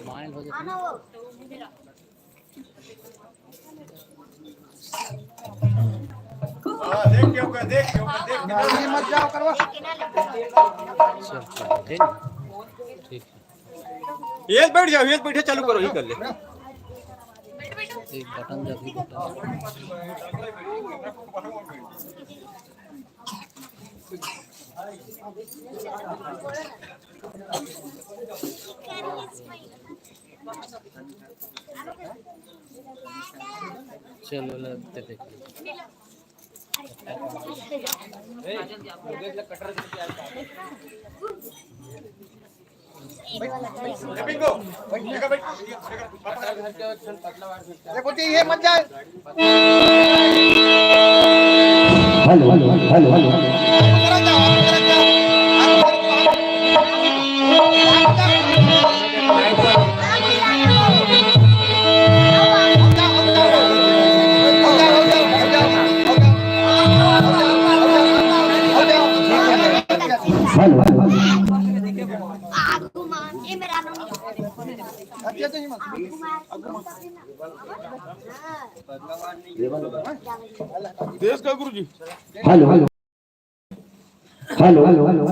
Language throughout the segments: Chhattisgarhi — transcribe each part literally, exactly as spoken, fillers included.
माइंड हो जाता है। हाँ, देख के होगा, देख के होगा, देख के। ये मत जाओ, करवा। चल, चल, ठीक है। ठीक है। ये बैठ जाओ, ये बैठे, चालू करो, ये कर ले। एक बटन जब भी बटन। चलो, लगते देखिए। देखो जी, ये मत जाए। Hello, hello, hello, hello. Hello, hello. देश का गुरु जी। Hello, hello. Hello, hello, hello.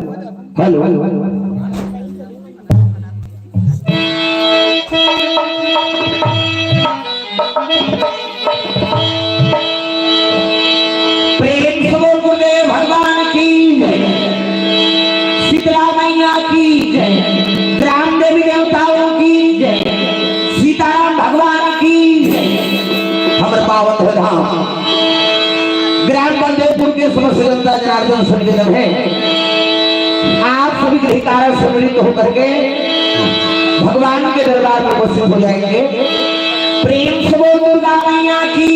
प्रेम से बोल गुरुदेव भगवान की जय, शीतला मैया की जय, ग्राम देवी देवताओं की जय, सीताराम भगवान की जय। हमर पावन धाम ग्राम बलदेवपुर के समस्त जनता जनार्दन से निवेदन है, आप सभी ग्रहकारों सम्मिलित होकर के भगवान के दरबार में उपस्थित हो जाएंगे। प्रेम से बोल दुर्गा मैया की।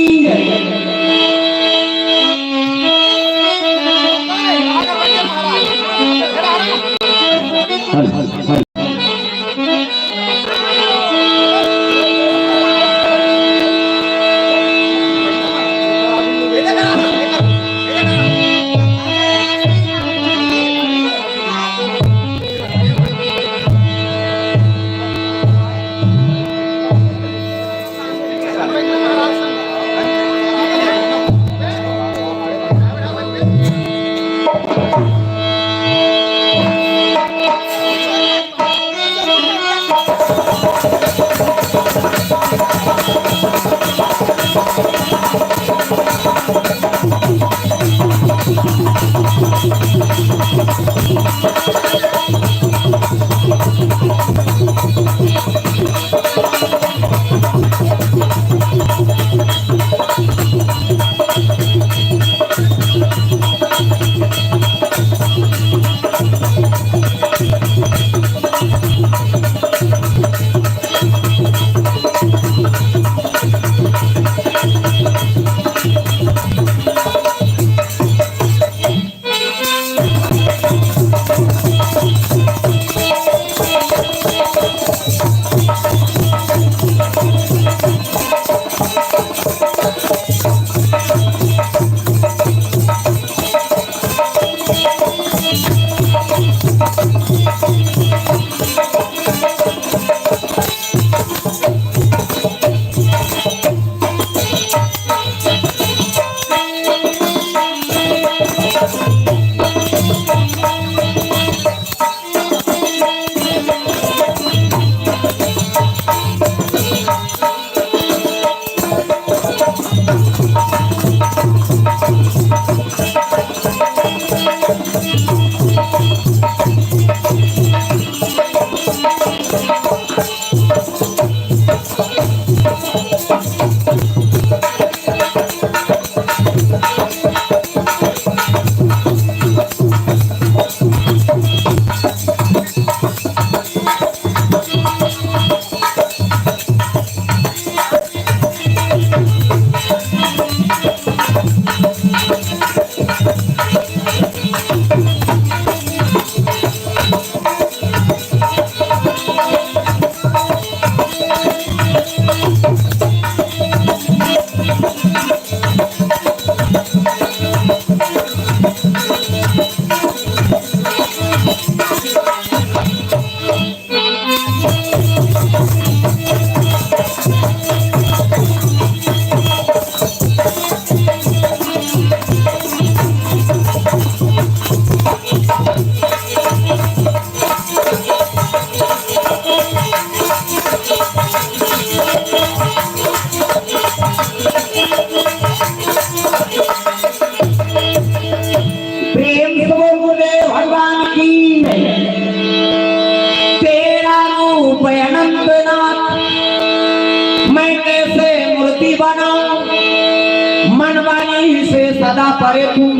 अरे तुम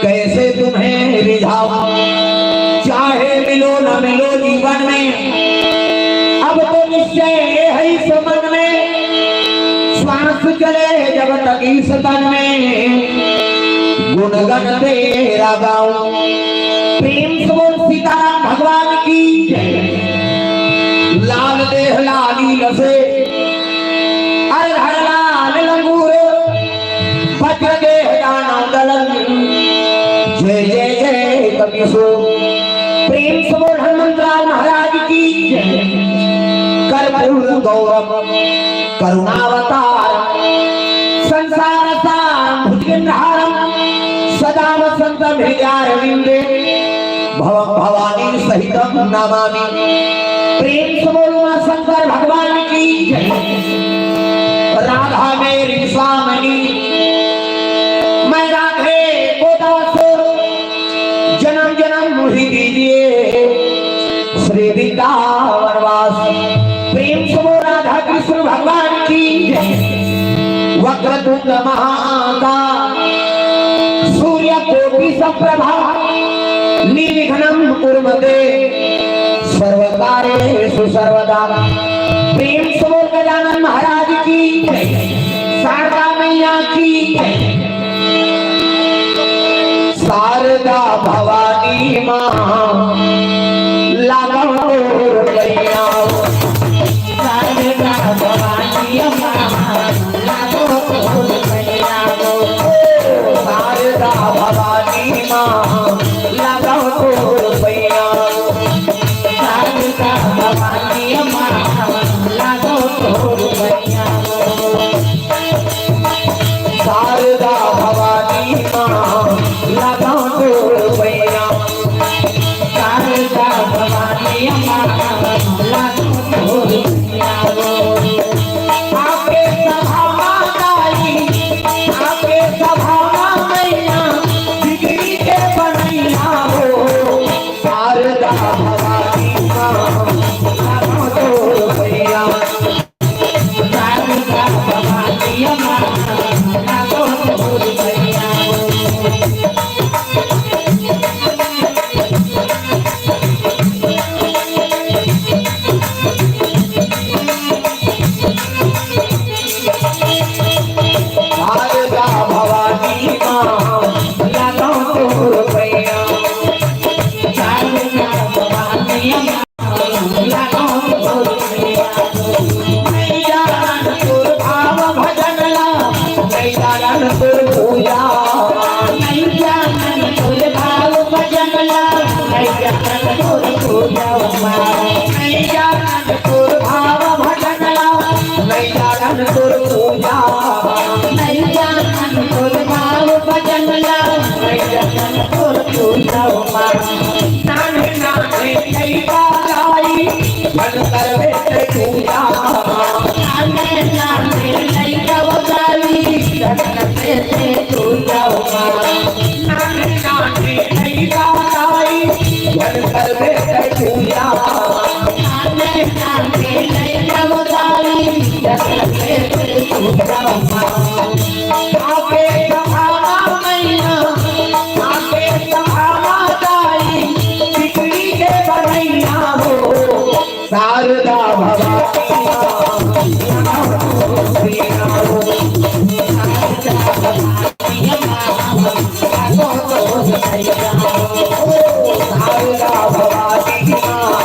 कैसे तुम्हें रिझाऊं, चाहे मिलो न मिलो जीवन में, अब तो निश्चय ये है इस मन में, श्वास चले जब तक इस तन में, गुणगण तेरा गाऊं। प्रेम से बोल सीताराम भगवान की जय। लाल देह लाली लसे, अरे हर लाल लंगूर, वज्र देह दानव दलन, जय जय जय कपीसो। प्रेम से बोल हनुमंतराव महाराज की जय। कर्पूर गौरम करुणावतार, संसार सारम भुजगेंद्रहारम, सदा वसंतम हृदयारविंदे, भवम भवानी सहितम नमामि। प्रेम से बोलो माँ शंकर भगवान की जय। राधा मेरी सामनी, मैं राधे को दास, जन्म जन्म मुझे दीजिए श्री वृंदावन वास। प्रेम से बोल राधा कृष्ण भगवान की जय। वक्रतुंड महाकाय सूर्य कोटि संप्रभा निर्विघ्नं कुरु मे देव सर्व कार्येषु सर्वदा। प्रेम से बोल गजानन महाराज की जय। शारदा मैया की जय। शारदा भवानी माँ लागो तोर पैया। शारदा भवानी माँ लागो तोर पैया। शारदा भवानी माँ लागो तोर पैया। शारदा भवानी माँ लागो तोर पैया। शारदा भवानी माँ लागो तोर पैया। शारदा भवानी माँ लागो तोर पैया। आके सभा माँ गाई, आके सभा माँ मैया, बिगड़ी के बनैया हो। शारदा भवानी माँ लागो तोर पैया। शारदा भवानी माँ लागो तोर पैया। शारदा भवानी माँ लागो तोर पैया। नहीं जानन तोर भाव भजन ला, नहीं जानन तोर पूजा। नहीं जानन तोर भाव भजन ला, नहीं जानन तोर पूजा। नहीं जानन तोर भाव भजन ला, नहीं जानन तोर पूजा। नहीं जानन तोर भाव भजन ला, नहीं जानन तोर पूजा। नाने नाने लइका गाई, मन करबे ते पूजा। नाने नाने लइका गाई, मन करबे ते पूजा। नाने नाने लइका गाई, मन करबे ते पूजा। नाने नाने लइका गाई, मन करबे ते पूजा। आके सभावा मैया, आके सभावा दाई, बिगड़ी के बनैया हो। शारदा भवानी माँ, शारदा भवानी माँ, शारदा भवानी माँ,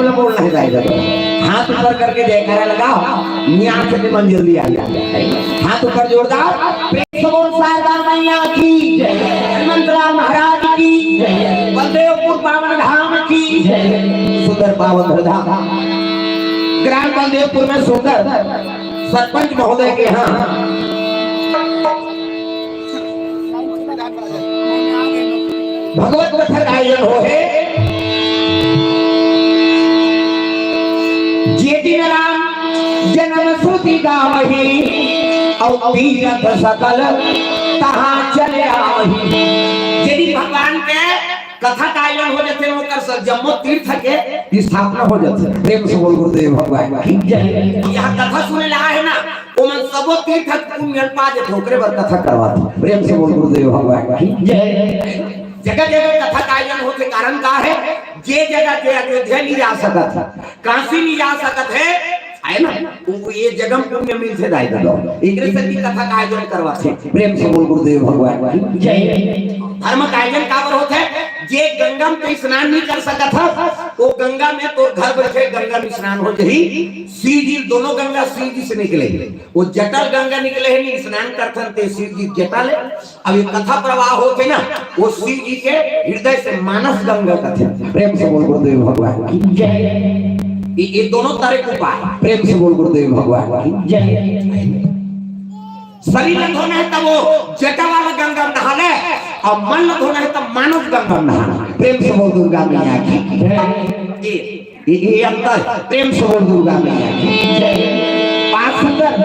बोलना है दाई ददा। हाथ ऊपर करके जयकारा लगाओ, यहाँ से भी मंजूरी आ जाए। हाथ ऊपर जोरदार, प्रेम से बोल शारदा मैया की, हनुमंतलाल महाराज की, बलदेवपुर पावन धाम की, सुंदर पावन धाम, ग्राम बलदेवपुर में सुंदर सरपंच महोदय के यहाँ भगवत कथा का आयोजन हो हे। जे दिन राम जन्म श्रुति गावही, और तीरथ सकल तहाँ चले आवही। यदि भगवान के कथा का आयोजन हो जाथे, ओकर सब जम्मो तीर्थ के स्थापना हो जाथे। प्रेम से बोल गुरुदेव भगवान की जय। यहाँ कथा सुने ला है ना, ओमन सबो तीर्थ के पुण्य पा जाथे, ओकरे बर कथा करवाथे। प्रेम से बोल गुरुदेव भगवान की जय। जगह जगह कथा का आयोजन होथे, कारण का है? जे जगह जे अयोध्या नहीं जा सकत, काशी नहीं जा सकत है, है ना, वो ये जगह पुण्य मिलथे दाई ददा। एकरे से भी कथा का आयोजन करवाथे। प्रेम से बोल गुरुदेव भगवान की जय। धर्म का आयोजन काबर होथे? जे गंगा में तो स्नान नहीं कर सकत ह, वो गंगा में तोर घर बैठे गंगा में स्नान हो जाही। शिव जी, दोनों गंगा शिव जी से निकले। वो जटा ले गंगा निकले हे, नहीं स्नान करथन ते शिव जी जटा ले। अब ये कथा प्रवाह होथे ना, वो शिव जी के हृदय से मानस गंगा कथे। प्रेम से बोल गुरुदेव भगवान की जय। ये, ये दोनों तरह के उपाय। प्रेम से बोल गुरुदेव भगवान की जय। शरीर ला धोना है तब वो जटा वाला गंगा में नहा ले, और मन ला धोना है तब मानस गंगा में नहाना। प्रेम से बोल दुर्गा मैया की जय। ये, ये, ये अंतर। प्रेम से बोल दुर्गा मैया की जय। बात सुंदर,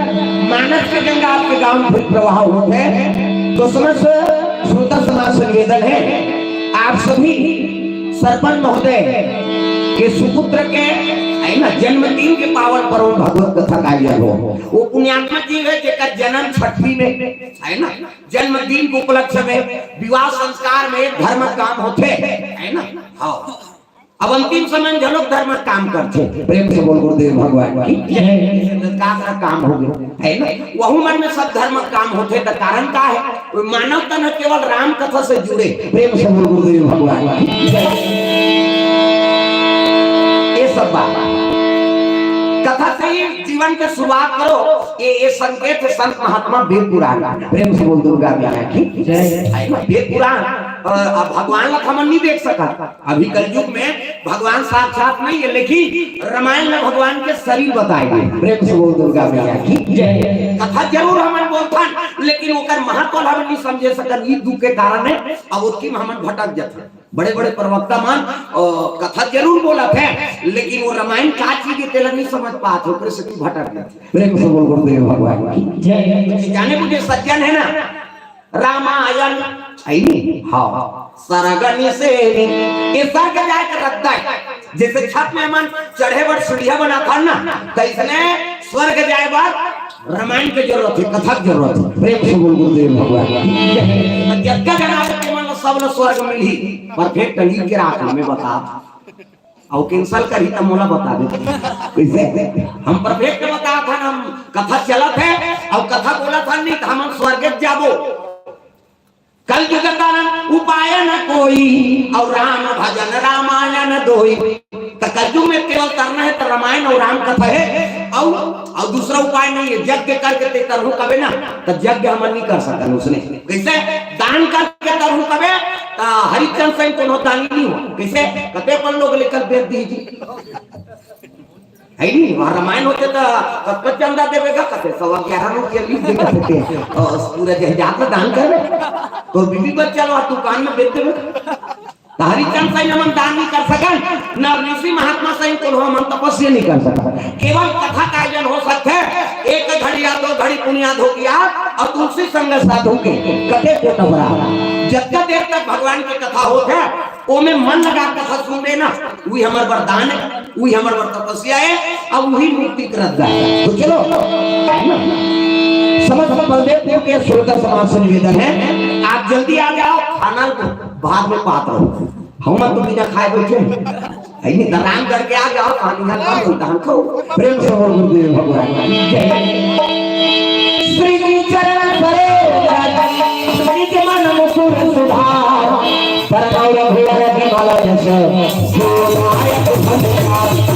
मानस के गंगा आपके गांव में फिर प्रवाह होत है, तो समस्त श्रोता समाज से निवेदन है, आप सभी सरपंच महोदय के सुपुत्र के, है ना, जन्मदिन के पावन पर्व में भगवत कथा का आयोजन हो। वो पुण्यात्मा जीव है जेकर जन्म छठी में, है ना, जन्मदिन के उपलक्ष्य में, विवाह संस्कार में धर्म काम होथे, है ना। हाँ, अब अंतिम समय में घलोक धर्म काम करथे। प्रेम से बोल गुरुदेव भगवान की जय। का का काम हो गया, है ना, वहू मन में सब धर्म काम होथे। त कारण का है? वो मानव तन केवल राम कथा से जुड़े। प्रेम से बोल गुरुदेव भगवान की जय। ये सब बात कथा से ही जीवन के शुरुआत करो। ये, ये संकेत है संत महात्मा वेद पुराण का। प्रेम से बोल दुर्गा मैया की जय। है ना, वेद पुराण, अ, अब भगवान ला हमन नहीं देख सकत। अभी कलयुग में भगवान साक्षात नहीं है, लेकिन रामायण में भगवान के शरीर बताए गए। प्रेम से बोल दुर्गा मैया की जय। कथा जरूर हमन बोलथन, लेकिन ओकर महत्व ला हमन नहीं समझे सकन। ई दुख के कारण है, अब ओतकी में हमन भटक जाथन। बड़े-बड़े प्रवक्ता मन, अ, कथा जरूर बोलत है, लेकिन वो रामायण का चीज है, तेला नहीं समझ पात, ओकरे से तू भटक जाथे। प्रेम से बोल गुरुदेव भगवान की जय। जाने बुझे सज्जन है ना, रामायण, है नी? हाँ। सरग निसेनी, ये सरग जाए का रद्दा है। जैसे छत में हमन चढ़े बर सीढ़िया बनाथन ना, तैसने स्वर्ग जाए बर रामायण के जरूरत है, कथा के जरूरत है। प्रेम से बोल गुरुदेव भगवान की जय। जतका जना आथे, तेमन ला सब ला स्वर्ग मिलही। परफेक्ट लिख के राख, मैं बता। अउ cancel करही त मोला बता दे। कैसे? हम परफेक्ट बताथन, हम कथा चलत है, अउ कथा बोलथन नहीं त हमन स्वर्ग जाबो। कलजुग तरन उपाय न कोई, अउ राम भजन रामायण दोई। त कलजुग में केवल तरना है त रामायण अउ राम कथा है, अउ, अउ दूसरा उपाय नहीं है। यज्ञ करके ते तरहू कबे ना, त यज्ञ हमन नहीं कर सकन उसने। कैसे? दान करके तरहू कबे, त हरिचंद साईं कोनो दानी नहीं हो। कैसे? कते अपन लोग लेकर बेच दीजिए। है नहीं, वहाँ रामायण होते तो कतका चंदा देवे का, कते सवा ग्यारह रुपया लिख दे, कते, अ, पूरा जहाज का दान कर दे। तो बीबी बच्चा लो दुकान में बेच देवे। तो हरिचंद साईं हमन दान नहीं कर सकन, ना ऋषि महात्मा साईं कोनो हमन तपस्या नहीं कर सकन। केवल कथा का आयोजन हो सकथे, एक घड़ी या दो घड़ी पुनिया धोकिया अउ तुलसी संग साधु के कते को टबरा। जतका देर तक भगवान की कथा होत है, ओमे मन लगा कथा सुन लेना, वही हमर वरदान है। वही हमर बर तपस्या है, अब वही मुक्ति के रद्दा है। तो चलो, समस्त बलदेवपुर के श्रोता समाज से निवेदन है, आप जल्दी आ जाओ, खाना बाद में पात रहो। हम तो बिना खाए बैठे हैं। है नहीं, दराम करके आ जाओ, पानी ना खाओ, दान खाओ। प्रेम से बोल गुरुदेव भगवान की जय। श्री चरण सरोज रज, निज मन मुकुर सुधार, पर गौर भुवर विमल यश, जो नायक भजन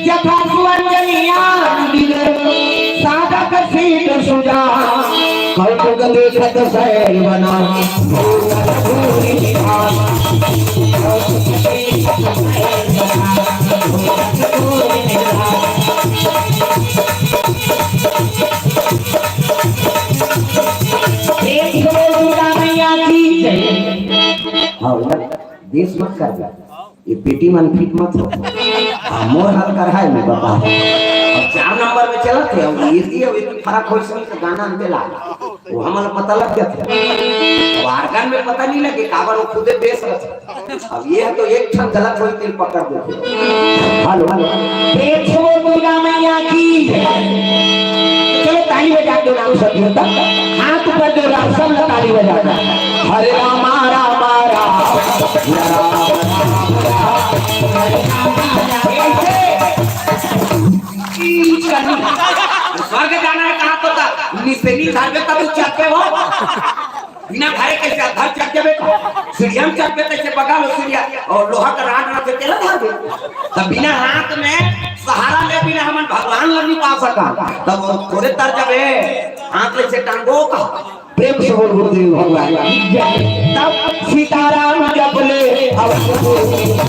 यथा सुअंजनिया साधक सीत सुजा, कौतुक देखत सैल बना। प्रेम से बोल दुर्गा मैया की जय। हाँ, बेटा, देश मत कर दे। ये बेटी मन फिट मत हो। हाँ, मोर हाल कर है, मैं बता। अब चार नंबर में चलत है, अब ये, ये, ये फर्क हो इसमें तो गाना अंते ला। वो हमन ला पता लग जाथे। अब organ में पता नहीं लगे, काबर वो खुदे बेस रथे। अब ये है तो एक ठन गलत होई, तिल पकड़ देथे। Hello, hello. प्रेम से बोल दुर्गा मैया की। चलो ताली बजा दो नाम सभी तक। हाथ ऊपर दो राम, सब लोग ताली बजाना। हरे रामा रामा राम, राम राम राम। ऐसे। स्वर्ग जाना है कहाँ तो था? निसेनी धार के तब चढ़ते हो। बिना घरे के से घर चढ़ जाबे का? सीढ़िया में चढ़बे तैसे बगा लो सीढ़िया और लोहा का rod रखे तेला धार दे। तब बिना हाथ में सहारा ले बिना हमन भगवान ला नहीं पा सका। तब वो थोड़े तर जाबे, हाथ ले से टांगो का। प्रेम से बोल गुरुदेव भगवान की जय। तब सीताराम जप ले अब सीताराम।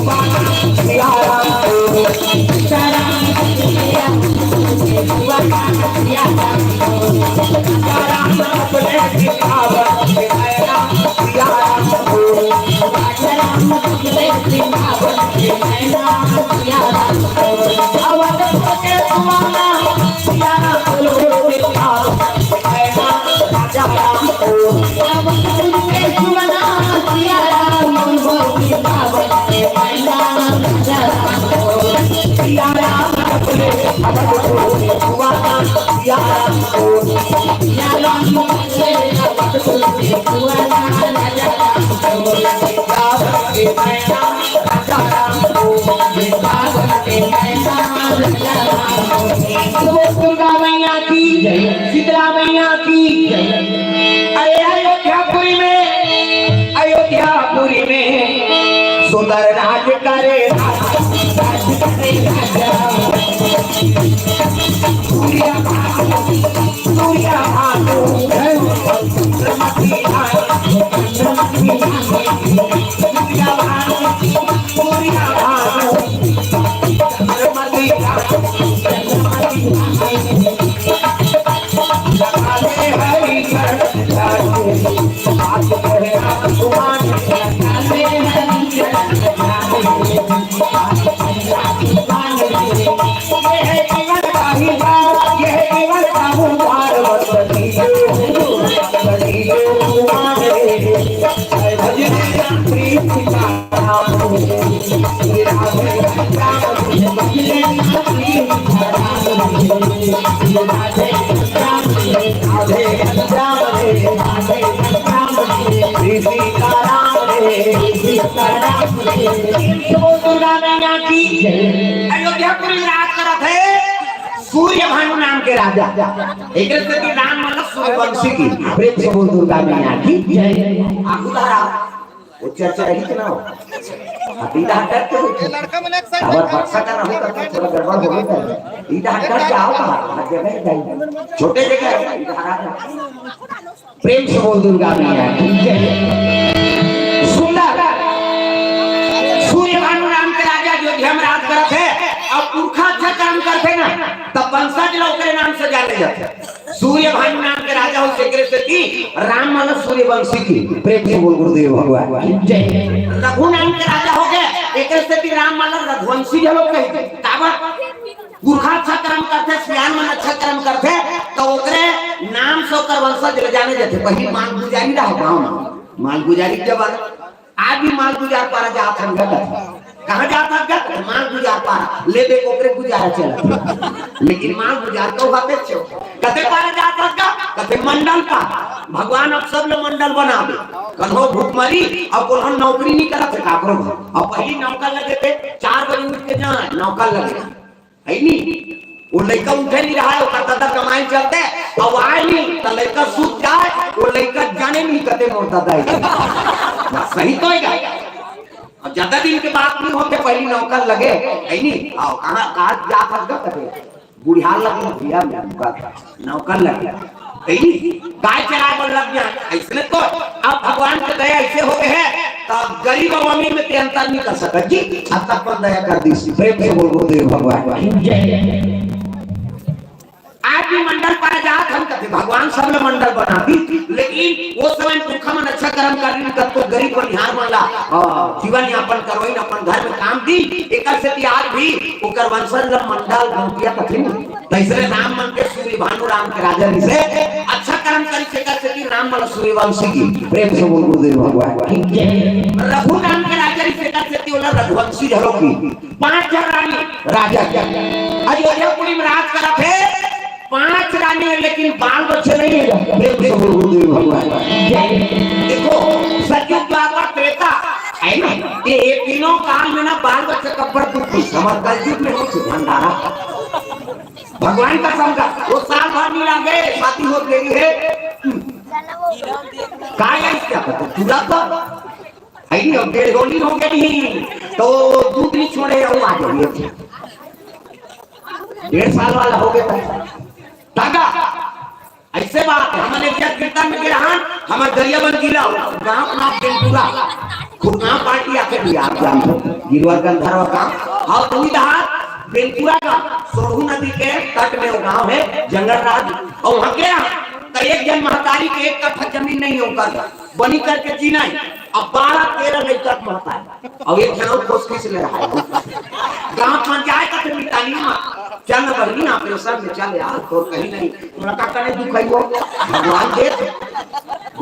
दुर्गा मैया की जय, शीतला मैया की जय। अरे अयोध्यापुरी में, अयोध्यापुरी में सुंदर राज करे, राज करे राजा। सूर्य भानु, सूर्य भानु, चंद्रमती रानी, चंद्रमती रानी, सूर्य भानु, सूर्य भानु, चंद्रमती रानी, चंद्रमती रानी। अयोध्यापुरी में राज करत हे सूर्य भानु नाम के राजा। एकरे सेती नाम मतलब सूर्यवंशी की। प्रेम से बोल दुर्गा मैया की जय। आगू धारा। वो चर्चा रही कि ना हो? अब इधर हट के हो। ये लड़का मन एक साथ अगर बक्सा का ना हो तो थोड़ा गड़बड़ हो गई। इधर हट के आओ ना, हर जगह ही जाइए। छोटे जगह है, इधर आ जाओ। प्रेम से बोल दुर्गा मैया की जय। सुंदर सूर्यभानु नाम के राजा अयोध्या में राज करत हे। अब पुरखा अच्छा काम जाथे। सूर्यभानु नाम के राजा हो, तेकरे सेती राम मन ल सूर्यवंशी कहे। प्रेम से बोल गुरुदेव भगवान की जय। रघु नाम के राजा हो गए, तेकरे सेती राम मन ल रघुवंशी घलो कहे। काबर? पुरखा अच्छा कर्म करथे, सियान मन अच्छा कर्म करथे, त ओकरे नाम से ओकर वंशज ल जाने जाथे। पहिली मालगुजारी रहा गाँव म, मालगुजारी के जमाना। आज भी मालगुजार पारा जात हन गा कथे। कहाँ जात हन गा कथे? मालगुजार पारा। ले दे ओकरे गुजारा चलत हे। लेकिन मालगुजार तो होते छो। कते पारा जात हन गा? कथे मंडल पारा। भगवान अब सब ल मंडल बना दे। कन्हो भुखमरी, अब कोनो नौकरी नहीं करत हे काकरो घर। अब पहिली नौकर लगे थे, चार बजे उठ के जाए, नौकर लगे। है नी? वो लइका उठे नहीं रहा है, ओकर दादा कमाए चलते, अब आए नहीं, त लइका सूत जाए, वो लइका जाने नहीं कते मोर दादा है। बस सही तो है। अब ज्यादा दिन के बात नहीं होते, पहिली नौकर लगे, है नी? आओ, कहाँ, कहाँ जात हस गा कथे? बुढ़ियार लगे भैया, नौकर, नौकर लगे। कहीं गाय चराए बर लग जाए, अइसने तो। अब भगवान के दया अइसे हो गए है, त गरीब अउ अमीर में ते अंतर नहीं कर सकत जी। अब तक पर दया कर दी, प्रेम से बोल गुरुदेव भगवान की जय। आज भी मंडल पारा जात हन कथे, भगवान सब ल मंडल बना दी, लेकिन वो समय पुरखा मन अच्छा कर्म कर रही, तब तो गरीब बनिहार मन ला, अ, जीवन यापन करवाइन, अपन घर में काम दी, एकर सेती आज भी ओकर वंशज ल मंडल गौंटिया कथे नहीं। तइसने राम मन के सूर्यभानु राम के राजा रिहिसे, अच्छा कर्म करिस, एकर सेती राम मन ल सूर्यवंशी कहे। प्रेम से बोल गुरुदेव भगवान की जय। रघु नाम के राजा रिहिसे, एकर सेती ओला रघुवंशी घलो कहे। पांच झन रानी राजा के अयोध्यापुरी में राज करत हे, पांच रानी है, लेकिन बाल बच्चे नहीं है। प्रेम से बोल गुरुदेव भगवान की जय। देखो, सतयुग, द्वापर, त्रेता, है ना? ये, ये तीनों काल में ना बाल बच्चे कब्बर दुख, हमर कलयुग में हो भंडारा। भगवान का समझा, वो साल भर नहीं लागे, शादी हो गई है। काय है इसका पता? पूरा तो है नहीं, अब डेढ़ होली हो गई नहीं, तो दूध नहीं छोड़े, वो आ जाइए। डेढ़ साल वाला हो गया था। दादा, अइसे बात है, हमन एक जगह कीर्तन में गे रहन, हमर गरियाबंद जिला, गांव के नाम बेलपुरा, खुरगांव पार्टी आके भी आप जानते हो, गिरवा गंधर्व गांव, हाँ, वही रहा बेलपुरा गांव, सोरहू नदी के तट में वो गांव है, जंगल राज, अउ वहां गे रहन, त एक झन महतारी के एक कट्ठा जमीन नहीं है ओकर, बनी करके जीना है, अब बारह तेरह लइका के महतारी, अउ एक झन अउ खोसखीस ले रहा है। गांव में जाए त फिर मितानी मां, "चल न बहिनी, ऑपरेशन में चल यार, तोर कहीं नहीं, तोला का कने दुख है वो? भगवान देख,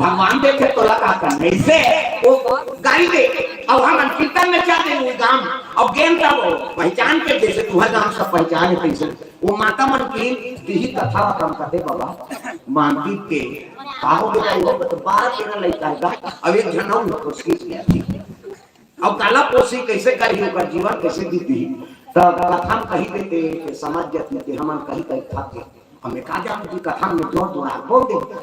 भगवान देखे तोला का कने।" ऐसे वो गाड़ी दे, अब हम कीर्तन में चल दे वो गांव, अब गेम का वो पहचान के, जैसे तुम्हारे गांव सब पहचान है, तैसे वो माता मन की यही कथा हम कहते बाबा, मानदीप के, का हो बेटा, वो तो बारह तेरह लइका है, अब एक झन अउ खोसखीस ले आती। अब काला पोसी, कैसे करही, ओकर जीवन कैसे बीतही? त कथा में कही देते कि समझ जाती कि हमन कही कही थक गए। हमें का जान की कथा में जोर जोर बोल दे,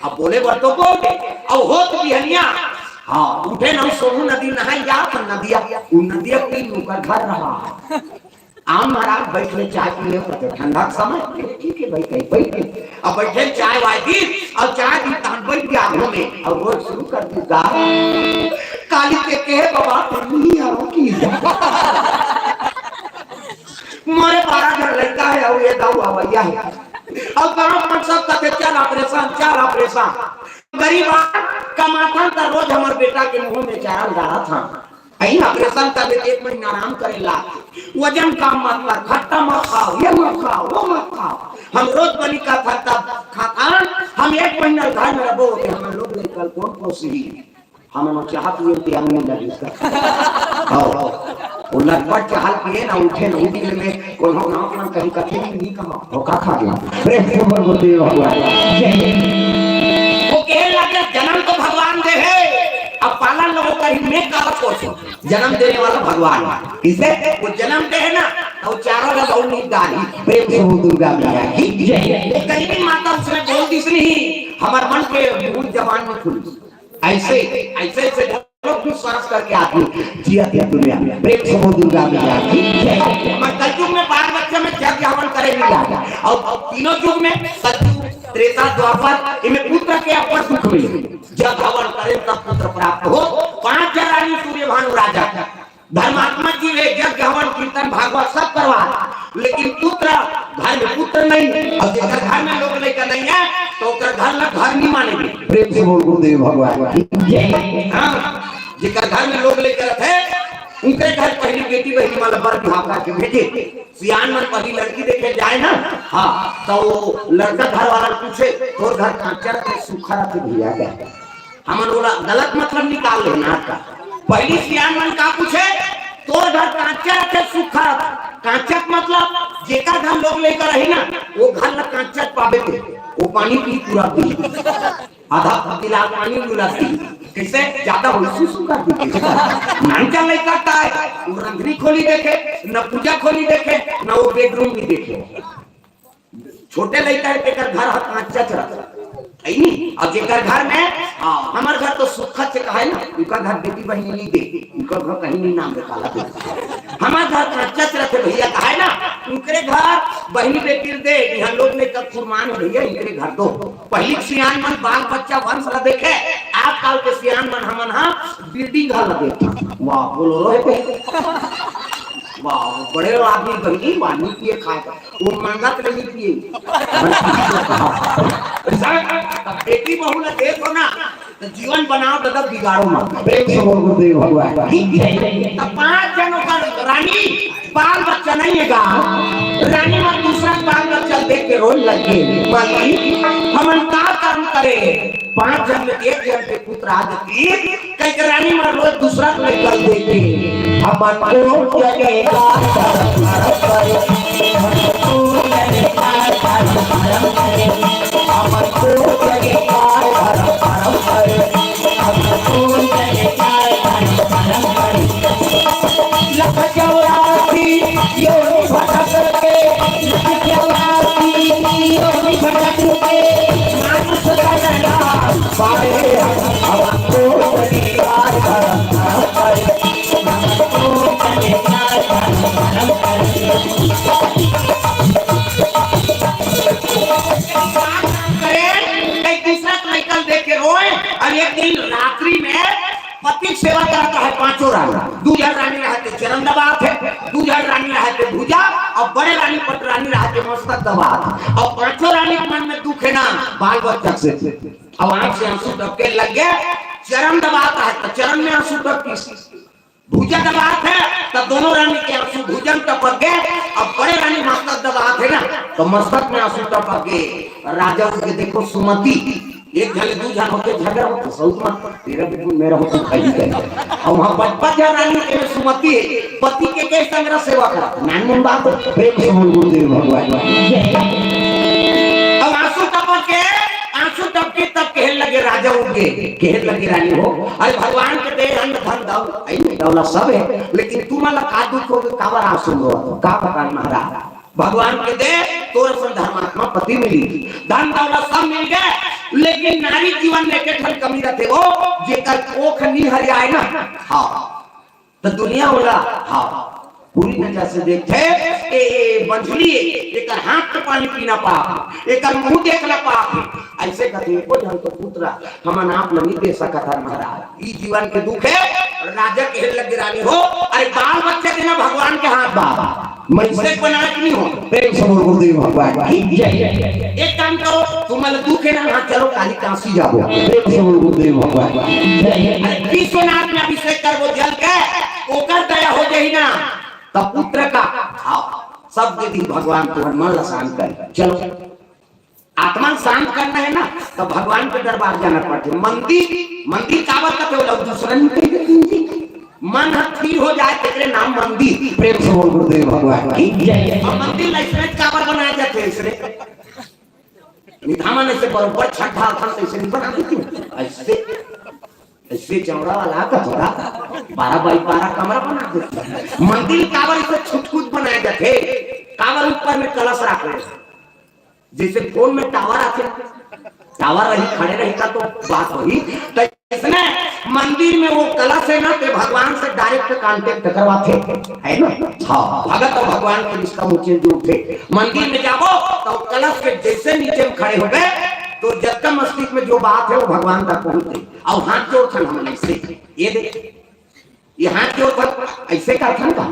अब बोले बर तो बोल दे, अब होत बिहनिया, हाँ, उठे न सोनू नदी नहाई जात नदिया, उ नदिया पी ओकर घर रहा। आम महाराज बैठ ले चाय पी ले, कहते ठंडा के समय, ठीक है भाई, कहीं बैठ के। अब बैठे चाय वाय दी, अब चाय दी, तहन बैठ गया आगू में, अब रोज शुरू कर दी गा। काली के कहे बाबा, तुम ही आओ की। मोरे बारह घर लड़का है, और ये दाऊ आवैया है। अब गांव में सब कहते, "चल ऑपरेशन, चल ऑपरेशन।" गरीब आ, कमाथन त रोज हमर बेटा के मुंह में चारा डालत हन। अहीं ऑपरेशन कर देते, एक महीना आराम करे ला। वजन कम मत कर, खट्टा मत खाओ, ये मत खाओ, वो मत खाओ। हम रोज बनी का था तब खाथन, हम एक महीना घर में रहबो, कि हमर लोग ले कल कौन पोसी? हमन वो चाह पिए के अंग नहीं लगी उसका। आओ, वो लटपट चाह पिए ना, उठे ना, उठ के में कोनो गांव के नाम कहीं कथे नहीं, नहीं कहा, धोखा खा गया। प्रेम से बोल बोलते हुए भगवान। जय। वो कहे लगे, "जन्म तो भगवान दे है, अब पालन लोगों का ही मैं का सोचो।" जन्म देने वाला भगवान है। किसे? वो जन्म दे है ना, तो चारों का बहुत नीक दान है। प्रेम से बोल दुर्गा मैया की जय। वो कहीं भी माता उसने बोल दी नहीं, हमारे मन के मुंह जबान में खुली। ऐसे, ऐसे, ऐसे लोग विश्वास करके आदमी जिया थे दुनिया में। प्रेम से बोल दुर्गा मैया की जय। हमारे कलयुग में बाल बच्चे में जग हवन करे नहीं जाता। और, और तीनों युग में सतयुग, त्रेता, द्वापर, इनमें पुत्र के अपर सुख मिले। जग हवन करे तब पुत्र प्राप्त हो। पांच जन रानी सूर्य भानु राजा, धर्मात्मा जी वे यज्ञ हवन कीर्तन भागवत सब करवा, लेकिन पुत्र घर घर में पुत्र नहीं, अउ जेकर घर में लोग लइका नहीं हे, त ओकर घर ला घर नहीं माने। प्रेम से बोल गुरुदेव भगवान की। हाँ, जेकर घर में लोग लइका रहिथे, उनके घर पहिली बेटी बहिनी मन बर बिहाव करके भेजे। सियान मन पहिली लड़की देखे जाय ना, हाँ, त वो लड़का घर वाला पूछे, "तोर घर कांचा रथे, सूखा रथे भैया?" का हमन ओला गलत मतलब निकाल लेना का। पहिली सियान मन का पूछे, "तोर घर कांचा रथे, सूखा रथे?" कांचा के मतलब जेकर घर लोग लइका रही ना, वो घर ला कांचा पाबे ते, वो पानी पी पूरा दी। आधा गिलास पानी मिला दी। कैसे? ज्यादा होई सुसु कर दी। नानचा लइका का हे, वो रंधनी खोली देखे, न पूजा खोली देखे, न वो बेडरूम भी देखे। छोटे लइका हे, तेकर घर ह कांचा चरत हे नी। अब जेकर घर में, हाँ, हमर घर तो सुखा से कहे ना, उनका घर बेटी बहिनी नहीं दे, उनका घर कहीं नहीं नाम निकाला दे। हमर घर कांचा चरत हे भैया कहे ना, उनकरे घर बहिनी बेटी दे, यहाँ लोग ने कब फुरमान हे भैया, इनकरे घर दो। पहिली सियान मन बाल बच्चा वंश ला देखे, आजकल के सियान मन हमन हा बिल्डिंग घर ला देखे। वाह, बोलो रो हे पे। वाह, बड़े आदमी बहिनी, वाह, नहीं पिए खाए का। वो मांगा तो नहीं पिए। ऐसा, अब बेटी बहू ला देखो ना, तो जीवन बनाओ, दादा, बिगाड़ो मत। प्रेम से बोल गुरुदेव भगवान की जय। तो पांच जन ओकर रानी, बाल बच्चा नहीं हे गा। रानी मन दूसरा बाल बच्चा देख के रोए लगे, "माई, हमन का कर्म करे? पांच जन में एक जन के पुत्र आ जाती, कह के रानी मन रोए दूसरा के लइका देखे।" हमन को जगह का कर्म करे, हमन को जगह का कर्म करे, हमन को जगह का कर्म करे। लख चौरासी योनि भटक के, लख चौरासी योनि भटक के, मानुष का जन्म पाए हम, हमको परिवार धर्म धर्म करे, हमको परिवार धर्म धर्म करे। करे, कई दूसरा के लइका देख के रोए, अउ एक दिन रात्रि में पति के सेवा करत हे पांचों रानी। दू झन रानी रहिथे चरण दबात हे, दू झन रानी रहिथे भुजा, अउ बड़े रानी पटरानी रहिथे मस्तक दबात हे। अउ पांचों रानी के मन में दुख हे ना, बाल बच्चा से। अउ आंख से आंसू टपके लग गे, चरण दबात हे, त चरण में आंसू टपकिस। भुजा दबात हे, त दोनों रानी के आंसू भुजा में टपक गे। अउ बड़े रानी मस्तक दबात हे ना, त मस्तक में आंसू टपक गे। राजा उठ के, देखो सुमति, एक झन दू झन होके झगड़ा होथे, सऊत मत, तेरा बिल्कुल मेरा होके खाई जाए। अउ वहां पचपन झन रानी के में सुमति हे, पति के के संग रहे सेवा करत, नान मन बात। प्रेम से बोल गुरुदेव भगवान। अउ आंसू टपक के, आंसू टपके तब कहे लगे राजा उठ के, कहे लगे रानी हो, अरे भगवान के दे अन्न धन दौ-, अई नहीं दौलत सब हे, लेकिन तुमन ला का दुख होगे, काबर आंसू रोवत हो, का बतान महाराज? भगवान के दे तोर असन धर्मात्मा पति मिली, धन दौलत सब मिल गे, लेकिन नारी जीवन में एक ठन कमी रथे, वो जेकर कोख नी हरियाए ना, हाँ, त दुनिया वाला, हाँ, पूरी नजर से देखथे, ए, ए, मंझली, एकर हाथ के पानी पीना पाप हे, एकर मुंह देखना पाप हे। अइसे कथे, "एको झन तो पुत्र हमन आप ल नइ दे सकत हन महाराज, ई जीवन के दुख हे।" राजा कहे लगे, "रानी हो, अरे बाल बच्चा देना भगवान के हाथ बा, मइसे बना के नहीं हो।" प्रेम से बोल गुरुदेव भगवान की जय। एक काम करो, तुमन ल दुख हे ना, हाँ, चलो काली काशी जाबो। प्रेम से बोल गुरुदेव भगवान की जय। अरे विश्वनाथ में अभिषेक करबो जल के, ओकर दया हो जाही ना, त पुत्र का, हाँ, सब दे दी भगवान, तुहर मन ला शांत कर। चलो, आत्मा शांत करना हे ना, त भगवान के दरबार जाना पड़थे। मंदिर, मंदिर काबर कथे, ओला दूसरा नहीं कही देते जी। मन ह स्थिर हो जाए, तेकरे नाम मंदिर। प्रेम से बोल गुरुदेव भगवान की जय। अउ मंदिर ला अइसने काबर बनाए जाथे, अइसने? निधामन अइसे बरोबर छत ढालथन, अइसे नहीं बना देते। अइसे, अइसे चौड़ा वाला का थोड़ा बारह बाई बारह कमरा बना देते। मंदिर काबर अइसे छुटकुट बनाए जाथे, काबर ऊपर में कलश राखे? जइसे फोन में टावर आथे, टावर रही, खड़े रही का तो बात होही, त इसने मंदिर में वो कलश हे ना, ते भगवान से direct contact करवाथे, हे ना? हाँ, भगत अउ भगवान के रिश्ता ऊंचे जोड़थे। मंदिर में जाबो, त वो कलश के जइसे नीचे में खड़े होबे, त जतका मस्तिष्क में जो बात हे, वो भगवान तक पहुंचथे। अउ हाथ जोड़थन हमन अइसे, ये देख, ये हाथ जोड़थन, अइसे करथन का?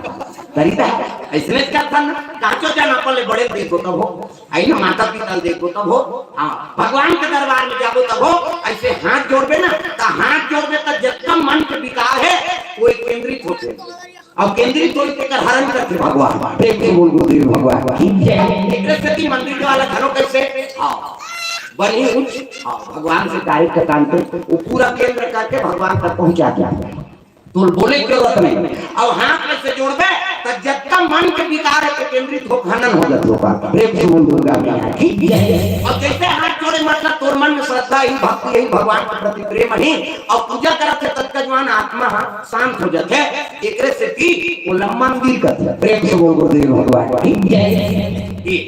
करी दा। अइसने करथन, कहाँ चो जाना, अपन ले बड़े ल देखबो तब हो, आई ना, माता पिता ल देखबो तब हो। हाँ, भगवान के दरबार में जाबो तब हो। अइसे हाथ जोड़बे ना, त हाथ जोड़बे त जतका मन के विकार हे, वो केंद्रित होथे। अउ केंद्रित होई तेकर हरण करथे भगवान। प्रेम से बोल गुरुदेव भगवान की जय। एकरे सेती मंदिर वाला घलो कइसे, हाँ, बनी ऊंच, हाँ, भगवान से direct कान पे, वो पूरा केंद्र करके भगवान तक पहुंचा दिया। तो बोले की जरूरत नहीं। अब हाथ में से जोड़बे, त जतका मन के विकार हे, तो केंद्रित हो, खंडन हो जात होगा। प्रेम से बोल दुर्गा मैया की जय। अब जैसे हाथ जोड़े, मतलब तोर मन में श्रद्धा ही, भक्ति ही, भगवान के प्रति प्रेम ही, अउ पूजा करत हे, ततका जुआन आत्मा ह शांत हो जाथे। एकरे सेती ओला मंदिर कथे। प्रेम से बोल गुरुदेव भगवान की जय। ये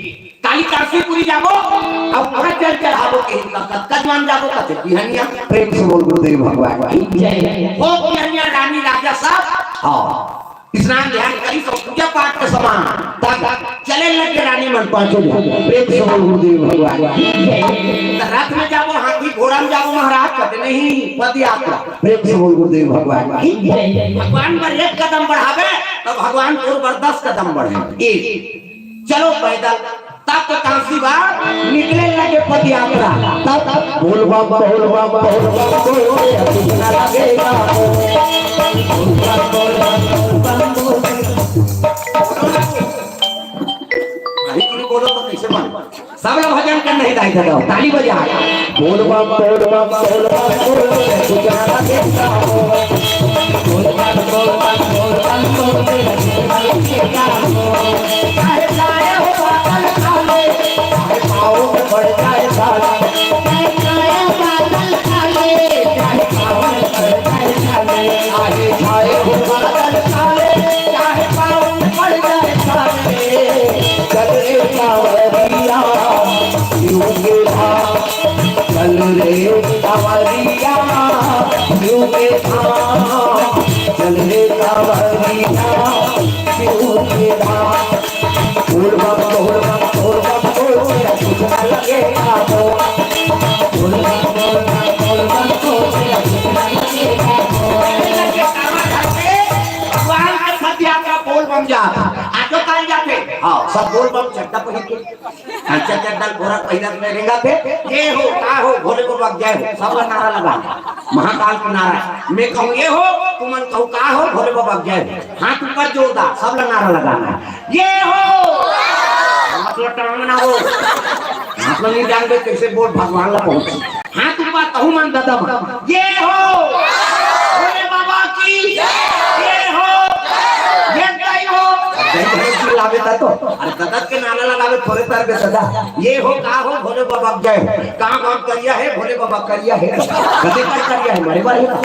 काली कांसीपुरी जाबो, अउ कहाँ जल चढ़ाबो के, कतका जुआन जाबो कथे बिहनिया। प्रेम से बोल गुरुदेव भगवान की जय। हो बिहनिया रानी राजा सब, हाँ, स्नान ध्यान करी, सब पूजा पाठ के समान, तब चले लगे रानी मन पांचों जन। प्रेम से बोल गुरुदेव भगवान की जय। त रथ में जाबो, हाथी घोड़ा में जाबो महाराज, कथे नहीं, पद यात्रा। प्रेम से बोल गुरुदेव भगवान की जय। भगवान पर एक कदम बढ़ाबे, त भगवान तोर बर दस कदम बढ़े। एक, चलो पैदल, तब तो कांसी बा, निकले लगे पद यात्रा, तब बोल बम, बोल बम, बोल बम, बोल बम, कुछ ना लगेगा। बोल बम, बोल बम, बोल बम, बोल बम। नहीं, तुम बोलो तो कैसे बन? सब लोग भजन कर नहीं दाई दादा, ताली बजा। बोल बम, बोल बम, बोल बम, बोल बम, कुछ ना लगेगा। बोल बम, बोल बम, बोल बम, बोल बम, कुछ ना लगेगा। चाहे, चाहे हो बादल काले, चाहे पाँव में पड़ जाए छाले। चाहे, चाहे बादल काले, चाहे पाँव में पड़ जाए छाले। चाहे, चाहे हो बादल काले, चाहे पाँव में पड़ जाए छाले। चल रे कांवरिया, शिव के धाम। चल रे कांवरिया, शिव के धाम। चल रे कांवरिया, शिव के धाम। बोल बम, बोल बम, बोल बम, बोल, तेरा कुछ ना लगे पापो। बोल बम, बोल बम, बोल बम, बोल, तेरा कुछ ना लगे पापो। भगवान के पद यात्रा बोल बम जा। आजो काल जाथे। हाँ, सब बोल बम चड्डा पहिर के। अच्छा, चड्डा घोड़ा पहिरत में रेंगा थे। ये हो, का हो, भोले बाबा जय हो। सब नारा लगा। महाकाल के नारा। मैं कहूँ ये हो, तुमन कहू का हो, भोले बाबा जय हो। हाथ ऊपर जोरदार, सब ला नारा लगाना है। ये हो, मतलब टांग ना हो, मतलब नहीं जानबे कैसे बोल भगवान ला पहुंच। हाथ ऊपर कहू मन ददा मन। ये हो, भोले बाबा की, ये हो, ये दई हो। अब दई भले चिल्लावे ता तो, अरे ददा के नारा लगावे थोड़े तर बे सदा। ये हो का हो, भोले बाबा जय हो। काम वाम करिया है, भोले बाबा करिया है। कभी कर करिया है, मरे वाले का।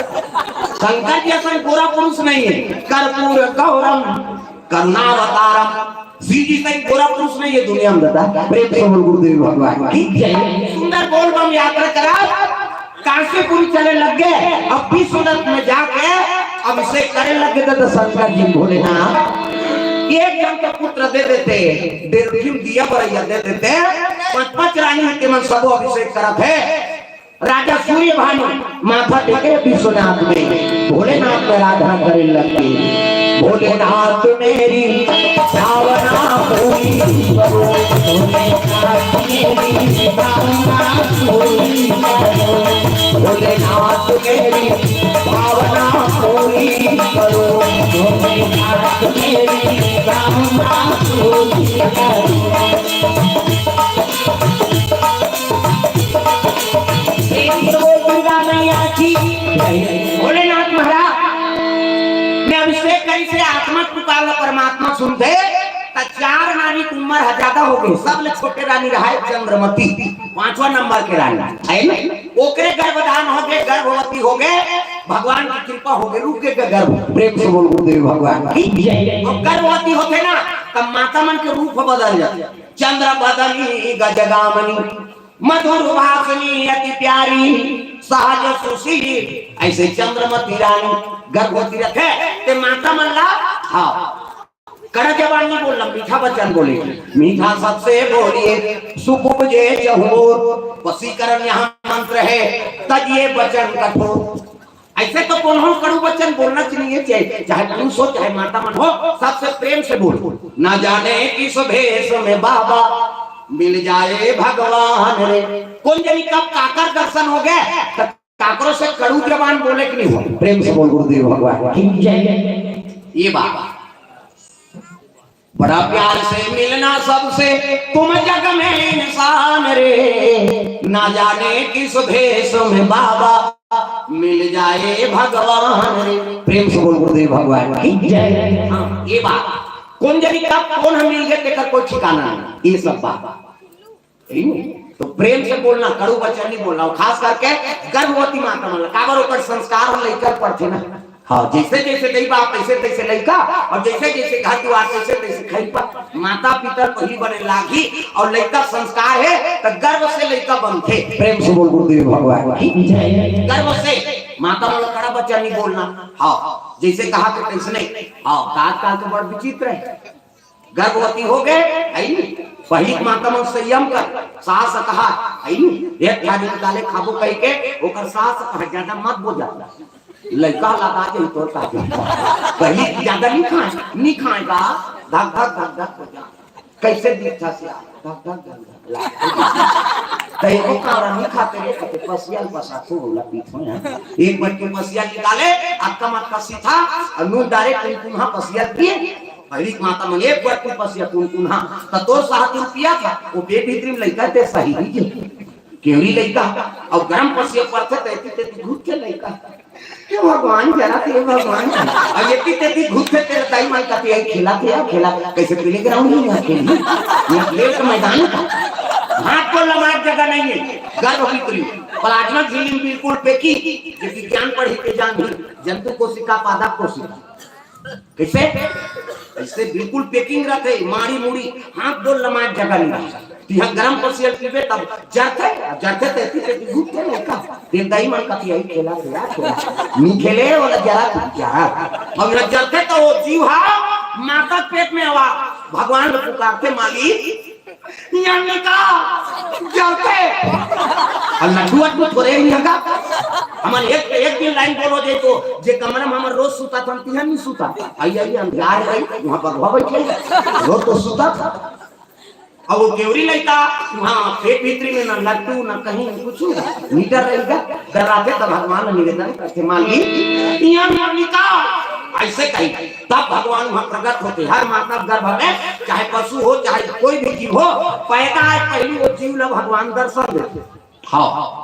शंकर जी असन गोरा पुरुष नहीं है। कर्पूर गौरम करुणावतारम। शिव जी कहीं गोरा पुरुष नहीं है दुनिया में दादा। प्रेम से बोल गुरुदेव भगवान की जय। सुंदर बोल बम यात्रा करा, कांसीपुरी चले लग गए। अब विश्वनाथ में जाके अभिषेक करे लग गए तो शंकर जी भोलेनाथ एक जन के पुत्र दे देते, डेढ़ दिन दिया बरैया दे देते, पांच पांच रानी के मन सबो अभिषेक करत है। राजा सूर्यभानु माथा टेके विश्वनाथ में, भोलेनाथ में आराधना करे लगे। भोलेनाथ मेरी भावना पूरी करो, भोलेनाथ मेरी भावना पूरी करो, भोलेनाथ मेरी भावना पूरी करो, भोलेनाथ मेरी भावना पूरी करो। प्रेम से बोल दुर्गा मैया की। भोलेनाथ महाराज ने अभिषेक करी से आत्मा पुकार ला परमात्मा सुनथे, त चार रानी के उम्र ह ज्यादा हो गई, सब ले छोटे रानी रहा है चंद्रमती, पांचवा नंबर के रानी है ना, ओकरे गर्भधान हो गए, गर्भवती हो गए, भगवान की कृपा हो गई, रुक गए गर्भ। प्रेम से बोल गुरुदेव भगवान की जय। अब गर्भवती होथे ना, तब माता मन के रूप बदल जाथे। चंद्र बदनी गजगामनी, मधुर भाषणी अति प्यारी, सहज सुशील, ऐसे चंद्रमती रानी गर्भवती रथे, ते माता मन ला, हाँ, कड़ा जबान नहीं बोलना, मीठा वचन बोले, मीठा सबसे बोलिए, सुख उपजे चहुओर, वशीकरण यहाँ मंत्र है, तजिए वचन कठोर। ऐसे तो कोनो कड़ू वचन बोलना चाहिए, चाहे, चाहे पुरुष हो, चाहे माता मन हो, सबसे प्रेम से बोलो। ना जाने किस भेष में बाबा मिल जाए भगवान रे। कोन जनी कब काकर दर्शन हो गए, तो काकरो से कड़ू जबान बोले कि नहीं हो? प्रेम से बोल गुरुदेव भगवान की जय। ये बात बड़ा प्यार से मिलना सबसे तुम जग में इंसान रे, ना जाने किस भेष में बाबा मिल जाए भगवान रे। प्रेम से बोल गुरुदेव भगवान की जय। हाँ, ये बात कोन जनी कब कोन हम मिल गए, तेकर कोई ठिकाना नहीं। ये सब बात तो प्रेम से बोलना, कड़ू वचन नहीं बोलना। और खास करके गर्भवती माता मन ला, काबर ओकर संस्कार ह लइका पड़थे ना। हाँ, जैसे जैसे दई बाप, तैसे तैसे लइका, और जैसे जैसे घर दुआर, तैसे तैसे खई पर माता पितर पहिली बने लागी, और लइका संस्कार है तो गर्भ से लइका बनथे। प्रेम से बोल गुरुदेव भगवान की जय। गर्भ से माता मन ला कड़ा वचन नहीं बोलना। हाँ, जैसे कहा तो तैसे नहीं। हाँ, आजकल तो बड़ विचित्र है। गर्भवती हो गए, है नी? पहिली के माता मन संयम कर, सास कहा, है नी? एक थाली निकाले खाबो कह के, ओकर सास कहा, "ज्यादा मत बोजा, लइका लगा दे तोर का।" पहिली ज्यादा नहीं खाए, नहीं खाएगा, धक धक धक धक हो जा। कैसे दिखता से आ? धक धक धक धक। लागथे। त एको कावड़ा नहीं खाते रे, कहते, "पसिया ल पसा खूब होला पीत हो यार।" एक बार के पसिया निकाले, अक्का मत का सीधा, और नून डारे, कुनकुना पसिया पिए। पहिली के माता मन एक बार के पसिया कुनकुना, त तोर साहतुर पिया था, वो पेट भीतरी में लइका ते सही नहीं के। केवरी लइका, और गरम पसिया पड़थे, त एती तेती घुट के लइका। हे भगवान, जरा थे, हे भगवान। अब ये कितने दिन घुटते तेरे दाई मन का, "ते आई खेला थे, या खेला।" कैसे playground नहीं है, खेल नहीं। ये खेल का मैदान था। हाथ को लमाट जगह नहीं है। गर्भ भीतरी, plasma झिल्ली बिल्कुल पेकी, जो विज्ञान पढ़ी के जान भी, जंतु कोशिका, पादप कोशिका। कैसे? ऐसे बिल्कुल packing रखे, माड़ी मुड़ी, हाथ को लमाट जगह नहीं रहा। तिहा गरम पसियल पीबे तब जरथे, जरथे ते पीबे कि घुटथे नहीं का। तेरे दाई मन कथी आई खेला खेला खेला। नी खेले वाला जरा तू जरा। अब ना जरथे तो वो जीव हा माता पेट में हवा। भगवान को पुकारते मालिक, यहाँ निका जरथे। अब लड्डू अड्डू थोड़े ही लगा। हमन एक, एक दिन लाइन बोलो जे तो, जे कमरा में हमर रोज सुता था, हम तिहा नहीं सुता। आई, आई, हम जा रहे, वहाँ बगवा बैठे। रोज तो सुता था। अब वो केवरी लइका, वहाँ पेट भीतरी में ना लट्टू, ना कहीं कुछ, मीटर रहेगा, डराथे तब भगवान ला निवेदन करथे, "मालिक, यहाँ ना निकाल।" ऐसे कही, तब भगवान वहाँ प्रकट होथे। हर माता गर्भ में, चाहे पशु हो, चाहे कोई भी जीव हो, पैदा आए पहली वो जीव ला भगवान दर्शन देथे। हाँ।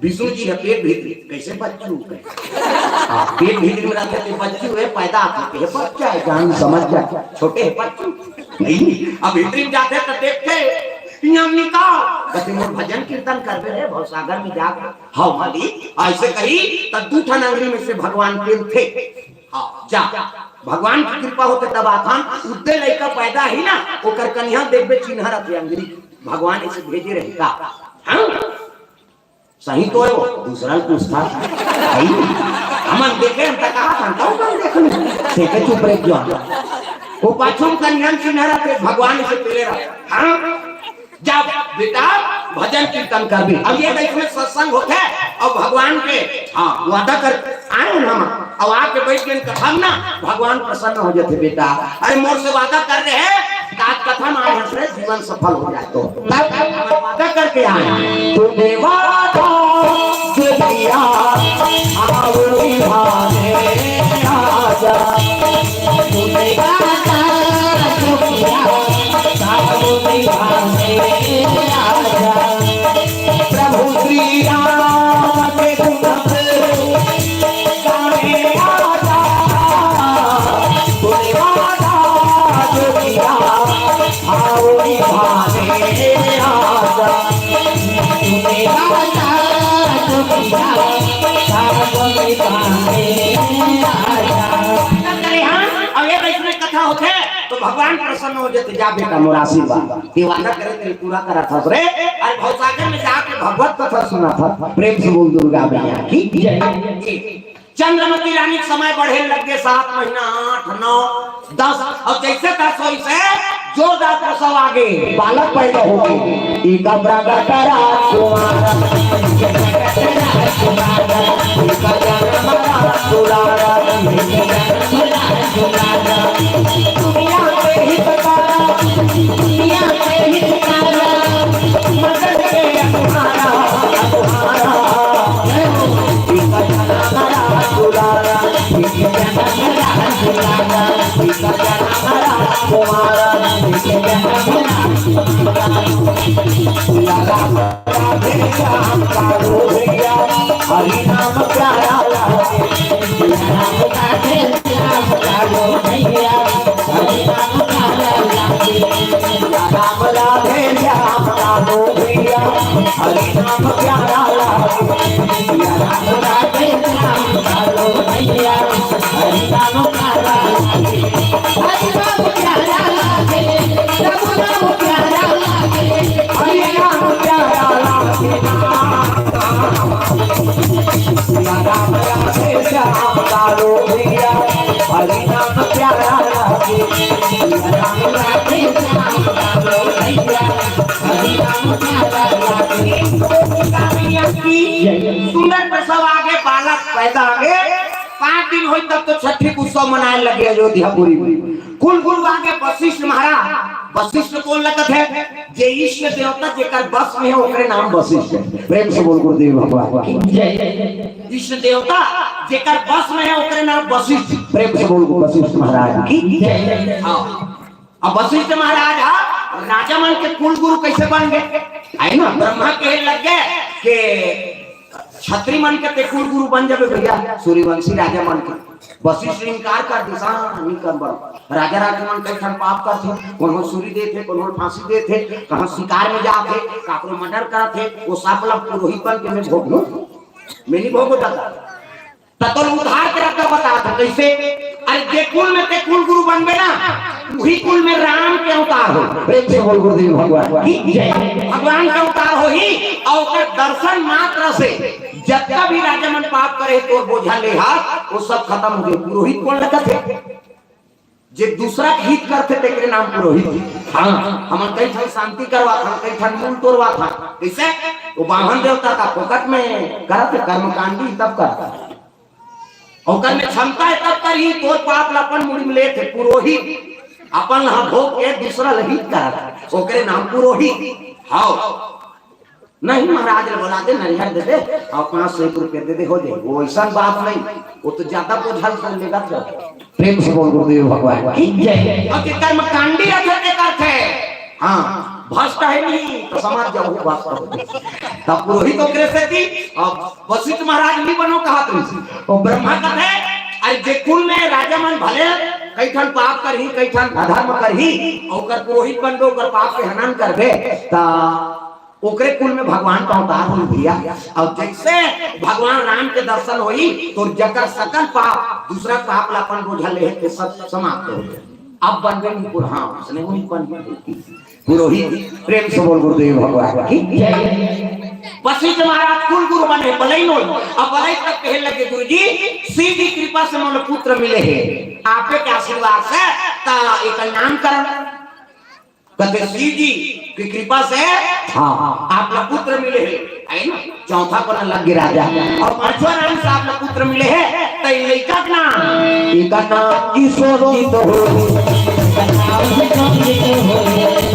विष्णु जी ह पेट भीतरी, कैसे बच्चू कहे? हाँ, पेट भीतरी में रहथे ते बच्चू है, पैदा होथे ते बच्चा है, जान समझ जा, छोटे है बच्चू। नहीं, अब भीतरी में जाथे त देखथे, यहाँ निकाल, कहथे मोर भजन कीर्तन करबे रे, भवसागर में जाके। हाँ मालिक, ऐसे कही त दू ठन अंगरी में से भगवान पेलथे। हाँ, जा, भगवान की कृपा होथे तब आथन, उद्दे लइका पैदा ही ना, ओकर कनिहा देखबे चिन्हा रथे अंगरी, भगवान ऐसे भेजे रहे का? हाँ? सही तो है वो, दूसरा पूछता है। हमन देखे, हम तो कहा था, "कौन कौन देख लूं?" देखे चुप रह गया। वो पाछू का नियम चिन्ह रहा, फिर भगवान से पेले रहा। हाँ? जब बेटा भजन कीर्तन कर भी, अब ये देश में सत्संग होता है और भगवान के, हाँ, वादा कर आए हैं हम, अब आके बैठ के कथा ना, भगवान प्रसन्न हो जाते बेटा। अरे मोर से वादा कर रहे हैं, आज कथा में आए हैं, जीवन सफल हो जाए तो। तब हम वादा करके आए हैं। तूने वादा जो किया, आओ निभाने आजा। तूने वादा जो किया, आओ निभाने आजा। प्रभु श्री राम के गुण गाने आजा, तूने वादा जो किया, आओ निभाने आजा। तूने वादा जो किया, आओ निभाने आजा। करे हाँ, अब ये वैष्णव कथा होथे, तो भगवान प्रसन्न हो जाते, "जा बेटा, मोर आशीर्वाद।" ये वादा करे तेरे पूरा करा था रे। अरे भवसागर में जाके भगवत कथा सुना था। प्रेम से बोल दुर्गा मैया की जय। चंद्रमती रानी के समय बढ़े लग गए, सात महीना, आठ, नौ, दस, और जैसे दस वैसे जोरदार प्रसव आ गए, बालक पैदा हो गए। इका प्रगट राजकुमार। सुंदर प्रसव आगे, बालक पैदा आगे, पाँच दिन होई तब तो छठी के उत्सव मनाए लगे अयोध्यापुरी में। कुल गुरु आगे वशिष्ठ महाराज। वशिष्ठ कौन लगत है? जे इष्ट देवता जेकर बस में है, ओकरे नाम वशिष्ठ है। प्रेम से बोल गुरुदेव भगवान की। इष्ट देवता जेकर बस में है, ओकरे नाम वशिष्ठ। प्रेम से बोल वशिष्ठ महाराज की। हाँ। अब वशिष्ठ महाराज हा राजा मन के कुल गुरु कैसे बन गए? है ना, ब्रह्मा कहे लग गए कि छत्री मन के ते कुल गुरु बन जाबे भैया, सूर्यवंशी राजा मन के। वशिष्ठ इनकार कर दिस, "हाँ, नहीं कर बन।" राजा रानी मन कई ठन पाप करथे, कोनो सूरी देथे, कोनो फांसी देथे, कहाँ शिकार में जाथे, काकरो मर्डर करथे, वो सब ला पुरोहित बन के मैं भोग लूं, मैं नहीं भोगो दादा। त तोला उद्धार के रस्ता बतात हंव, कैसे? अरे, जे कुल में ते कुल गुरु बनबे ना, उही कुल में राम के अवतार हो। प्रेम से बोल गुरुदेव भगवान की जय। भगवान के अवतार होही, अउ ओकर दर्शन मात्र से जतका भी राजा मन पाप करे, तोर बोझा ले हाथ, वो सब खतम हो जाए। पुरोहित कौन लगत हे? जे दूसरा के हित करथे, तेकरे नाम पुरोहित। हाँ, हमन कई ठन शांति करवाथन, कई ठन मूल तोड़वाथन। कैसे? वो बामन देवता का फोकट में करत हे कर्मकांडी, तब करत हे। ओकर में क्षमता हे, तब करही। तोर पाप ला अपन मुड़ी में लेथे पुरोहित, अपन ला भोग के दूसरा ला हित करत हे, ओकरे नाम पुरोहित। हाँ। नहीं, महाराज ला बुला दे, नरिहर दे दे अउ पाँच सौ एक रुपया दे दे, हो जाए। वो ऐसा बात नहीं, वो तो ज्यादा बोझल कर लेगा। तो प्रेम से बोल गुरुदेव भगवान की जय। अउ जे कर्मकांडी रथे, ते करथे। हाँ, भ्रष्ट हे नहीं, तो समझ जाओ, वो भ्रष्ट हो। तब पुरोहित ओकरे सेती, अब वशिष्ठ महाराज नहीं बनो कहा तुम। वो ब्रह्मा कथे, अरे, जे कुल में राजा मन भले कई ठन पाप करही, कई ठन अधर्म करही, ओकर पुरोहित बनबे, ओकर पाप के हनन करबे, त ओकरे कुल में भगवान का अवतार होई भैया। अउ जैसे भगवान राम के दर्शन होई, तो जकर सकल पाप, दूसरा पाप ला अपन बोझा ले हे, ते सब समाप्त हो जाए। अब बन गई पुर-, हाँ, उसने वही बन गई पुरोहित। प्रेम से बोल गुरुदेव भगवान की जय। वशिष्ठ महाराज कुल गुरु बने, बलई नोई। अब बलई तक कहे लगे, "गुरुजी, शिव जी कृपा से मोला पुत्र मिले हे, आपे के आशीर्वाद से, त एकर नामकरण।" कथे, "शिव जी के कृपा से, हाँ, आप ला पुत्र मिले हे, है ना?" चौथा पन्ना लग गया राजा। अउ पांचवा राम से आप ला पुत्र मिले हे, त ई लइका के नाम, एकर नाम किशोर जी तो हो, एकर नाम किशोर जी तो हो,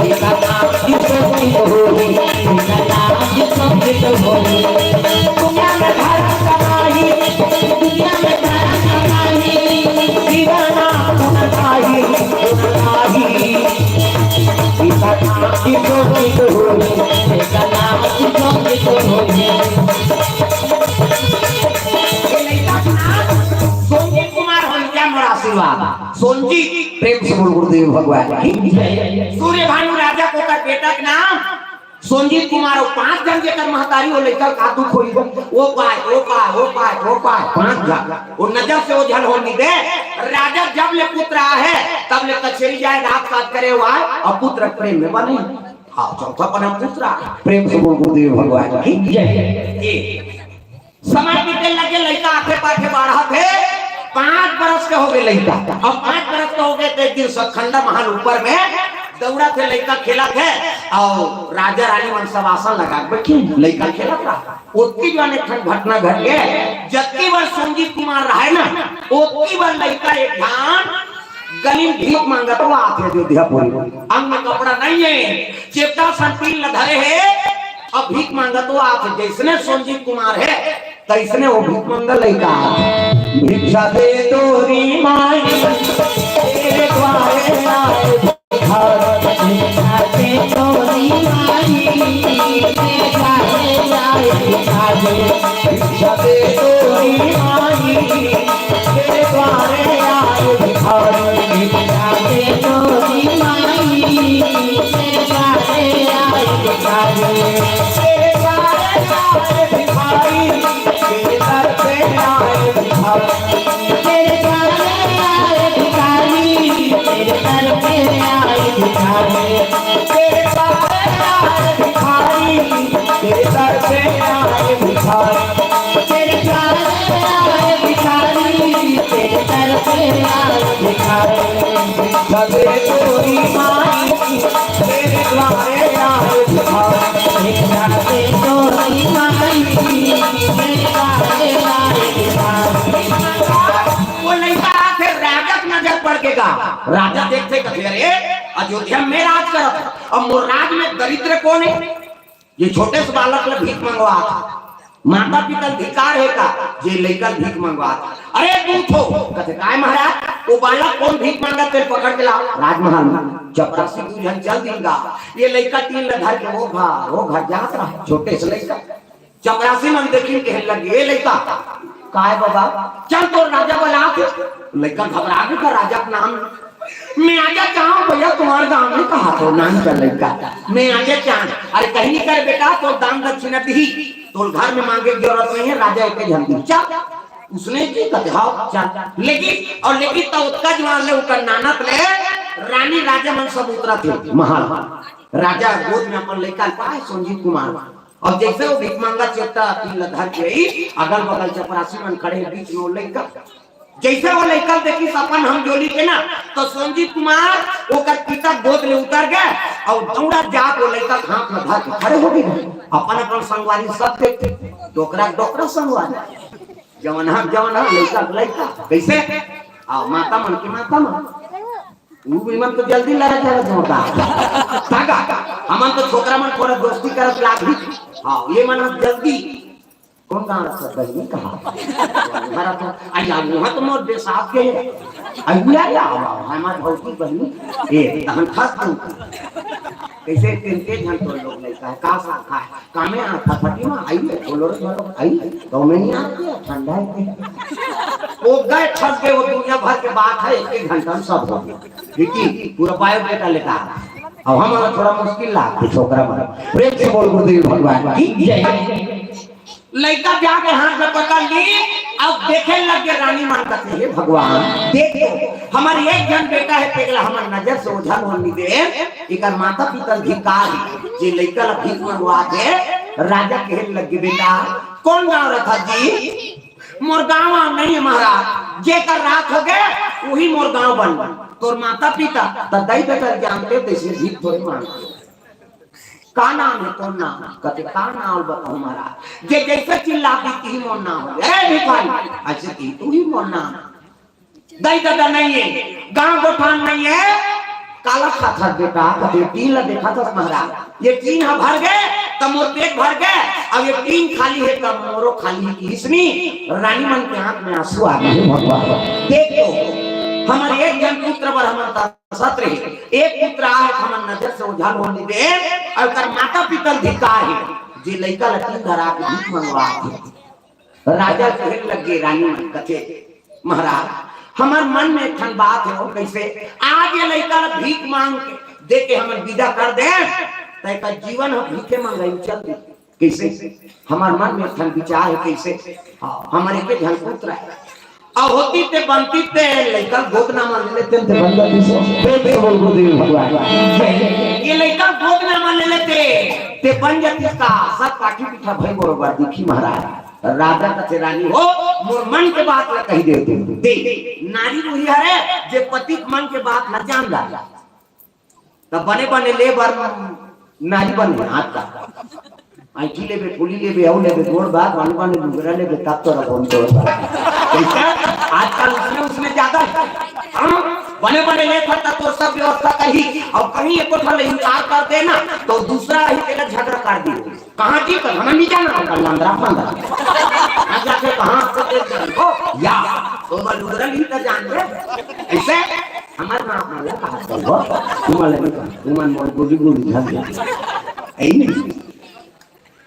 एकर नाम किशोर जी तो हो, एकर नाम किशोर जी तो हो। दुनिया में धर्म कमाई, दुनिया में धर्म कमाई, दीवाना गुण गाई, गुण गाई। सोनजीत कुमार होई, क्या मोर आशीर्वाद? सोनजीत, प्रेम से बोल गुरुदेव भगवान की जय। सूर्य भानु राजा के ओकर बेटा के नाम सोनजीत कुमार। अउ पांच झन जेकर महतारी, वो लइका का दुख होई, वो पाए, वो पाए, वो पाए, वो पाए, पांच झन। वो नजर से ओझल हो नहीं दे। राजा जब ले पुत्र आहे, तब ले कचेरी जाए, रात काज करे, वो आए, अउ पुत्र प्रेम में बने। हाँ, चौथा पन्ना पुत्र आहे। प्रेम से बोल गुरुदेव भगवान की जय। ये समय बीते लगे, लइका आथे पाथे बाढ़त हे, पांच बरस के हो गए लइका। अब पांच बरस के हो गए, तो एक दिन सतखंडा महल ऊपर में दौड़त हे, लइका खेलत हे, अउ राजा रानी मन सब आसन लगा के बइठे, लइका खेलत रहा। ओतकी जुवार एक ठन घटना घट गे, जतकी बार संजीव कुमार रहे ना, ओतकी बार लइका एक ठन गली म भीख मांगत हुआ आथे अयोध्यापुरी। अंग में कपड़ा नइ हे, चेपटा सन टीन ल धरे हे, अउ भीख मांगत हुआ आथे। जइसने संजीव कुमार हे, तइसने ओ भीख मंगा लइका आथे। भिक्षा दे तोरी माई, तेरे द्वारे आए भिखारी। भिक्षा दे तोरी माई, तेरे द्वारे आए भिखारी। भिक्षा दे तोरी माई, तेरे द्वारे आए भिखारी। भिक्षा दे तोरी माई, तेरे द्वारे आए भिखारी। तेरे द्वारे आए भिखारी, तेरे दर पे आए भिखारी। तेरे द्वारे आए भिखारी, तेरे दर पे आए भिखारी। तेरे द्वारे आए भिखारी, तेरे दर पे आए भिखारी। तेरे द्वारे आए भिखारी, तेरे दर पे आए भिखारी। भिक्षा दे तोरी माई, तेरे द्वारे आए भिखारी। भिक्षा दे तोरी माई, तेरे द्वारे आए भिखारी। ओ लइका आथे, राजा के नजर पड़ गे गा। राजा देखथे, कथे, "अरे, अयोध्या में राज करत हे, अब मोर राज में दरिद्र कोन हे? ये छोटे से बालक ल भीख मंगवात हे। माता पिता ल धिकार हे का, जे लइका ल भीख मंगवात हे? अरे दूत हो।" कथे, "काय महाराज?" "ओ बालक कोन भीख मांगत, तेला पकड़ के लाव राजमहल में।" चपरासी दू झन चल दिन गा। ये लइका टीन ल धर के ओ घर, ओ घर जात रहा, छोटे से लइका। चपरासी मन देखिन, कहे लगे, "ए लइका।" "काय बाबा?" "चल, तोर राजा बलात हे।" लइका घबरा गे, का राजा के नाम, "मैं आजा चाहूं भैया, तुम्हारे गांव में कहा तो नाम कर लइका, मैं आजा चाहूं।" "अरे कहीं नहीं कर बेटा, तोर दान दक्षिणा दिही, तोर घर में मांगे के जरूरत नहीं हे, राजा एके झन दिही, चल।" उसने जी कथे, "हाव, चल।" लेकिन, अउ लेकिन त ओतका जुवार ले ओकर नानत ले रानी राजा मन सब उतरत हे महल। राजा गोद में अपन लइका ल पाय, संजीव कुमार। अउ जइसे ओ भीख मांगा चेपटा टीन ल धर के आई, अगल बगल चपरासी मन खड़े हे, बीच में ओ लइका। जइसे ओ लइका ल देखिस अपन हमजोली के ना, त संजीव कुमार ओकर पिता गोद ले उतर गे, अउ दौड़ा जात ओ लइका के हाथ में धर के खड़े हो गे। अपन अपन संगवारी सब देखथे, डोकरा डोकरा संगवारी, जवान हा जवान हा, लइका लइका। कइसे? अउ माता मन के माता मन। उ भी मन तो जल्दी लड़ा जावे छोटा। तागा, हमन तो छोकरा मन थोड़ा दोस्ती करत लागही। हाँ, ये मन जल्दी। कोन गांव से बहिनी कहा? हमारा तो, अइया, वहाँ तो मोर बेसात के है। अइया, या, हमार भौजी बहिनी। ए, तहन खस तू। कइसे तीन के झन तो लोग लइका हे, का शाखा हे? कामे आ फटफटी में आई है, बोलो रे, बोलो, आई, तो में नहीं आती है, ठंडा है। ओ गए, फंस गए, वो दुनिया भर के बात है, एक एक घंटा में सब हो गया। देखिए, पूरा बायोडाटा लेता है। अब हमारा थोड़ा मुश्किल लागथे, छोकरा मन। प्रेम से बोल गुरुदेव भगवान की जय। लइका जाके हाथ में पकड़ ली, अब देखे लग गे रानी मन कथे, "हे भगवान, देख तो, हमर एक झन बेटा हे, तेला हमर नजर से ओझल होन नइ दे, एकर माता पिता ल धिकार हे, जे लइका ल भीख मंगवा दे।" राजा कहे लग गे, "बेटा, कोन गांव रहिथस जी?" "मोर गांव नइ हे महाराज, जेकर रात हो गे, उही मोर गांव बन गे। तोर माता पिता त दई बेटा जानथे, तइसे भीख थोड़े मांगथे।" "का नाम हे तोर नाम?" कथे, "का नाम बताहूं महाराज, जे जइसे चिल्लाही तिही मोर नाम होगे। ए भिखारी, अइसे तिही तुही मोर नाम। दई ददा नइ हे, गांव गोठान नइ हे।" "काला खाथस बेटा?" कथे, "टीन ल देखथस महाराज, ये टीन ह भर गे त मोर पेट भर गे, अब ये टीन खाली हे त मोरो खाली हे।" इसने रानी मन के आंख में आंसू आ गे। भगवान, देख तो, हमर एक झन पुत्र बर हमन तरसत रहे, एक पुत्र आहे, हमर नजर से ओझल होन नइ दे, अउ एकर माता पिता ल धिकार हे, जे लइका ल टीन धरा के भीख मंगवाथे। राजा कहे लग गे, रानी मन कथे, "महाराज, हमर मन में एक ठन बात हे।" "कइसे?" "आज ये लइका ल भीख मांग के दे के हमन विदा कर दे, त एकर जीवन ह भीखे मंगई चल दे।" कइसे? हमर मन में एक ठन विचार हे, कइसे? हाँ, हमर एके झन पुत्र हे। अउ होतिस ते बनतिस ते लइका गोद नाम ले लेतेन ते बन जातिस। प्रेम से बोल गुरुदेव भगवान। ये लइका गोद नाम ले लेते, ते बन जातिस का? सब पाठी पीठा भई बरोबर दिखही महाराज। राजा कथे, "रानी हो, मोर मन के बात ल कहि दे तैं।" दे, नारी वही हरे, जे पति के मन के बात ल जान डारे। त बने बने ले बर नारी बने हाथ का। ऐठी लेबे, फूली लेबे, अउ लेबे, गोड़ बात, बने बने लुगरा लेबे, तब तोरा बोन तोड़ बात। कैसा? आजकल उसमें, उसमें ज्यादा है। हाँ? बने बने ले था, तब तोर सब व्यवस्था करी, अउ कहीं एको ठन ले इनकार कर देना, तो दूसरा ही तेरा झगड़ा कर दी। कहाँ जी? तो हमें नहीं जाना, हम कल अंदर, अंदर। ना जाके कहाँ से देख जाए? हो, या, तो मैं लुगरा नहीं तो जान दे। ऐसे? हमारे माँ, माँ ने कहा, "चल, हो, तू मन नहीं कहा, तू मन मोर गोली, गोली झल जा।" यही नहीं।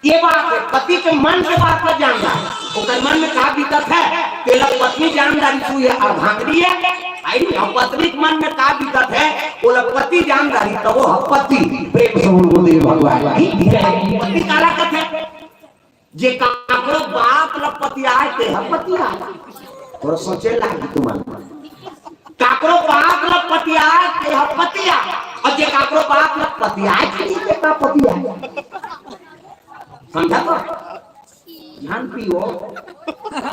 ये बात है, पति के मन के बात ला जानना। ओकर मन में का बीतत है, तेला पत्नी जान डारी, तू ये अर्धांगिनी है। आई, और पत्नी के मन में का बीतत है, ओला पति जान डारी, तो वो है पति। प्रेम से बोल गुरुदेव भगवान की जय। पति काला कथे, जे काकरो बात ला पतियाए, ते ह पतिया। थोड़ा सोचे लागी तुमन। काकरो बात ला पतियाए, ते ह पतिया। और जे काकरो बात ला पतियाए, ते का पतिया। समझा तो? ध्यान पियो,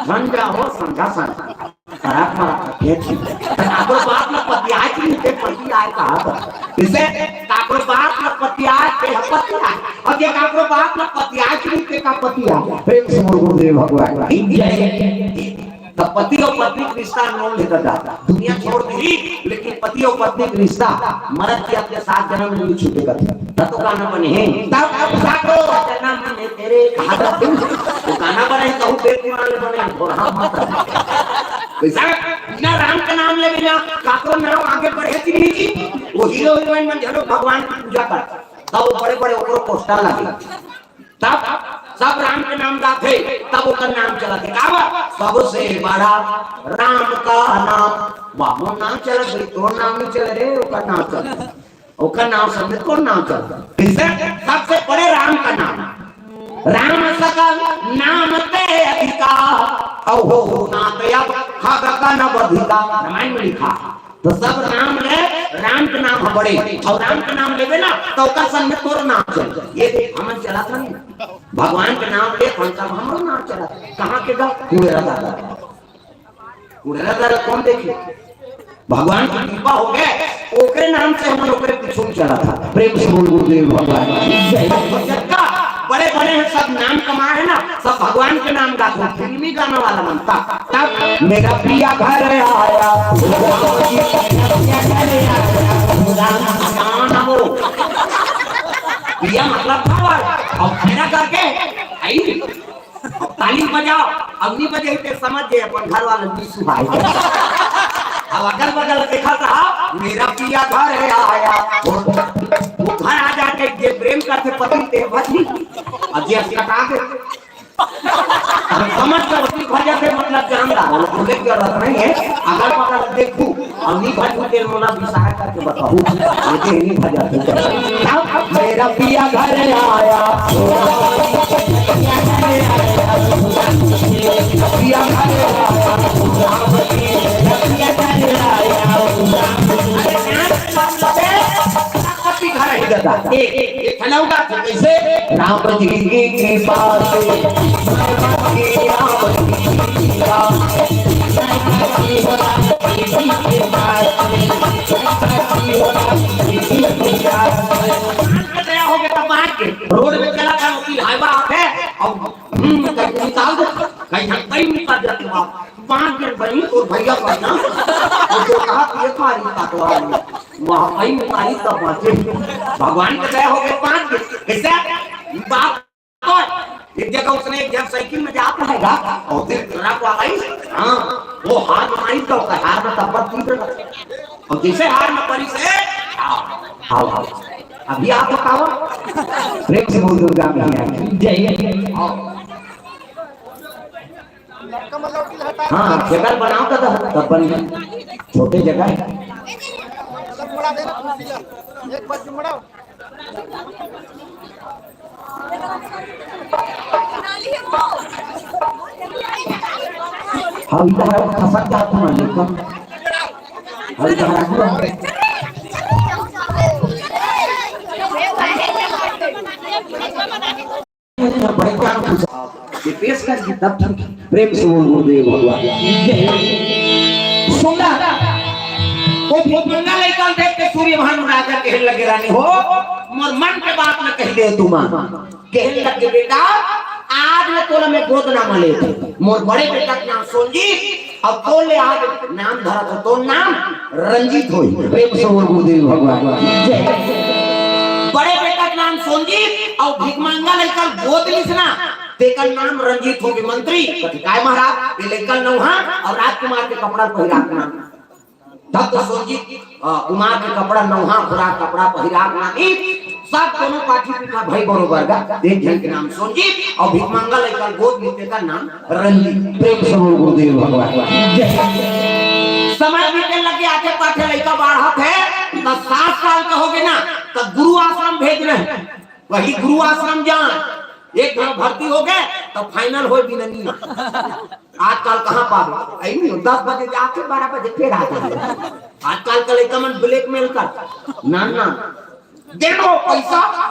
ध्यान जाओ, समझा, समझा। खराब, खराब, ठीक, ठीक। काकरो बात ला पतियाए, ते पतिया कहा था। इसे काकरो बात ला पतियाए, ते ह पतिया। और जे काकरो बात ला पतियाए, ते का पतिया। प्रेम से बोल गुरुदेव भगवान की जय। त पति और पत्नी के रिश्ता अनमोल है दादा। दुनिया छोड़ दी, लेकिन पति और पत्नी के रिश्ता मरद के अपने सात जन्म में नहीं छूटेगा। तब तो गाना बने हैं। तब, तब सातो जन्म में तेरे कहा था तू। वो गाना बने, कहूँ बेकुरान बने, और हम मत। वैसा बिना राम के नाम ले, बिना काकरो नाम आगे बढ़े कि नहीं जी? वो हीरो हीरोइन मन झलो भगवान की पूजा कर, तब वो बड़े बड़े ओकरो पोस्टर लगे, तब सब राम के नाम गाथे, तब ओकर नाम चलत हे। का बा? सबसे बड़ा राम का नाम। बाबू नाम चलत भाई, तोर नाम नहीं चल रे, ओकर नाम चलत। ओकर नाम समझे, कौन नाम चलता? किसे? सबसे बड़े राम का नाम। राम सकल नाम ते अधिका, अहो नाम ते अब खग गण बधिका। रामायण में लिखा। तो सब नाम ले, राम के नाम ह बड़े, और राम के नाम लेबे ना, तो ओकर संग में तोर नाम चल। ये देख, हमन चला था नहीं, भगवान के नाम ले, हम सब हमरो नाम चला। कहाँ के गा? कुड़ेरा दादा। कुड़ेरा दादा कौन देखी? भगवान की कृपा हो गए, ओकरे नाम से हमन ओकरे पीछू में चला था। प्रेम से बोल गुरुदेव भगवान की जय। जब का बड़े बड़े हैं, सब नाम कमाए हैं ना, सब भगवान के नाम गाते हैं। फिल्मी गाना वाला मन तब, तब मेरा पिया घर आया, राम जी, मेरा पिया घर आया, राम नाम हो। पिया मतलब भाव, और मेरा करके आई। अब ताली बजाओ, अब नहीं बजे ते समझ गए अपन घर वाले नहीं सुहाए। अब अगल बगल देखा था, मेरा पिया घर है आया, वो, वो घर आ जाके जे प्रेम करते पति ते भजी, अब जे कटा दे। अब समझ कर पति भजा के मतलब जानदार, वो बोले की जरूरत नहीं है, अगल बगल देखू। अवनी भजू के मोला बिसाह करके बताहू। ये नहीं भजा तू। अब मेरा पिया घर आया। पिया घर आया। पति घर ही दादा। एक, एक, एक फैलाऊंगा तो कैसे? राम जी की कृपा से। राम जी की कृपा से। दया हो गया तो बांट के रोड में चला था, वकील हाईवा आके और, हम्म, कहीं निकाल दो, कहीं हम कहीं निकाल जाते बाप। बांट के बनी तो भैया बना। और जो कहा कि ये खाली काटवा ली, वहाँ कहीं निकाली तब बांटे। भगवान के दया हो गए बांट के। कैसे? बाप एक जगह उसने एक जगह साइकिल में जाता है गा, और फिर ट्रक वाला ही, हाँ, वो हार में मारी तो हार में तब्बत थी फिर। और जैसे हार में पड़ी से, आओ, आओ, आओ। अभी आप बताओ। प्रेम से बोल दुर्गा मैया की जय। आओ। हाँ, जगह बनाओ तो तब बन जाए। छोटे जगह है। एक बार जुमड़ा। हम इधर खसक जाते हैं, लेकिन हम इधर आते हैं। ये पेश कर दी, तब ठीक। प्रेम से बोल गुरुदेव भगवान की जय। सुंदर। वो भूतमंगा लइका देख के सूर्य भानु राजा कहे लगे रानी हो, मोर मन के बात में कही दे तुमा। कहे लगे बेटा, आज ले तोला मैं गोद नाम ले, मोर बड़े बेटा के नाम सोनजीत, अउ तोर ले आज नाम धरत हो, तोर नाम रंजीत होई। प्रेम से बोल गुरुदेव भगवान की जय। बड़े बेटा के नाम सोनजीत अउ भिखमंगा लइका गोद लिस ना, तेकर नाम रंजीत होगे। मंत्री कथे, "काय महाराज, ये लइका नौहा अउ राजकुमार के कपड़ा पहिरा के नाम।" तब तो सोनजीत, अ, कुमार के कपड़ा नौहा, खुराक कपड़ा पहिरा के नाम, सब कोनो पाठी पीठा भाई बरोबर गा, एक झन के नाम सोनजीत अउ भिखमंगा लइका गोद लिस तेकर नाम रंजीत। प्रेम से बोल गुरुदेव भगवान की जय। समय बीते लगे, आगे पाछे लइका बाढ़त हे, त सात साल का होगे ना, त गुरु आश्रम भेज रहे। वही गुरु आश्रम जान, एक घांव भर्ती होगे, त final होय बिना नी। आजकल कहाँ पाबे? अई नी, दस बजे जाथे, बारह बजे फेर आ जाथे। आजकल के लइका मन blackmail कर, ना, ना, दे दो पैसा।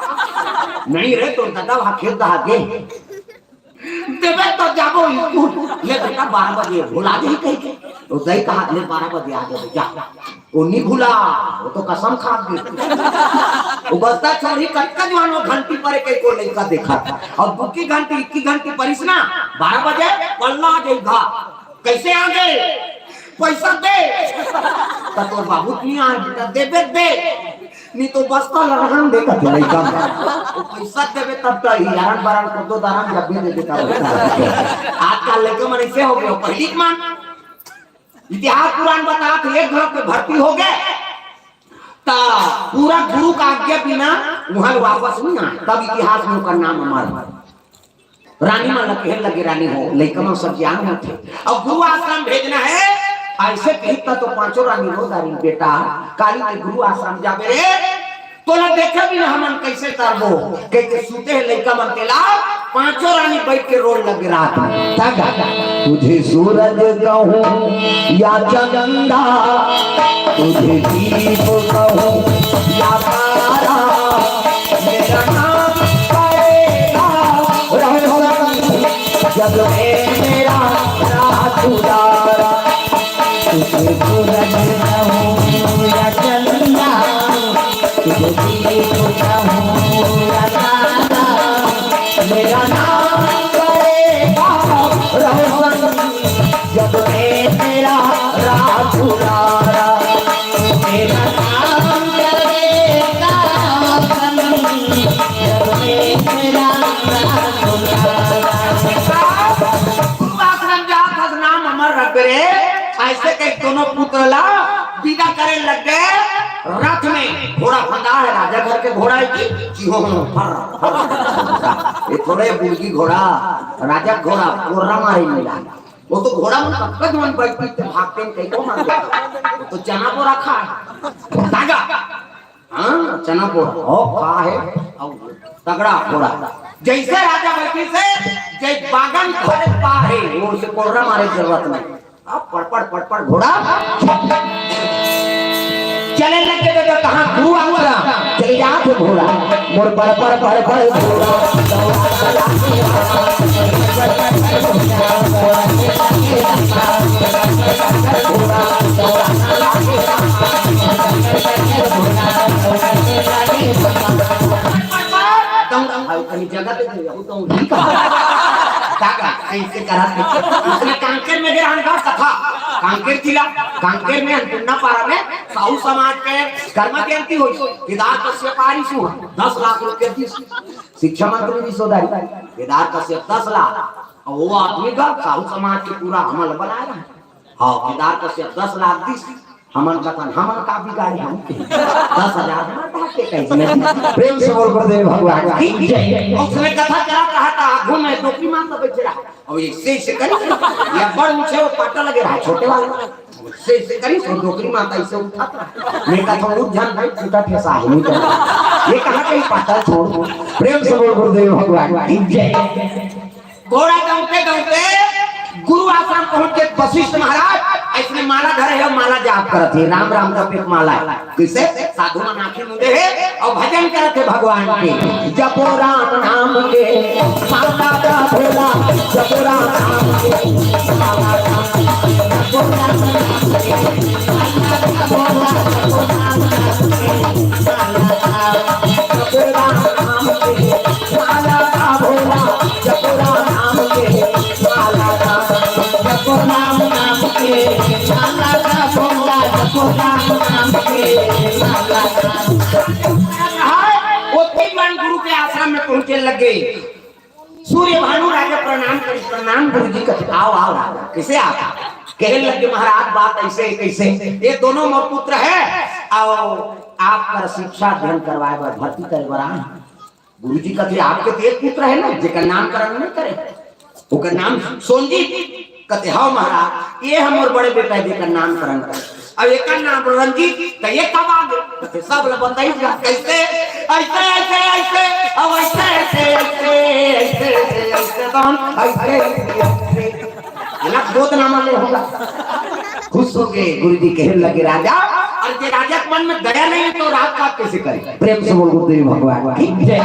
नहीं रे, तोर दादा वहाँ खेत दहा दे। देबे तो जाबो स्कूल। ले बेटा, बारह बजे भुला जाही कहिके। तो दई कहा, "ले, बारह बजे आ जाबे, जा।" वो नी भुला, वो तो कसम खा के। वो बस्ता छोड़ी कतका जुवान वो घंटी पर एक, एक वो लइका देखा। अउ दुकी घंटी, इक्की घंटी परिस ना, बारह बजे पल्ला आ जाही घर। "कैसे आ गे? पैसा दे।" "त तोर बाबू नी आए बेटा, देबे दे।" नी तो बस्ता लड़हन दे कथे लइका मन। वो पैसा देबे तब तो ही यारन बारन को दो दारन जब भी दे देता रहता है। आजकल लइका मन ऐसे हो गए, पहली के मन। इतिहास पुराण बतात हे, एक घांव के भर्ती होगे, त पूरा गुरु का आज्ञा बिना वहां वापस नी आए, तब इतिहास में ओकर नाम अमर है। रानी मन ला कहे लगे, "रानी हो, लइका मन सब ज्ञान होथे, अउ गुरु आश्रम भेजना हे।" ऐसे कही त तो पांचों रानी रो डारिन, "बेटा, काली के गुरु आश्रम जाबे रे, तोला देखे बिना हमन कैसे करबो?" कहिके सुते हे लइका मन तेला, पांचों रानी बैठ के रोन लगे रात में। तब तुझे सूरज कहूँ या चंदा, तुझे दीप कहूँ या तारा, मेरा नाम पड़ेगा रोशन, जग में मेरा राज उजाला। तुझे सूरज कहूँ या चंदा, तुझे दीप कहूँ या तारा, मेरा नाम पड़ेगा रोशन, जग में तेरा राज उजाला। मेरा नाम करेगा सनम, जब मेरा राज उजाला। गुरु आश्रम जात हस, नाम अमर रख रे। ऐसे कही दोनों पुत्र ला विदा करे लग गए रथ में। घोड़ा फंदा है, राजा घर के घोड़ा है कि जी हो, हो, फर, फर। ये थोड़े बुड़की घोड़ा, राजा घोड़ा, कोर्रा मारे मिला। वो तो घोड़ा मन कतका मन बैठ के भागते हैं, कहीं को मार देता। वो तो चना बोरा खा है। ताजा। हाँ, चना बोरा। ओ, खा है। अउ तगड़ा घोड़ा। जैसे राजा बैठी से, जय बागन भरे पा है, वो उसे कोर्रा मारे जरूरत नहीं। अब पड़पड़, पड़पड़ घोड़ा। चले लगे तो, तो कहाँ गुरु आश्रम, चले जात घोड़ा। मोर पड़पड़, पड़पड़ घोड़ा। दौड़, भाई, कहीं जगह पे दे, वो तो उंगली का। का का, कैसे करा थे? उसने कांकेर में गए, हम कहा कथा। कांकेर जिला, कांकेर में अन्नपूर्णा पारा में साहू समाज के कर्मा जयंती हुई। केदार कश्यप आरिस हुआ, दस लाख रुपया दिस। शिक्षा मंत्री भी सोधारी, केदार कश्यप दस लाख। और वो आदमी का साहू समाज के पूरा हमल बनाया। हाँ, केदार कश्यप दस लाख दिस। हमन कथन, हमन का बिगाड़ी हम के? दस हजार हमर बाप के कैसे नहीं? प्रेम से बोल गुरुदेव भगवान की जय। और उसने कथा चला रहा था, आगू में डोकरी मार तो बैठ रहा। अब ऐसे, ऐसे करी, या बड़ ऊंचे वो पाटा लगे रहा, छोटे वाला। ऐसे, ऐसे करी, सो डोकरी माता ऐसे उठा था। मैं कहा था, "उठ जान भाई, टूटा ठेसा है, नहीं तो।" ये कहा कहीं पाटा छोड़। प्रेम से बोल गुरुदेव भगवान की जय। घोड़ा दौड़ते दौड़ते गुरु आश्रम पहुंच के वशिष्ठ महाराज ऐसने माला धरे हे, माला जाप करत हे, राम राम जप एक माला हे। किसे? साधु मन आंखें मूंदे हे और भजन करत हे भगवान के। जपो राम नाम के, माला का भोला, जपो राम नाम के, माला का, जपो राम नाम के, माला का भोला, जपो राम नाम के, माला सूर्य भानु राजा प्रणाम करिस, "प्रणाम गुरुजी।" कथे, "आओ, आओ राजा।" "कइसे आप?" कहे लगे, "महाराज, बात अइसे हे, कइसे, ये दोनों मोर पुत्र हे, अउ आपकर शिक्षा अध्ययन करवाए बर, भर्ती करे बर आए हन।" गुरुजी कथे, "आपके तो एक पुत्र हे ना, जेकर नामकरण नइ करे, ओकर नाम सोनजीत।" कथे, "हव महाराज, ये हमर बड़े बेटा हे, जेकर नामकरण करे।" अब एकर नाम रंजीत, त ये कब आ गे? कथे, "सब ल बताइस गा।" "कइसे?" "अइसे, अइसे, अइसे, अब अइसे, अइसे, अइसे, अइसे, अइसे, अइसे, अइसे, तहन अइसे, अइसे, अइसे।" एला गोदना म ले होगा। खुश हो गे गुरुजी, कहे लगे, "राजा।" अउ जे राजा के मन में दया नइ हे, त राजपाट कइसे करे? प्रेम से बोल गुरुदेव भगवान की जय।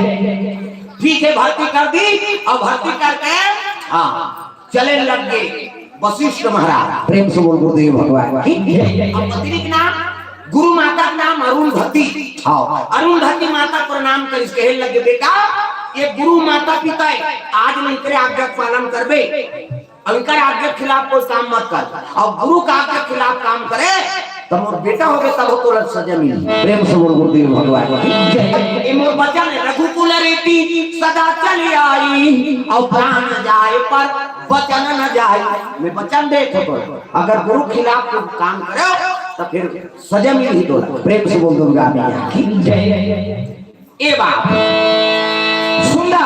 ठीक हे, भर्ती कर दिस, अउ भर्ती करके, हाँ, चले लग गे वशिष्ठ महाराज। प्रेम से बोल गुरुदेव भगवान की। अब पत्नी के नाम, गुरु माता के नाम अरुंधति। हाँ। अरुंधति माता प्रणाम करिस, कहे लगे, "बेटा, ये गुरु माता पिता हे, आज ले इनकर आज्ञा के पालन करबे, अउ इनकर आज्ञा के खिलाफ कोई काम मत कर, अउ गुरु के आज्ञा के खिलाफ काम करे, त मोर बेटा होगे, तब तोला सजा मिलही।" प्रेम से बोल गुरुदेव भगवान की जय। "ये मोर बचन हे, रघुकुल रीति सदा चली आई, अउ प्राण जाए पर बचन न जाई।" मैं बचन देत हँव, अगर गुरु खिलाफ तुम काम करो, त फिर सजा मिलही तोला। प्रेम से बोल दुर्गा मैया की जय। ए बाप, सुंदर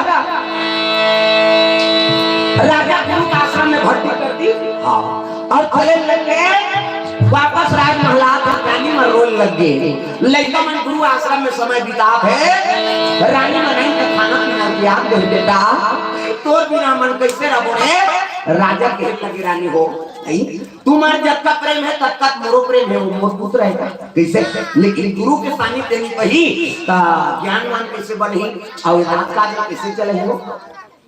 राजा गुरु के आश्रम में भर्ती कर दिस। हाँ। अउ चले लग गे वापस राजमहल, रानी म रोए लग गे। लइका मन गुरु आश्रम में समय बितात हे, रानी मन आइन त खाना पीना त्याग दे, "बेटा, तोर बिना हमन कइसे रहबो रे?" राजा कहे लगे, "रानी हो, नहीं, तुम्हर जतका प्रेम हे, ततका मोरो प्रेम हे, वो मोर पुत्र हे।" कइसे? लेकिन गुरु के सानिध्य नइ पाही, त ज्ञानवान कइसे बनही? अउ राजकाज कइसे चलही वो?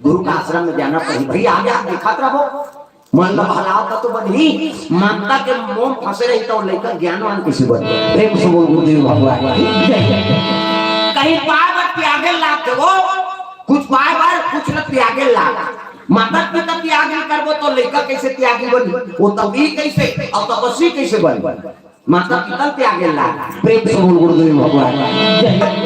गुरु के आश्रम में जाना पड़ही। भई, आगे आप देखत रहो, मन ल बहलाव त तो बनही, ममता के मोह फंसे रही, त लइका ज्ञानवान कइसे बनही? प्रेम से बोल गुरुदेव भगवान की जय। कहीं पाए बर त्यागे लाग देबो, कुछ पाए बर, कुछ ल त्यागे लाग। माता पिता त्याग नइ करबो, त लइका कइसे त्यागी बनही? वो तपस्वी कइसे, अउ तपस्वी कइसे बनही? माता पिता ल त्यागे लाग। प्रेम से बोल गुरुदेव भगवान की जय।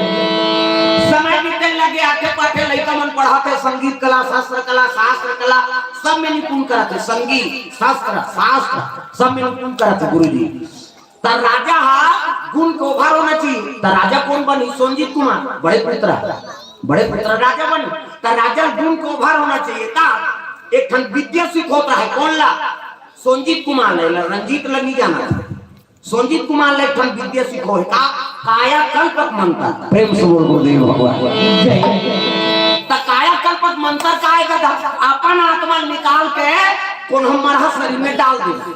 समय बीते लगे, आठे पाठे लइका मन पढ़त हे, संगीत कला, शस्त्र कला, शास्त्र कला, सब में निपुण करत हे, संगीत, शस्त्र, शास्त्र, सब में निपुण करत हे गुरुजी। त राजा ह गुण के ओभार होना चाहिए। त राजा कोन बनही? सोनजीत कुमार, बड़े पुत्र, बड़े पुत्र राजा बनही। त राजा गुण के ओभार होना चाहिए। त एक ठन विद्या सिखोत हे, कोन ला? सोनजीत कुमार ला, रंजीत ला नइ जानत हे। सोनजीत कुमार ला एक ठन विद्या सिखोहे, का? कायाकल्प मंत्र। प्रेम से बोल गुरुदेव भगवान की जय। त कायाकल्प मंत्र का हे कथा? अपन आत्मा निकाल के कोनो मरहा शरीर में डाल दे।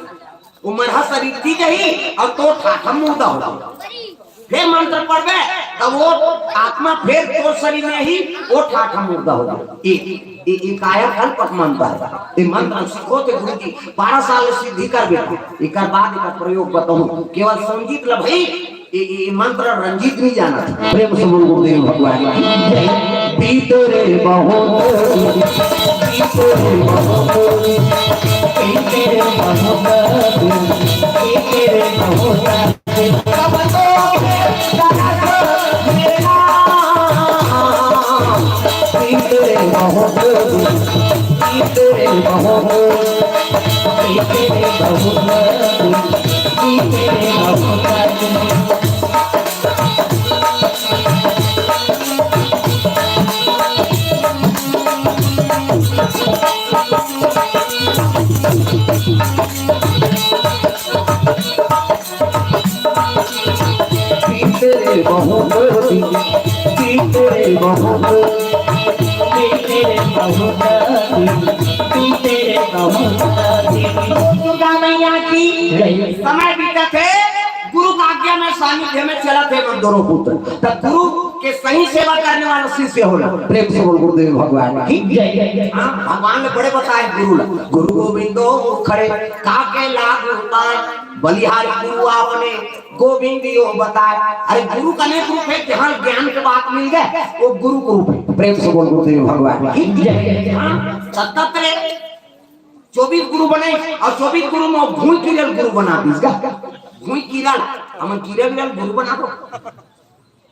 वो मरहा शरीर जी जाही अउ तोर ठाठ ह मुर्दा हो जाही। फेर मंत्र पढ़बे, त वो आत्मा फेर तोर शरीर में आही, वो ठाठ ह मुर्दा हो जाही। ए, ए, ए कायाकल्प मंत्र हे। ए मंत्र सिखोथे गुरुजी, बारह साल सिद्धि कर बेटा, एकर बाद एकर प्रयोग बताहूँ। केवल संगीत ल भई, ए, ए मंत्र रंजीत नइ जानत हे। प्रेम से बोल गुरुदेव भगवान की जय। बीते रे बहुत, बीते रे बहुत, बीते रे बहुत, बीते रे बहुत। बीते रे बहुत दिन, बीते रे बहुत दिन, बीते रे बहुत दिन, बीते रे बहुत दिन। दुर्गा मैया की जय। समय बीतत हे, गुरु का आज्ञा में सानिध्य में चलत हे मन दोनों पुत्र। त गुरु के सही सेवा करने वाला शिष्य होला। प्रेम से बोल गुरुदेव भगवान की जय। हाँ, भगवान ने बड़े बताए गुरु ला। गुरु गोविंदो मुखड़े काके लागू पाए, बलिहारी गुरु आपने गोविंद यो बताए। अरे गुरु का अनेक रूप हे, जहाँ ज्ञान के बात मिल जाए, वो गुरु के रूप हे। प्रेम से बोल गुरुदेव भगवान की जय। हाँ, सतत रे चौबीस गुरु बनाइस अउ चौबीस गुरु में भुइँ कीरा ल गुरु बना दिस गा। भुइँ कीरा ल, हमन कीरा वीरा ल गुरु बना दो।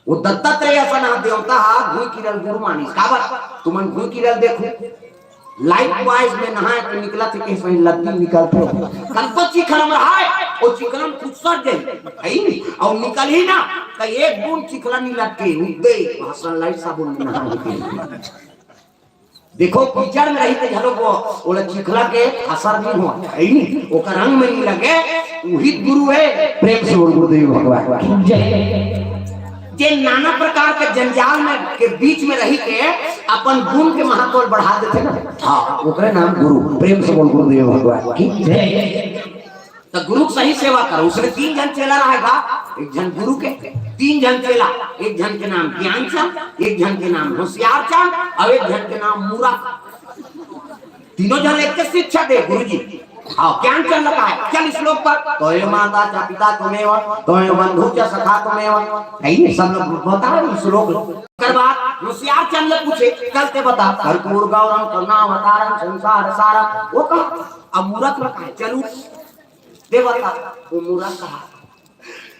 वो दत्तात्रेय असन ह देवता ह भुइं किरल गुरु मानिस। काबर? तुमन भुइं किरल देखो, लाइफ बॉयज में नहाए के निकलत हे, कहीं सही लद्दी निकलत हे। कल तो चिखला में रहाए, वो चिखला में खुद सर जाई, है नी? अउ निकल ही ना, त एक बूंद चिखला नहीं लटके, उद्दे वहाँ सनलाइट साबुन में नहा होते। देखो, कीचड़ में रही त घलो वो, ओला चिखला के असर नहीं हो, है नी? ओकर रंग में नहीं लगे, उही गुरु है। प्रेम से बोल गुरुदेव भगवान की। जे नाना प्रकार के जंजाल में, के बीच में रही के अपन गुण के महत्व बढ़ा देथे ना, हाँ, ओकरे नाम गुरु। प्रेम से बोल गुरुदेव भगवान की। त गुरु के सही सेवा करो। उसमें तीन झन चेला रहेगा, एक झन गुरु के, तीन झन चेला, एक झन के नाम ज्ञानचंद, एक झन के नाम होशियारचंद, अउ एक झन के नाम मूरख। तीनों झन एक के शिक्षा दे गुरुजी। हाँ, ज्ञानचंद का है, चल श्लोक पर, "त्वमेव माता च पिता त्वमेव, त्वमेव बंधु च सखा त्वमेव।" है ये सब लोग बता रहे श्लोक। ओकर बाद होशियारचंद ले पूछे, "चल ते बता, कर्पूर गौरम करुणावतारम संसार सारम।" वो कहा, अब मूरख में कहा, "चलू, ते बता।" वो मूरख कहा,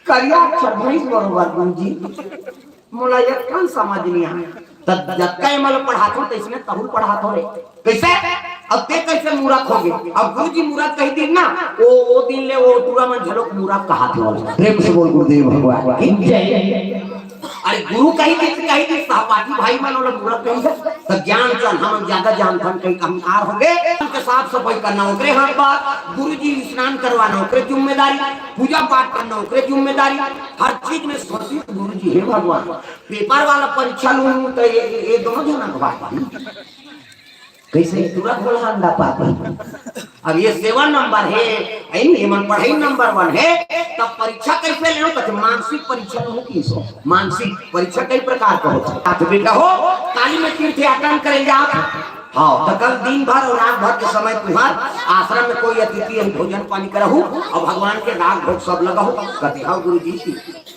"करिया अक्षर भैंस बरोबर गुरुजी, मोला एक कन समझ नहीं आए।" तब जतका एमन ल पढ़ाथो, तइसने तहू पढ़ाथो रे। कइसे? अब ते कइसे मूरख होगे? अब गुरुजी मूरख कहि दिन ना, ओ, ओ दिन ले ओ टूरा मन घलोक मूरख कहाथे। प्रेम से बोल गुरुदेव भगवान की जय। अरे गुरु कहि दिन, कहि दिन सहपाठी भाई मन ओला मूरख कहि दे। त ज्ञानचंद, हम ज्यादा जानथन, कहीं अहंकार होगे। उनके साफ सफाई करना ओकरे हाथ बार, गुरुजी स्नान करवाना ओकरे जिम्मेदारी, पूजा पाठ करना ओकरे जिम्मेदारी, हर चीज में सचिव गुरुजी हे भगवान। पेपर वाला परीक्षा लूं त ये, ये दोनों झन अगवा जाही। कइसे तुरंत बोला अंडा पाती। अब ये सेवन नंबर हे, है नी, एमन पढ़ई नंबर वन हे, तब परीक्षा कइसे लेहूं? कथे मानसिक परीक्षा लेहूं कि सो मानसिक परीक्षा कई प्रकार के होथे। त बेटा हो, काली में तीर्थ यात्रा करे जात। हाँ, त कल दिन भर अउ रात भर के समय तुंहर आश्रम में कोई अतिथि अही भोजन पानी करहू अउ भगवान के राग भोग सब लगहू। कथे, "हाँ गुरुजी।"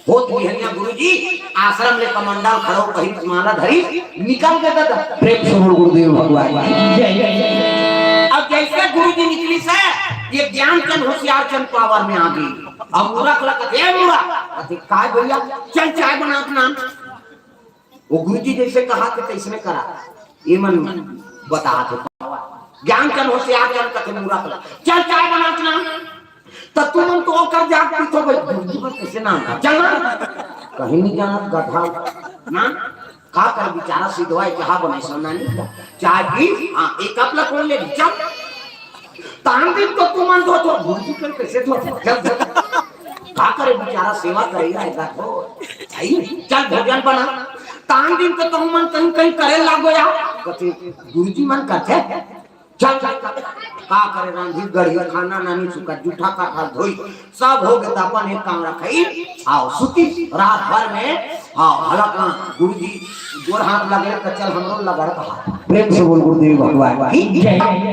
होत बिहनिया गुरुजी आश्रम ले कमंडल खड़ो पहिर माला धरी निकल गे ददा। प्रेम से बोल गुरुदेव भगवान की जय। अब जइसे गुरुजी निकलिस हे, ये ज्ञानचंद होशियारचंद पावर में आ गे। अब मूरख ला कथे, "ए मूरख," कथे, "काय भैया?" "चल चाय बना के लान।" वो गुरुजी जइसे कहाथे तइसने करा, एमन बतात हे। ज्ञानचंद होशियारचंद कथे मूरख ला, "चल चाय बना के लान।" त तुमन तो ओकर जात पीथो भाई, गुरुजी बर कइसे नाम था? चल ना। कहीं नहीं जाना गधा ना, का कर बेचारा सिधवा हे, चाह बनाइस ना नहीं था। चाय पी, हाँ, एक कप ला कोन ले, चल। तान दिन तो तुमन धोथो, गुरुजी कर कइसे धोथो? चल, चल। का करे बेचारा, सेवा करे रहेगा तो। सही, चल भोजन बना। तान दिन तो तुमन कहीं, कहीं करे लागो यार। कथे, गुरुजी मन कथे, चल, चल, चल। का करे रांधी गढ़िया खाना नानी सुखा, जूठा का खाल धोई। सब होगे त अपन एक काम रखई, आओ सुती रात भर में, आओ हलक गुरुजी गोड़ हाथ लगे त चल हमरो लगड़ कहा। प्रेम से बोल गुरुदेव भगवान की जय।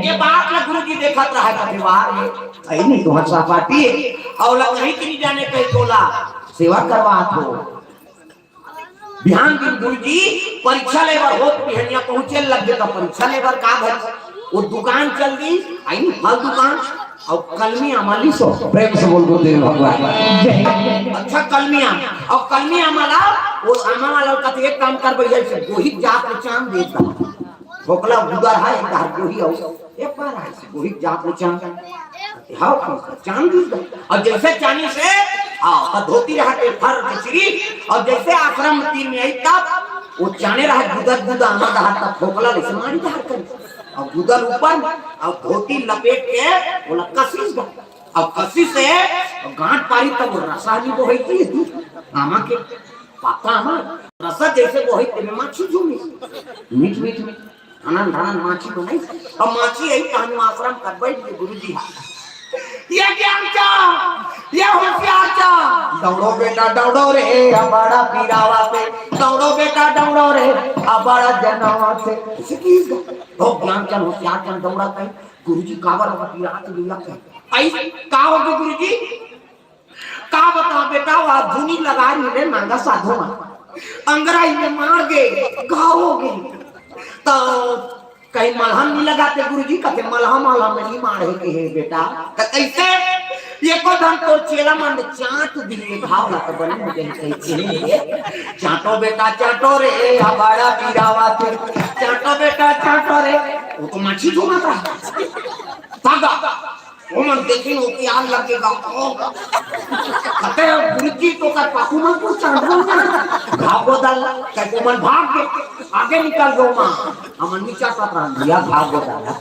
ये बात ला गुरुजी देखत रहा कथे वाह रे, अई नहीं तुम्हार सहपाठी हे, अउ ला कहीं कि नहीं जाने कहीं तोला सेवा करवात हो। बिहान दिन गुरुजी परीक्षा ले बर होत बिहनिया पहुंचे लग गे त परीक्षा ले बर का भर वो दुकान चल दी, आई नी फल दुकान, अउ कलमी आमा लिसो। प्रेम से बोल गुरुदेव भगवान। अच्छा कलमी आमा, अउ कलमी आमा ला वो आमा वाला कथे एक काम कर भैया, इसे गोहित जात ले चान दे दा। फोकला गुदर है, एक बार गोही अउ एक बार है, इसे गोहित जात ले चान। हाँ, चान दे दा। अउ जइसे चानिस हे, हाँ, अउ धोती रहा के फर के चिरी, अउ जइसे आश्रम तीर में आई तब वो चाने रहा गुदर गुदा आमा डहर तब फोकला ले से मारी डहर कर। अउ गुदर ऊपर, अउ धोती लपेट के ओला कसिस गा। अउ कसिस हे, अउ गांठ पारी तब वो रसा नहीं बोहई थी, आमा के पाता आमा, रसा जइसे बोहई तेमे माछी झूमी। मीठ मीठ मीठ। धनन धनन माछी बनाई। अब माछी आई तहन आश्रम कर बैठ के गुरुजी हा। ये ज्ञानचंद, ये होशियारचंद, दौड़ो बेटा दौड़ो रे, अबाड़ा पीरावत हे, दौड़ो बेटा दौड़ो रे, अबाड़ा जनवत हे। इसे की हो ज्ञानचंद होशियारचंद दौड़त हे, गुरुजी काबर अबाड़ा पीरात हे, आई का होगे गुरुजी? का बता बेटा, वो धुनी लगा रही रे नांगा साधु मा। अंगराई में मार गे, घाव होगे। त कहीं मलहम नहीं लगाते गुरुजी, कथे मलहम मलहम नहीं मारे के हे बेटा। त कइसे? एको धन तोर चेला मन चांट दिए घाव ला तो बने मुझे कहिथे, "चांटो बेटा चांटो रे, अबाड़ा पीरावथे, चांटो बेटा चांटो रे।" वो तो माछी धुमाता है। तागा, वो मन देखिन, वो की आग लगेगा। ओ, कहते हैं, "गुरुजी तो कर पाकू मन को चांटो ना, घाव गोदल।" कहते मन भाग गए, आगे निकल गो माँ, हम नीचा पकड़ लिया, घाव गोदल।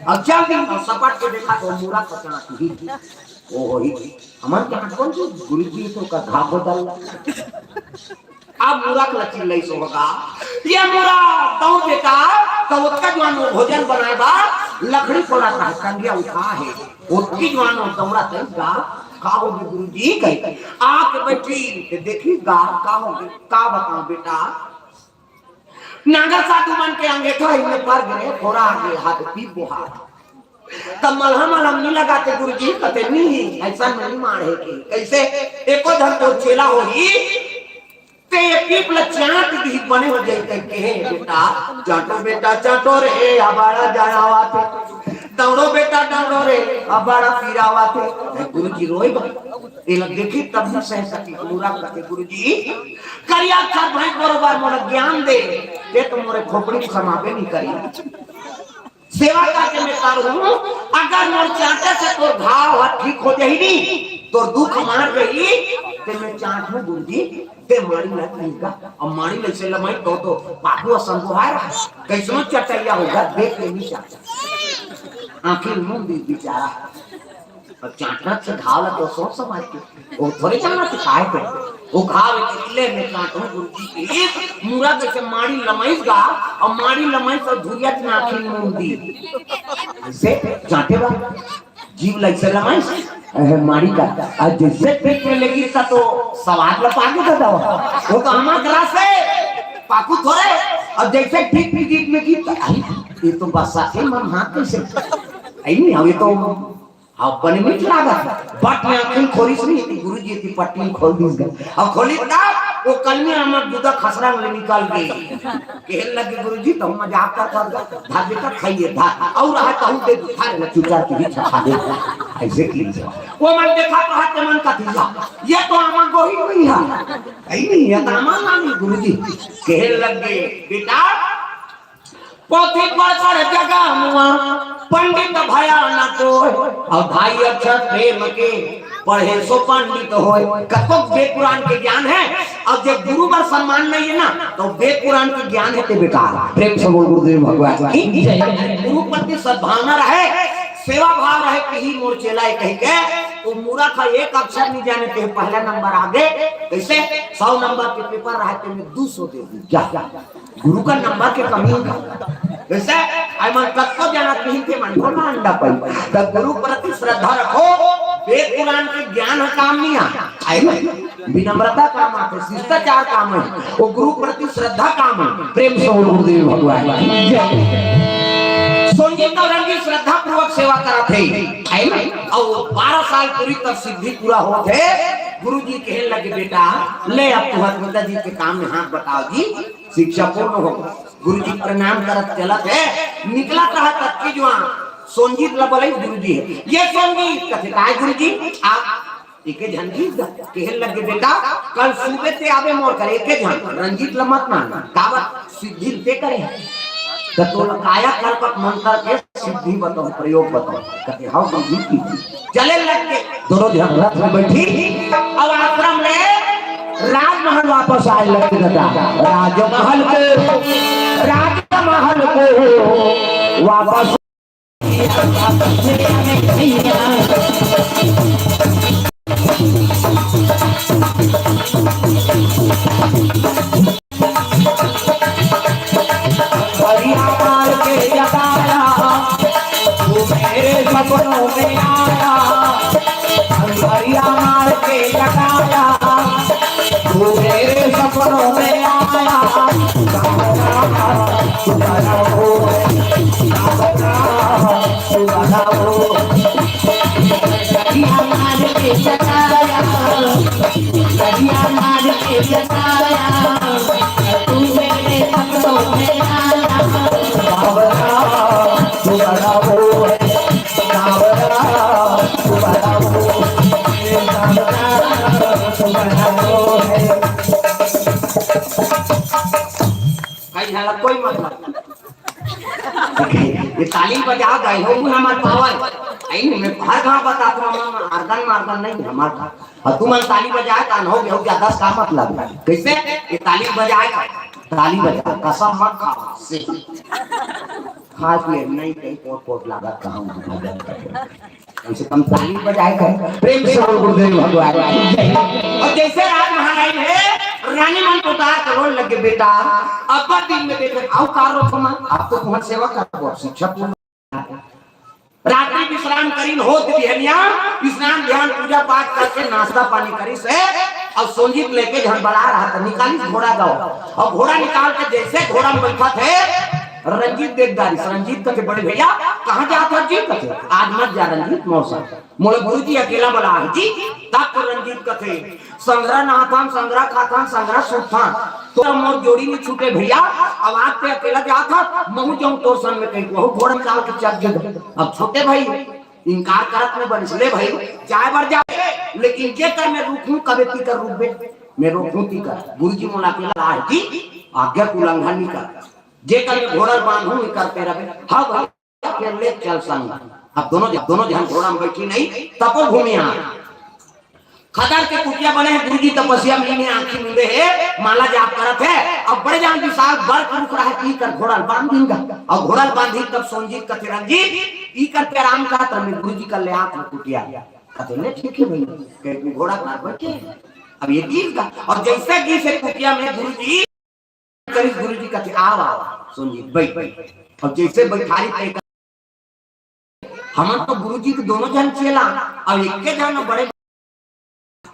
अब चल दिन और सपाट के देखा तो मुरा पचास ही। ओ होई, हमन के हाथ कौन चीज? गुरुजी तो का घाव बदल। अब मुरा के लचिन लई सो होगा। ये मुरा, तौ बेटा, तौ ओतका जुआन वो भोजन बनाए बा, लकड़ी कोला का कंगिया उठा है। ओतकी जुआन वो दौड़ा तई गा, "का होगे गुरुजी?" कही। आके बैठी, ते देखी गा, "का होगे?" "का बताऊं बेटा?" नांगर साधु मन के अंगेठा ही में पर गए, फोरा आगे हाथ पीप बोहार। तब मलहम मलहम नहीं लगाते गुरुजी, कहते नहीं, ऐसा नहीं मार है कि कैसे एको धन तो चेला होही, ते ये पीप ला चांट दी बने हो जाए, ते कहे, "बेटा, चांटो बेटा, चांटो रे, अबाड़ा जाया वाते, दौड़ो बेटा, दौड़ो रे, अबाड़ा पीरा वाते।" गुरुजी रोए बा, ये लग देखी तब भी सह सकी, मुरा कहते गुरुजी, करिया अक्षर भैंस बरोबर मोला ज्ञान दे, ये तो मोरे खोपड़ी में समावे नहीं करी। सेवा करके मैं करूँ, अगर मोर चांटे से तोर घाव ह ठीक हो जाही नी, तोर दुख मार जाही, ते मैं चांट हूँ गुरुजी, ते माड़ी लग लेगा। अब माड़ी लग से लमाई तो, तो बाबू असंग को है रहा, कैसनो चटैया होगा, देख के नहीं चाहता। आंखें मूंद दी बेचारा। अब चांटना से घाव ला तो सोच समझ के, वो थोड़े जाना तो काय पे, वो घाव के किले में चांटो गुरुजी के एक मुरा के से माड़ी लमाइस गा, और माड़ी लमाइस और धुरिया के आंखें मूंद दी। ऐसे चांटे बा, जीव लग से लमाइस, अहे माड़ी का, और जैसे पीठ में लगी ता तो सवाद ला पाके था दवा। वो तो हमार ग्रास है, पाकू थोड़े, और जैसे ठीक पीठ में की तो, "आई, ये तो बस्सा के मन हाथ कैसे?" आई नहीं, हम ये तो अब बने मीठ लागत, बट में आंखें खोलिस नहीं, गुरुजी की पट्टी खोल दीस गा। अब खोली तब वो कलमी हमर दूधा खसरा में निकल गई। कहन लगे, "गुरुजी, तो मजाक कर कर गा, धा बेटा खाइए, धा, और रहा तो दे दे, खा ले, चुपचाप तू भी खा ले।" ऐसे की जो। वो मन देखा तो हाथ मन का दिया, "ये तो आमा गोही नहीं है, नहीं है, तो आमा ना नहीं।" गुरुजी कहन लगे, "बेटा, पोथी पढ़ पढ़ जगा मुआ, पंडित भया न कोय। और ढाई अक्षर प्रेम के, पढ़े सो पंडित होय।" कतको वेद पुराण के ज्ञान है, और जब गुरु बर सम्मान नहीं है ना, तो वेद पुराण के ज्ञान है ते बेकार। प्रेम से बोल गुरुदेव भगवान की जय। गुरु प्रति सद्भावना रहे, सेवा भाव रहे कि ही मोर चेला है कह के, वो मुरा का एक अक्षर नहीं जाने ते पहला नंबर आ गए। कैसे? सौ नंबर के पेपर रहे ते में दो सौ दे दी। क्या? गुरु का नंबर के कमी होगा। वैसे आई मन कतको जना कहीं के मन को ना अंडा पाई। तब गुरु प्रति श्रद्धा रखो, वेद पुराण के ज्ञान ह काम नहीं आ। आई मन विनम्रता काम आथे, शिष्टाचार काम है, वो गुरु प्रति श्रद्धा काम है। प्रेम से बोल गुरुदेव भगवान की जय। सोनजी तो रंगी श्रद्धा पूर्वक सेवा करा थे, आई मन, और बारह साल पूरी तब सिद्धि पूरा हो थे। गुरु जी कहने लगे, "बेटा, ले अब तुम्हारे पिताजी के काम में हाथ बताओ जी।" शिक्षा पूर्ण हो। गुरुजी प्रणाम करत चलत है, निकलत रहा तब की जुआन सोनजीत ला बोले, "गुरुजी है।" "ये सोनजीत।" कथे, "काय गुरुजी?" "आप एके झन जीत दा।" कहे लगे, "बेटा, कल सुबह ते आबे मोर कर एके झन, रंजीत ला मत मान।" "काबर?" "सिद्धि ते करे है।" "त तोला कायाकल्प मंत्र के सिद्धि बताऊं, प्रयोग बताऊं।" कथे, "हाँ गुरुजी।" चले लग के दोनों झन रथ में बैठी, अब आश्रम में राजमहल वापस आए लगे दादा। राजमहल को, राजमहल को वापस बढ़िया मार के जताया, तू मेरे सपनों में आया। बढ़िया मार के जताया, तू मेरे सपनों में आया। सावरा, तू बड़ा हो, सावरा, तू बड़ा हो। बढ़िया मार के जताया, बढ़िया मार के जताया। तू मेरे सपनों में आया। सावरा, तू बड़ा हो, सावरा, तू बड़ा हो। कहीं झाला कोई मतलब। ये ताली बजाओ, गाई हो, हमार पावर। आई नहीं, मैं हर गांव बताता हूँ, मामा, आर्गन मार्गन नहीं, हमार था। और तुम ताली बजाए, कान हो गया, हो गया, दस का मतलब। कैसे? ये ताली बजाए का, ताली बजा, कसम मत खाओ, से। खास ये नहीं, कहीं कोट कोट लागत कहाँ हूँ, कम से कम ताली बजाए कर। प्रेम से बोल गुरुदेव भगवान की जय। और जैसे राज महारानी है, रानी मन को उतार करोड़ लगे बेटा, अब दिन में देखे, आओ कार रोको माँ, आप तो तुम्हार सेवा कर, शिक्षा पूर्ण। रात्रि विश्राम करीन होत बिहनिया, स्नान ध्यान पूजा पाठ करके नाश्ता पानी करिस हे, अउ सोंजित लेके झन बला रहा था, निकालिस घोड़ा गाँव। अउ घोड़ा निकाल के जैसे घोड़ा में बैठा थे, रंजीत देख डारिस, रंजीत कथे, "बड़े भैया, कहाँ जात हस जी?" कथे, "आज मत जा रंजीत, मौसा, मोला गुरुजी अकेला बला हे जी।" तब तो रंजीत कथे, संघरा नहाथन, संघरा खाथन, संघरा सुतथन, तोर मोर जोड़ी नहीं छूटे भैया। अब आज ते अकेला जात हस, महूँ जाऊँ तोर संग में कहीं, वहू घोड़ा निकाल के चल दे। अब छोटे भाई इनकार करत नहीं बनिस, ले भाई, जाए बर जाए, लेकिन जेकर मैं रुकहूँ कबे तीकर रुकबे, मैं रोकहूँ तीकर। गुरुजी मोला अकेला आए जी, आज्ञा के उल्लंघन नहीं कर। जेकर मैं घोड़ा बांधहूँ, ये करते रहे। हाँ भाई, फिर ले चल संग। अब दोनों, दोनों झन घोड़ा में बैठी नहीं, तब वो घूमे आ। खदर के कुटिया बने हे, गुरुजी तपस्या में इन्हें आँखी मुंदे हे, माला जाप करत हे। अब बड़े जान विशाल बर के रुख रहा हे, ई कर घोड़ा ल बांध दिंगा। अउ घोड़ा ल बांधी तब सोंजित कथे, "रंजीत, ई कर के आराम करत रह, मैं गुरुजी कर ले आत हूँ कुटिया।" कथे, "ले ठीक है भैया।" कहे, "घोड़ा कर बैठे।" अब ये गीस गा, अउ जैसे गीस हे कुटिया में गुरुजी करिस, गुरुजी कथे, "आव, आव, सोंजित, बैठ, बैठ।" अउ जैसे बैठारी तय हमन तो गुरुजी के दोनों झन चेला, अउ एके झन बड़े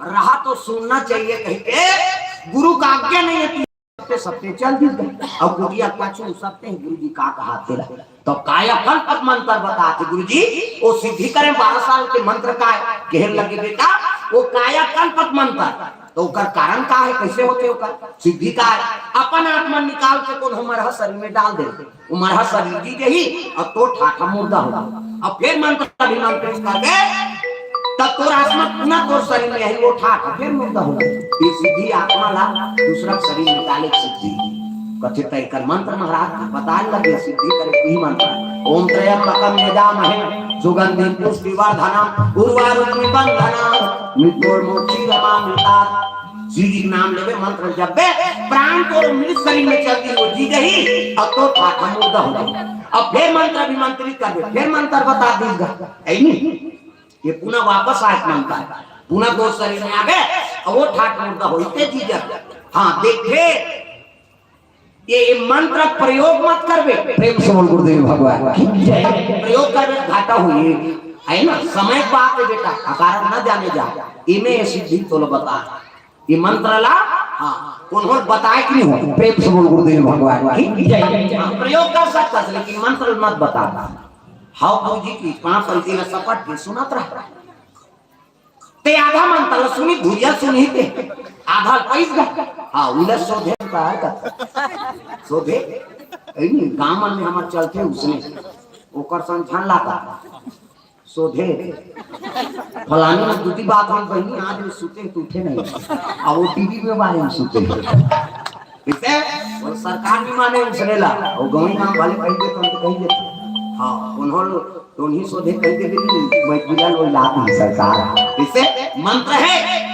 रहा तो सुनना चाहिए कहिके गुरु का आज्ञा नहीं हे, सबते सबते चल दिस। अउ कुटिया पाछू सबते हे गुरुजी का कहा तेला। तो कायाकल्प मंत्र बताथे गुरुजी, वो सिद्धि करे बारह साल के मंत्र का हे, कहे लगे बेटा, वो कायाकल्प मंत्र, तो ओकर कारण का हे, कैसे होथे ओकर सिद्धि का हे? अपन आत्मा निकाल के कोनो मरहा शरीर में डाल दे। वो मरहा शरीर जी जही, अउ तोर ठाठ मुर्दा हो। अब फिर मंत्र अभिमंत्रित करके, तब तोर आत्मा पुनः तोर शरीर में आही, वो ठाठ फिर मुर्दा हो। ये सिद्धि आत्मा ला दूसरा शरीर में डाले के सिद्धि। कथे तय कर मंत्र महाराज बताए लगे, सिद्धि करे कोई मंत्र। ओम त्र्यंबकम यजामहे सुगंधिम पुष्टिवर्धनम उर्वारुकमिव बंधनम मृत्योर्मुक्षीयमामृतात्। शिव जी के नाम लेबे, मंत्र जपबे, प्राण तोर मृत शरीर में चल दी, वो जी जही, अब तोर ठाठ मुर्दा हो जाही। अब फिर मंत्र अभिमंत्रित करबे, फिर मंत्र बता दीस गा, ऐ नहीं? ये पुनः वापस आए मंत्र, पुनः तोर शरीर में आगे, अब वो ठाठ मुर्दा होही ते जी जही। हाँ, देखे, ये मंत्र प्रयोग मत करबे। प्रेम से बोल गुरुदेव भगवान की जय। प्रयोग करबे तो घाटा होही, है ना? समय के बात हे बेटा, अकारथ न जाने जा। इमे ये सिद्धि तोला बता, ये मंत्र ला, हाँ, कोनो ल बताए के नहीं हो। प्रेम से बोल गुरुदेव भगवान की जय। हाँ, प्रयोग कर सकथस, लेकिन मंत्र मत बता। हाँ, गुरुजी की पाँच पंक्ति ला सपट के सुनत रह। ते आधा मंत्र ल सुनी, धुरिया सुनी ते। आधा पैस गा। हाँ, उला सोधे का है का? सोधे? ऐ नहीं, गाँव मन में हमर चलथे उसने। ओकर संग झन लागा। सोधे। फलानी में दूधी बात होई बहिनी, आज में सुते तो उठे नहीं। अब वो टीवी में बारे में सुते। इसे वो सरकार नहीं माने उसने ला। वो गौरी नाम वाले कही देते, हम तो कही देते। हाँ, उन्होंने तो नहीं सोधे कही देते, मैं बिना लोग लात नहीं सरकार। इसे मंत्र है,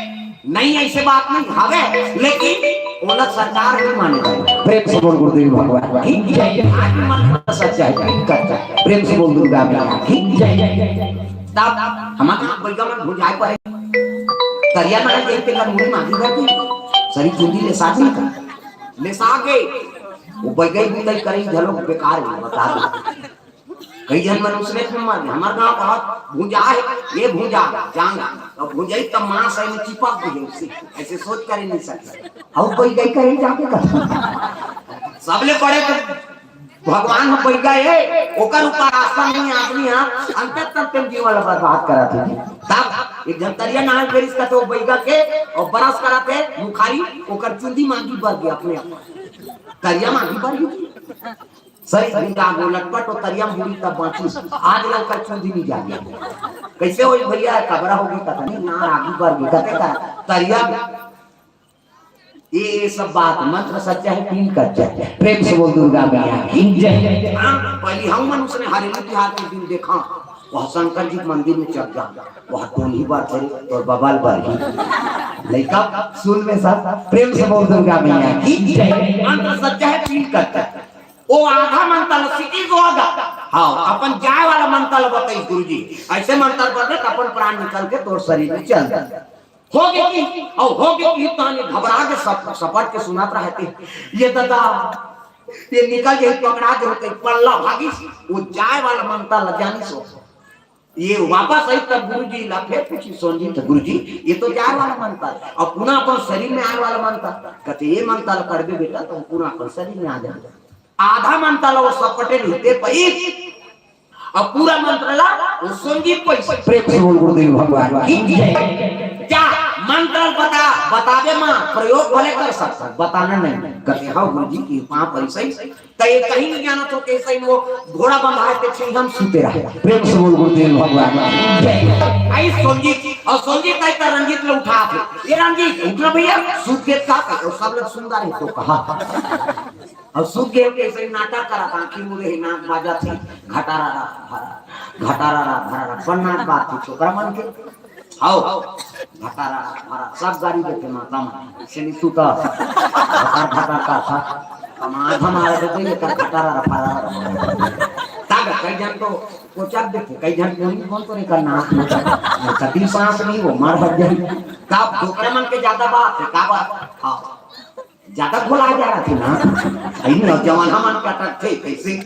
नहीं ऐसे बात नहीं हवे, लेकिन ओला सरकार नहीं माने जाए। प्रेम से बोल गुरुदेव भगवान की जय। आज भी मंत्र सच्चा है, ठीक करता है। प्रेम से बोल दुर्गा मैया की जय। तब हमारे यहाँ बैगा मन भुंजाए पड़े। करिया ना देख के मुड़ी मांगी भर गई। सरी चुंदी ले साथ नहीं कर। ले सागे। वो बैगई बुतई करी झलो बेकार है, बता दो। कई झन मन उसने में मर गए। हमार गाँव बहुत भुंजा है, ये भुंजा, जांगा। तो भुंजाई तब मांस है में चिपक गई उससे। ऐसे सोच कर ही नहीं सकते। अब बैगई करें जाके कर। सबले बड़े तो भगवान हम बैगा है, ओकर ऊपर आस्था नहीं आदमी है, अंत तक तुम जीवन ला बर्बाद करा थे। तब एक झन तरिया नहाए फेरिस का तो बैगा के और बरस करा थे, मुखारी, ओकर चुंदी मांगी बर गया अपने आप। तरिया मांगी बर गई। सरी भुंजा गो लटपट और तरिया में बुड़ी तब बाँचिस। आज ले ओकर चुंदी नहीं जागे। कैसे होई भैया, कबरा होगी कथा नहीं, ना आगी बर गई, कते का तरिया ये सब बात मंत्र सच्चा है, पीन कच्चा है। प्रेम से बोल दुर्गा मैया की जय। हाँ, पहली हम मन उसने हरेली तिहार के दिन देखा, वह शंकर जी के मंदिर में चल जा, वह टोनी बात करे और बबल बात ही। लइका सुन में सब प्रेम से बोल दुर्गा मैया की जय। मंत्र सच्चा है, पीन कच्चा है। वो आधा मंत्र सीधी को होगा। हाँ, अपन जाए वाला मंत्र बताई गुरुजी। ऐसे मंत्र पढ़ दे तो अपन प्राण निकल के तोर शरीर में चल जाए। हो गए कि, और हो गए कि तानी घबरा के सब सपट के सुनत रहते। ये दादा, ये निकल गए, पकड़ा के होते, पल्ला भागी, वो जाए वाला मंत्र ल जानी सो। ये वापस आई तब गुरुजी ला फिर पूछी, सोनजी तो गुरुजी, ये तो जाए वाला मंत्र है, और पुनः अपन शरीर में आए वाला मंत्र। कहते, ये मंत्र ल कर दे बेटा, तो पुनः अपन शरीर में आ जाए। आधा मंत्र ल वो सपटे रहते पई, अब पूरा मंत्र ला वो संगीत पैसा। प्रेम से बोल गुरुदेव भगवान की जय। जा, मंत्र बता, बतावे माँ, प्रयोग भले कर सकता, बताना नहीं। कहते, हाँ गुरु जी की पाँव पैसा ही। तो ये कहीं नहीं जाना तो कैसे ही वो घोड़ा बंधा है, ते छे हम सूते रहे। प्रेम से बोल गुरुदेव भगवान की जय। आई संगीत, और संगीत आई तो रंजीत लोग उठा थे, ये रंजीत उठना भैया, सूत के का कर, और सब लोग सुंदर है तो कहा। अब सूत गए, कैसे नाटक करा था, आँखी मुदे ही नाक बाजा थी, घटारा रा, भरा, घटारा रा, भरा, रा, बन्ना बात थी, छोकरा मन के। आओ, घटारा रा, भरा, सब गाड़ी देते माता मन, से नहीं सूता, घटार, घटार का था, कमा धमाल देते, ये कर घटारा रा, भरा, रा। तागा, कई जन तो कोचक देते, कई जन कोई कौन तो नहीं करना, कोचक, कभी सांस नहीं वो, मार भर जाए। का छोकरा मन के ज्यादा बात है, का बात? हाँ। ज्यादा भुला जा रहा था ना। अई नौजवान हमन कटक थे, कैसे?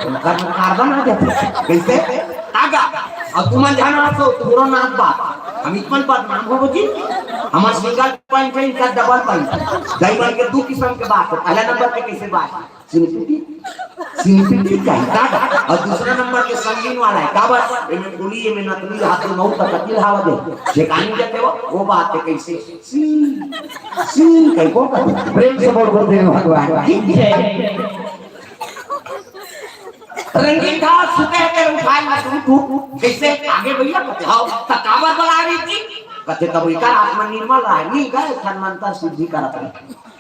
ओकर में कार्बन आ जाते। कैसे? तागा। और तुमन जाना सो, तुम्हारा नाक बात। हम इतमन बदनाम हो जी। हमार सिंगल पॉइंट है, इनका डबल पॉइंट। दईमन के दो किस्म के बात है। पहला नंबर पे कैसे बात? सिंपटी, सिंपटी कहता था। और दूसरा नंबर के संगीन वाला है, काबर? एमे गोली, एमे नकली, हाथ में मऊ तक कतिल हवा दे। ठेकानी देते हो, वो बात है कैसे? सी, सी, कहीं को कहते? प्रेम से बोल गुरुदेव भगवान की जय। रंगीन था, सुते के उठाए ना तू, तू, तू, कैसे आगे भैया कहते, हाँ, त काबर बला रही थी? कहते, तब इकर आत्मा निर्मल रहा है, नहीं गए, थन मंत्र सिद्धि करत रहे।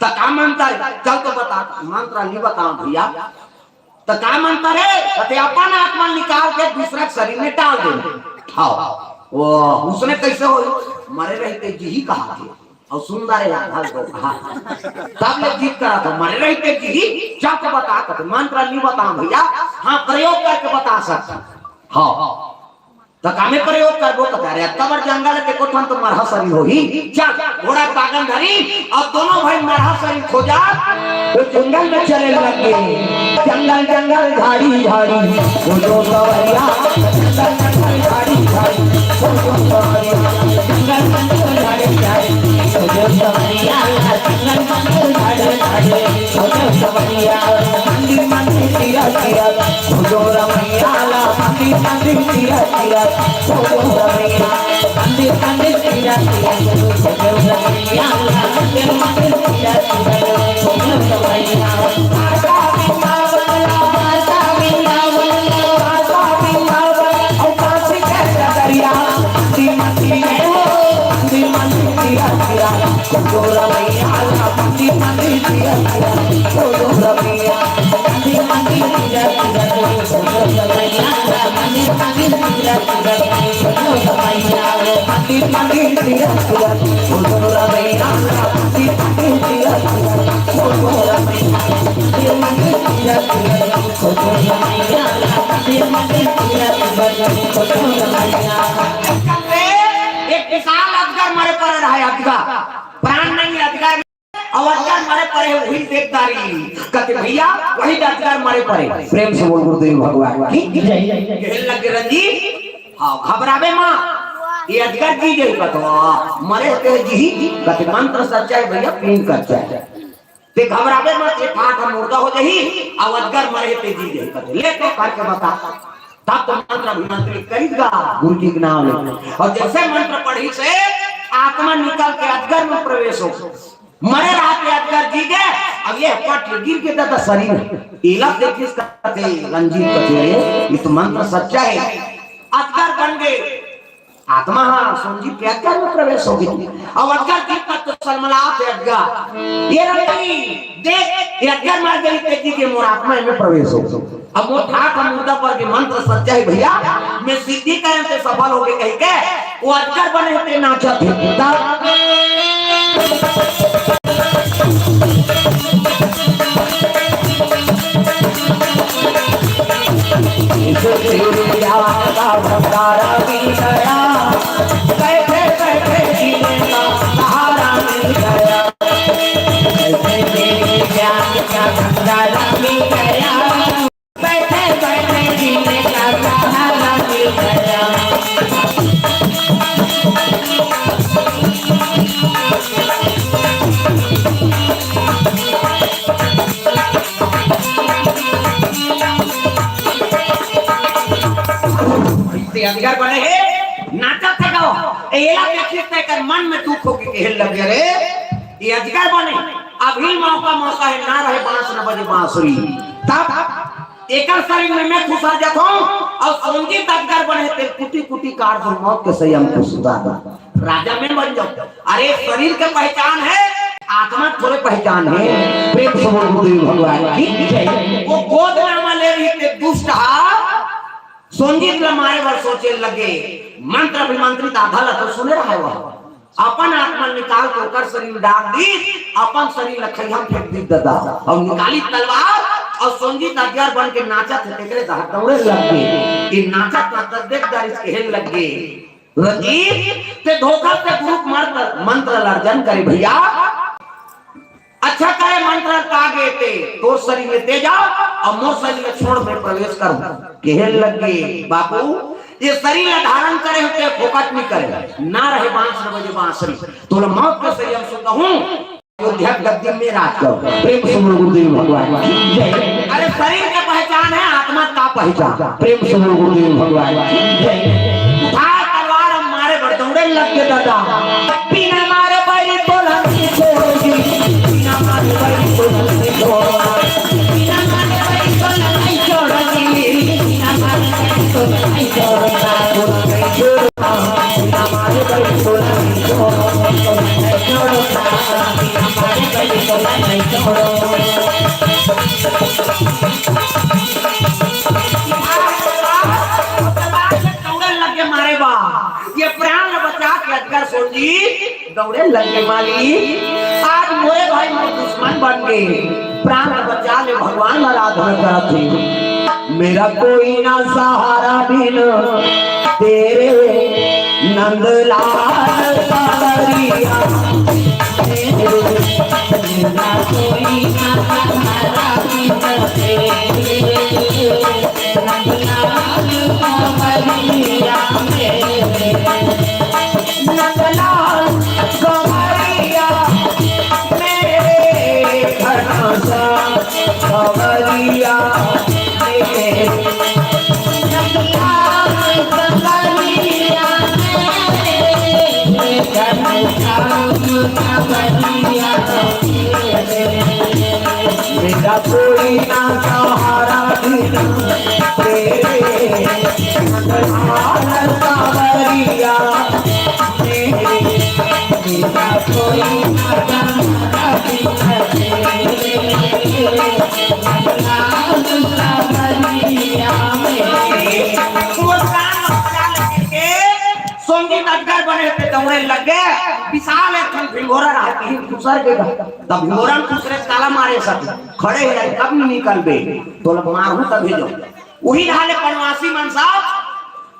त का मंत्र है? चल तो बता, मंत्र नहीं बताओ भैया। त का मंत्र है? कहते अपन आत्मा निकाल के दूसरा के शरीर में डाल दे। हाँ, वो उसने कैसे हो? मरे रहते जी ही कहा थे। और सुंदर है यार, ढल को कहा। तब ले जीत करा था, मरे रहते जी ही, चल तो बता, कहते मंत्र नहीं बताओ भैया। हाँ, प्रयोग करके बता सकता। हाँ। त कामे प्रयोग करबो? त करे, अतका बड़ जंगल के कोठन तो मरहा शरीर होही। चल, घोड़ा पागन धरी, और दोनों भाई मरहा शरीर खोजा, वो जंगल में चले लगे। जंगल, जंगल, झाड़ी, झाड़ी, वो जो सवैया। जंगल, जंगल, झाड़ी, झाड़ी, वो जो सवैया। जंगल, जंगल, झाड़ी, झाड़ी, वो जो सवैया। जंगल, जंगल, झाड़ी, झाड़ी, वो जो सवैया। मंदिर, मंदिर, तीरथ, तीरथ, वो जो रमैया। मंदिर मंदिर तीरथ तीरथ, ओ रमैया। मंदिर मंदिर तीरथ तीरथ, ओ रमैया। मंदिर मंदिर तीरथ तीरथ, ओ रमैया। माता वृंदावन, माता वृंदावन, माता वृंदावन, ओ काशी के नगरिया। मंदिर मंदिर में हो, मंदिर मंदिर तीरथ तीरथ, ओ रमैया। मंदिर मंदिर तीरथ तीरथ, ओ रमैया। एक विशाल अजगर मरे पड़े रहे, अजगर, प्राण नहीं, अजगर। अउ अजगर मरे पड़े हे, वही देखदारी। कहते, "भैया, वही अजगर मरे पड़े।" प्रेम से बोल गुरुदेव भगवान की जय। कहने लगे, "रंजीत, हाँ, घबराबे मत, ये अजगर जी जही।" कहते, "हाँ, मरे होते हैं जी।" कहते, "मंत्र सच्चा है भैया, पीन कच्चा है। ते घबराबे मत, ये ठाठ मुर्दा हो जही, अउ अजगर मरे होते जी जही।" कहते, "ले तो करके बता।" तब तो मंत्र अभिमंत्रित करीगा गुरु जी के नाम ले। अउ जैसे मंत्र पढ़ी से आत्मा निकल के अजगर में प्रवेश हो। मरे रहते अजगर जी गे, अब ये पट गिर के दादा शरीर है। एला देखिस कहते, रंजीत कहते, "अरे, ये तो मंत्र सच्चा है।" अजगर बन गए, आत्मा ह सोनजीत के अजगर में प्रवेश हो गे। अब अजगर के तब तो सलमलात हे अजगर, ये रंडी देख, ये अजगर मर गे, तेजी के मोर आत्मा में प्रवेश हो गे। अब मोर ठाठ ह मुर्दा पर के मंत्र सच्चा हे भइया, मैं सिद्धि करे ते सफल हो गे कहि के वो अजगर बने हे ते नाचत हे। तब ते अजगर बने हे, नाचत हे गो। एला देखिस ते एकर मन में दुख हो गे, कहे लग गे, "रे, ये अजगर बने, अभी मौका, मौका हे, ना रहे बांस न बजे बांसुरी।" तब एकर शरीर में मैं खुसर जात हूँ अउ सोनजीत अजगर बने हे, ते कुटी कुटी काट दूं, मौत के सैया में खुसर दूं। राजा मैं बन जाऊं। अरे, शरीर के पहचान हे, आत्मा थोरे पहचान हे। प्रेम से बोल गुरुदेव भगवान की जय। वो गोदनामा ले रहिस ते दुष्ट हा सोनजीत ला मारे बर सोचे लगे, मंत्र अभिमंत्रित आधा ला तो सुने रहे वो। अपन आत्मा निकाल के ओकर शरीर डाल दी, अपन शरीर ला खइहा फेंक दी ददा, अउ निकाली तलवार अउ सोनजीत अजगर बन के नाचत हे, तेकरे दहा दौड़े लग गे। ये नाचत नाचत देख डरिस, कहे लग गे, रंजीत, ते धोखा से गुरु मंत्र, मंत्र ला अर्जन करे भइया। अच्छा करे मंत्र का गे ते, तोर शरीर में ते जा अउ मोर शरीर में छोड़, मैं प्रवेश करूं। कहे लग गे, बापू, ये शरीर ला धारण करे हो ते फोकट नहीं करे, ना रहे बांस न बजे बांसुरी। तोला मौत के सैया में सुता हूं, अयोध्या गद्दी में राज करो। प्रेम से बोल गुरुदेव भगवान की जय। अरे, शरीर के पहचान हे, आत्मा का पहचान। प्रेम से बोल गुरुदेव भगवान की जय। उठा तलवार, हम मारे बर दौड़े लग गे ददा। बिना मारे बैरी तोला नहीं छोड़ोगी, बिना मारे बैरी तोला नहीं छोड़ोगी, बिना मारे बैरी तोला नहीं छोड़ोगी, बिना मारे बैरी तोला नहीं छोड़ोगी। दौड़े लग गे मारे बा, ये प्राण बचा के अजगर सोनजीत दौड़े लग गे माली। आज मोरे भाई मोर दुश्मन बन गे, प्राण बचा ले भगवान ला आराधना करत हे। मेरा कोई ना सहारा बिन तेरे नंदलाल सांवरिया। मेरा कोई ना सहारा बिन तेरे नंदलाल सांवरिया मेरे। नंदलाल सांवरिया मेरे, घनश्याम सांवरिया मेरे। नंदलाल सांवरिया मेरे, घनश्याम सांवरिया मेरे। मेरा कोई ना सहारा बिन तेरे नंदलाल सांवरिया मेरे। मेरा कोई ना सहारा बिन तेरे नंदलाल सांवरिया मेरे। सोनजीत अजगर बने ते दौड़े लग गे। विशाल एक ठन भिंगोरा रहत हे, खुसर गे गा। तब भिंगोरा में खुसरे ताला मारे सब खड़े हे, कब नहीं निकलबे, तोला मारहूं तभे जाहूं। उही डाहर ले बनवासी मन सब,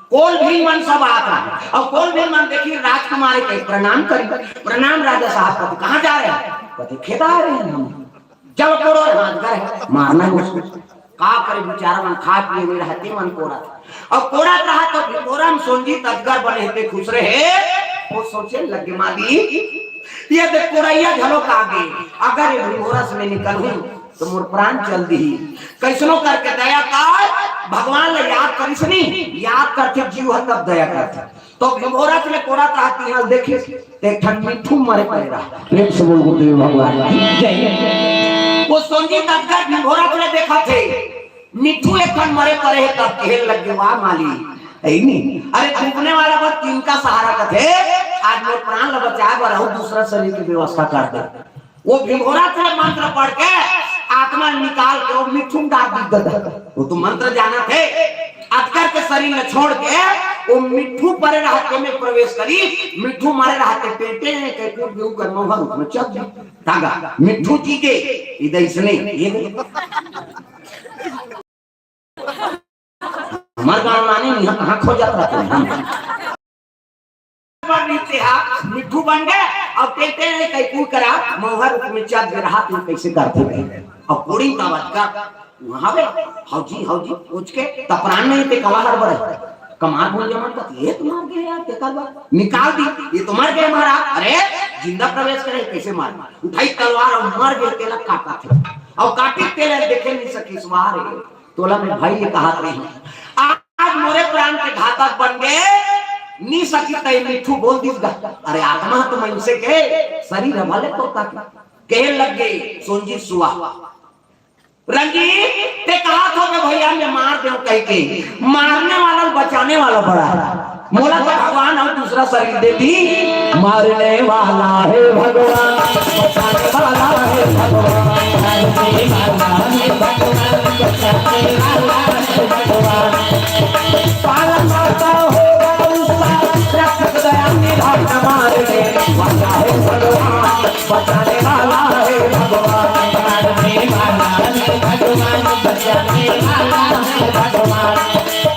कोल भील मन सब आत रहा। अउ कोल भील मन देखिस राजकुमारी के, प्रणाम करिस, "प्रणाम राजा साहब।" कथे, "कहाँ जा रहे हो?" कथे, "खेत आ रहे हैं हम।" चल कोड़ो, हाथ गर हे, मारना हे उसको। का करे, बेचारा मन खाय पिये नइ रहय, ते मन कोड़त। अब कोड़त रहय त भिंगोरा म सोनजीत अजगर बने हे ते खुसरे हे, वो सोचे लगे, मालिक, ये देख कोड़इया घलो का गे, अगर ये भिंगोरा से मैं निकलहूं त मोर प्राण चल दिही। कइसनो करके दया कर, भगवान ल याद करिस नी, याद करथे जीव ह तब दया करथे। तो भिंगोरा के कोड़त रहय तिहां ल देखिस, त एक ठन मिट्ठू मरे परे रहय। प्रेम से बोल गुरुदेव भगवान की जय। वो सोनजीत अजगर भिंगोरा के देखत हे, मिट्ठू एक ठन मरे परे हे, तब कहे लगे, "वाह मालिक, हे नहीं? अरे, थूकने वाला बस तीन का सहारा कथे। आज मोर प्राण ला बचाए बर अउ दूसरा शरीर के व्यवस्था कर दे। वो भिंगोरा से मंत्र पढ़ के आत्मा निकाल के वो मिट्ठू में डाल दी दादा। वो तो मंत्र जाना थे। अतकर के शरीर में छोड़ के वो मिट्ठू परे रहते में प्रवेश करी। मिट्ठू मारे रहते पेटे में कहीं कूद गयू कर मौहा रूप में चल दी। धागा मिट्ठू जी के इधर इसने ये हमार गाँव माने नहीं, हम कहाँ खो जात रहते हैं हम। पर नीचे हा, मिट्ठू बन गए, अब कहते हैं कई कुल करा, मौहर में चल गए रहा, तुम कैसे करते गए? अब कोड़ी का बात का, वहाँ बे, हौजी, हौजी, पूछ के, तपरान नहीं ते कला हड़बड़ है। कमार बोल जमन का, ये तुम्हार गए यार, तेकर बात, निकाल दी, ये तुम्हार गए महाराज, अरे, जिंदा प्रवेश करे, कैसे मार? उठाई तलवार और मर गए, तेला काटा थे। और काटी तेले देखे नहीं सकी, सवार है। तोला में भाई ये कहा रहे हैं, आज मोरे प्राण के घातक बन गए, नी सकी तय मिट्ठू बोल दिस गा। अरे आत्मा तो मनुष्य के शरीर हमारे तो का कहे लग गए सोंजी सुआ। रंजीत, ते कहा था मैं भैया मैं मार दे कह के, मारने वाला बचाने वाला बड़ा है। मोला तो भगवान हम दूसरा शरीर दे दी। मारने वाला है भगवान, बचाने वाला है भगवान। मारने वाला है भगवान, बचाने वाला है भगवान। पालन करता होगा उसका, रक्षक दया निधान मारने वाला है भगवान, बचाने वाला है भगवान। मारने वाला है भगवान, बचाने वाला है भगवान।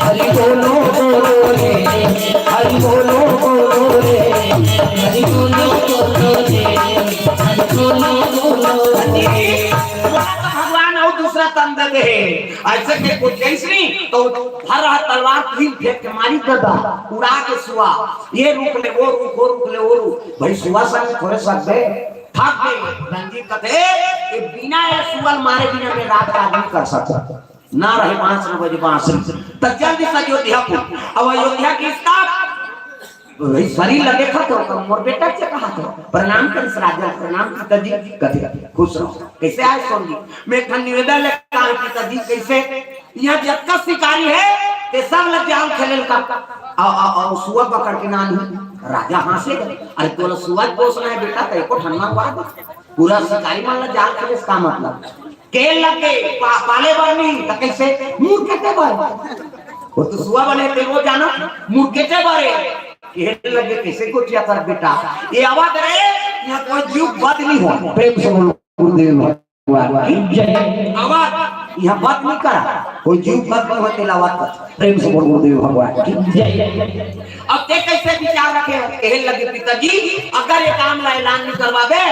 हरि बोलो बोलो रे, हरि बोलो बोलो रे, हरि बोलो बोलो रे, हरि बोलो बोलो रे। भगवान और दूसरा तन दे दे। ऐसे के कुछ जैसे नहीं तो हर हाथ तलवार तीन फेंक के मारी दादा, उड़ा के सुआ, ये रुख ले वो रुख, वो रुख ले वो रुख। भाई सुआ संग थोड़े सक दे, थक गए। रंजीत कथे, ये बिना ये सुअल मारे बिना मैं रात का आदमी कर सकता ना रहे। पाँच नौ बजे बांसुरी त जल्दी से अयोध्या को। अब अयोध्या की स्थाप भाई शरीर लगे था तो मोर बेटा से कहा था, प्रणाम कर राजा, प्रणाम पिताजी। कथे खुश रहो। कैसे आए सोंजी? मैं एक ठन निवेदन ले कहा पिताजी, कैसे? यहाँ जतका शिकारी है ते सब ला जाल खेले का। आ, आ, आ, सुअर पकड़ के नानी राजा हंसे। अरे तोला सुअर पोसना है बेटा, तो एको ठन मंगवा दे। पूरा शिकारी मन ला जाल खेले का मतलब? केल लगे पा-, पाले बर नहीं तो कैसे? मुर्केटे बर। वो तो सुआ बने ते वो जाना, मुर्केटे बरे। केल लगे कैसे गोठिया कर बेटा? ये आवाज रे, यहाँ कोई जीव बद नहीं हो। प्रेम से बोलो गुरुदेव भगवान की जय। आवाज यहाँ बद नहीं करा, कोई जीव बद नहीं होते लावाज। प्रेम से बोल गुरुदेव भगवान की जय। अब ते कैसे विचार रखे? कहे लगे पिताजी, अगर ये काम ला ऐलान नहीं करवाबे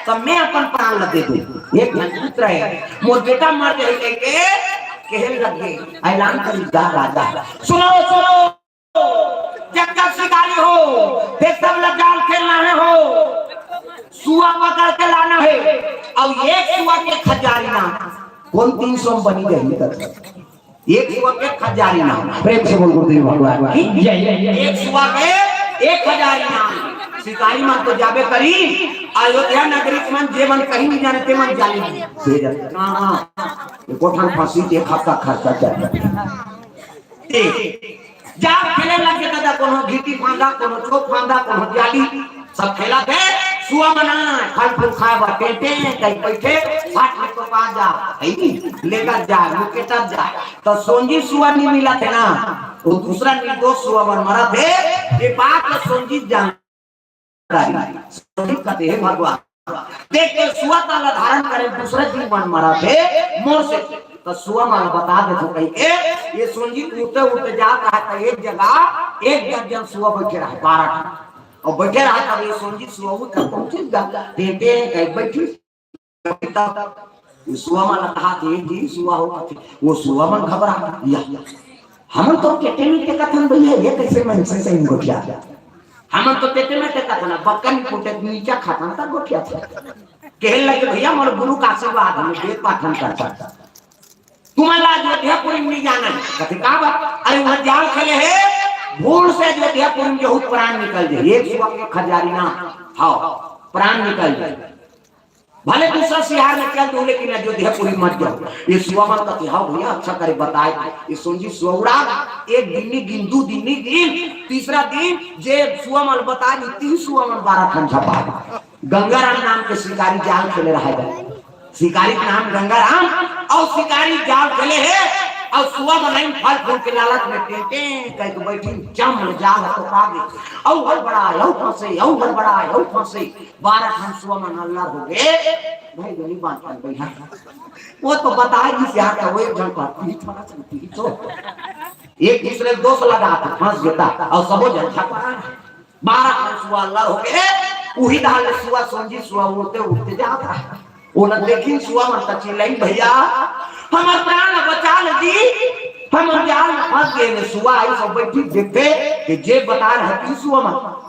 तो मैं अपन प्राण ला दे दूं। एक पुत्र है, मोर बेटा मर जाए कह के कहे लगे, ऐलान करी जा राजा। सुनो सुनो, जब तक शिकारी हो, ते सब ला जाल खेलना है हो, सुआ पकड़ के लाना है। और एक सुआ के खजारी ना, कौन तीन सौ बनी गई तक एक सुअर के खजारी ना। प्रेम से बोल गुरुदेव भगवान की जय। एक सुअर के एक खजारी ना। शिकारी मन तो जाबे करी, अयोध्या नगरी के मन जे मन कहीं नहीं जाने ते मन जाने। हाँ, हाँ। एको ठन फांसी के खर्चा, खर्चा चल। जाल खेले लगे दादा, कोनो घीटी फांदा, कोनो चोप फांदा, कोनो जाली, सब खेला थे। सुआ मना, फल फूल खाए बर टेंटे, कहीं बैठे, फाट में तो पा जा, है नी? लेकर जा, मुकेटर जा। तो सोंजी सुआ नहीं मिला थे ना, वो दूसरा निर्दोष सुआ मन मरा थे। ये बात तो सोंजी जान, सोंजी कहते हैं भगवान, देख के सुआ ताला धारण करे, दूसरे दिन मन मरा थे, मोर से तो सुआ मन बता दे तो कहीं के, ये सोंजी उड़ते उड़ते जाता है तो एक जगह एक दर्जन सुआ बैठे रहे, बारह ठन। और बैठे रहा तब ये सोंजी सुआ उठ कर पहुंचे जा, टेंटे कहीं बैठी। तब ये सुआ मन कहा थे, जी सुआ हो, वो सुआ मन घबरा गया। हमन तो टेटे में टेकत हन भैया, ये कैसे मन से सही गोठिया? हमन तो टेटे में टेकत हन, बक्कन फूटे नीचा खातन तक गोठिया था। कहे लगे, भैया मोर गुरु का आशीर्वाद हमें दे पाठन करता। तुम्हारा अयोध्यापुरी में नहीं जाना है। कथे का बात? अरे वहां जाल खेले है, भूल से अयोध्यापुरी में जो प्राण निकल जाए, एक सुआ के खजारी ना, हाँ, प्राण निकल जाए। भले दूसरा सिहार में चल दो, लेकिन अयोध्यापुरी मत जाओ। ये सुआ मन कथे, हाँ भैया, अच्छा करे बताए। ये सोंजी सुआ उड़ा, एक दिन नी गिन, दू दिन नी गिन, तीसरा दिन जे सुआ मन बता दी, तीन सुआ मन बारह ठन झपा दी। गंगाराम नाम के शिकारी जाल खेले रहा है। शिकारी के नाम गंगाराम, अउ शिकारी जाल खेले हे, अउ सुआ मन आइन फल फूल के लालच में टें टें कह के बैठी, जम ले जाल ह तो पा गे, अउ हड़बड़ा, अउ फंसे, अउ हड़बड़ा, अउ फंसे, बारह ठन सुआ मन अल्लर हो गे। भाई दुनी बांध कर बैठा, वो तो बता दी यार, वो एक झन पर पीठ वाला चलती तो एक दूसरे के दोष लगा के फंस जाता, अउ सबो झन झपा बारह ठन सुआ अल्लर हो गे। उही डाहर ले सुआ, सोंजी सुआ उड़ते उड़ते जात रहा। ओला देखिन सुआ मन त चिल्लाइन, "भैया, हमर प्राण ल बचा ले जी, हमर जाल में फंस गे।" ने सुआ आई सब बैठी देखथे कि जे बता रहे तीन सुआ मन।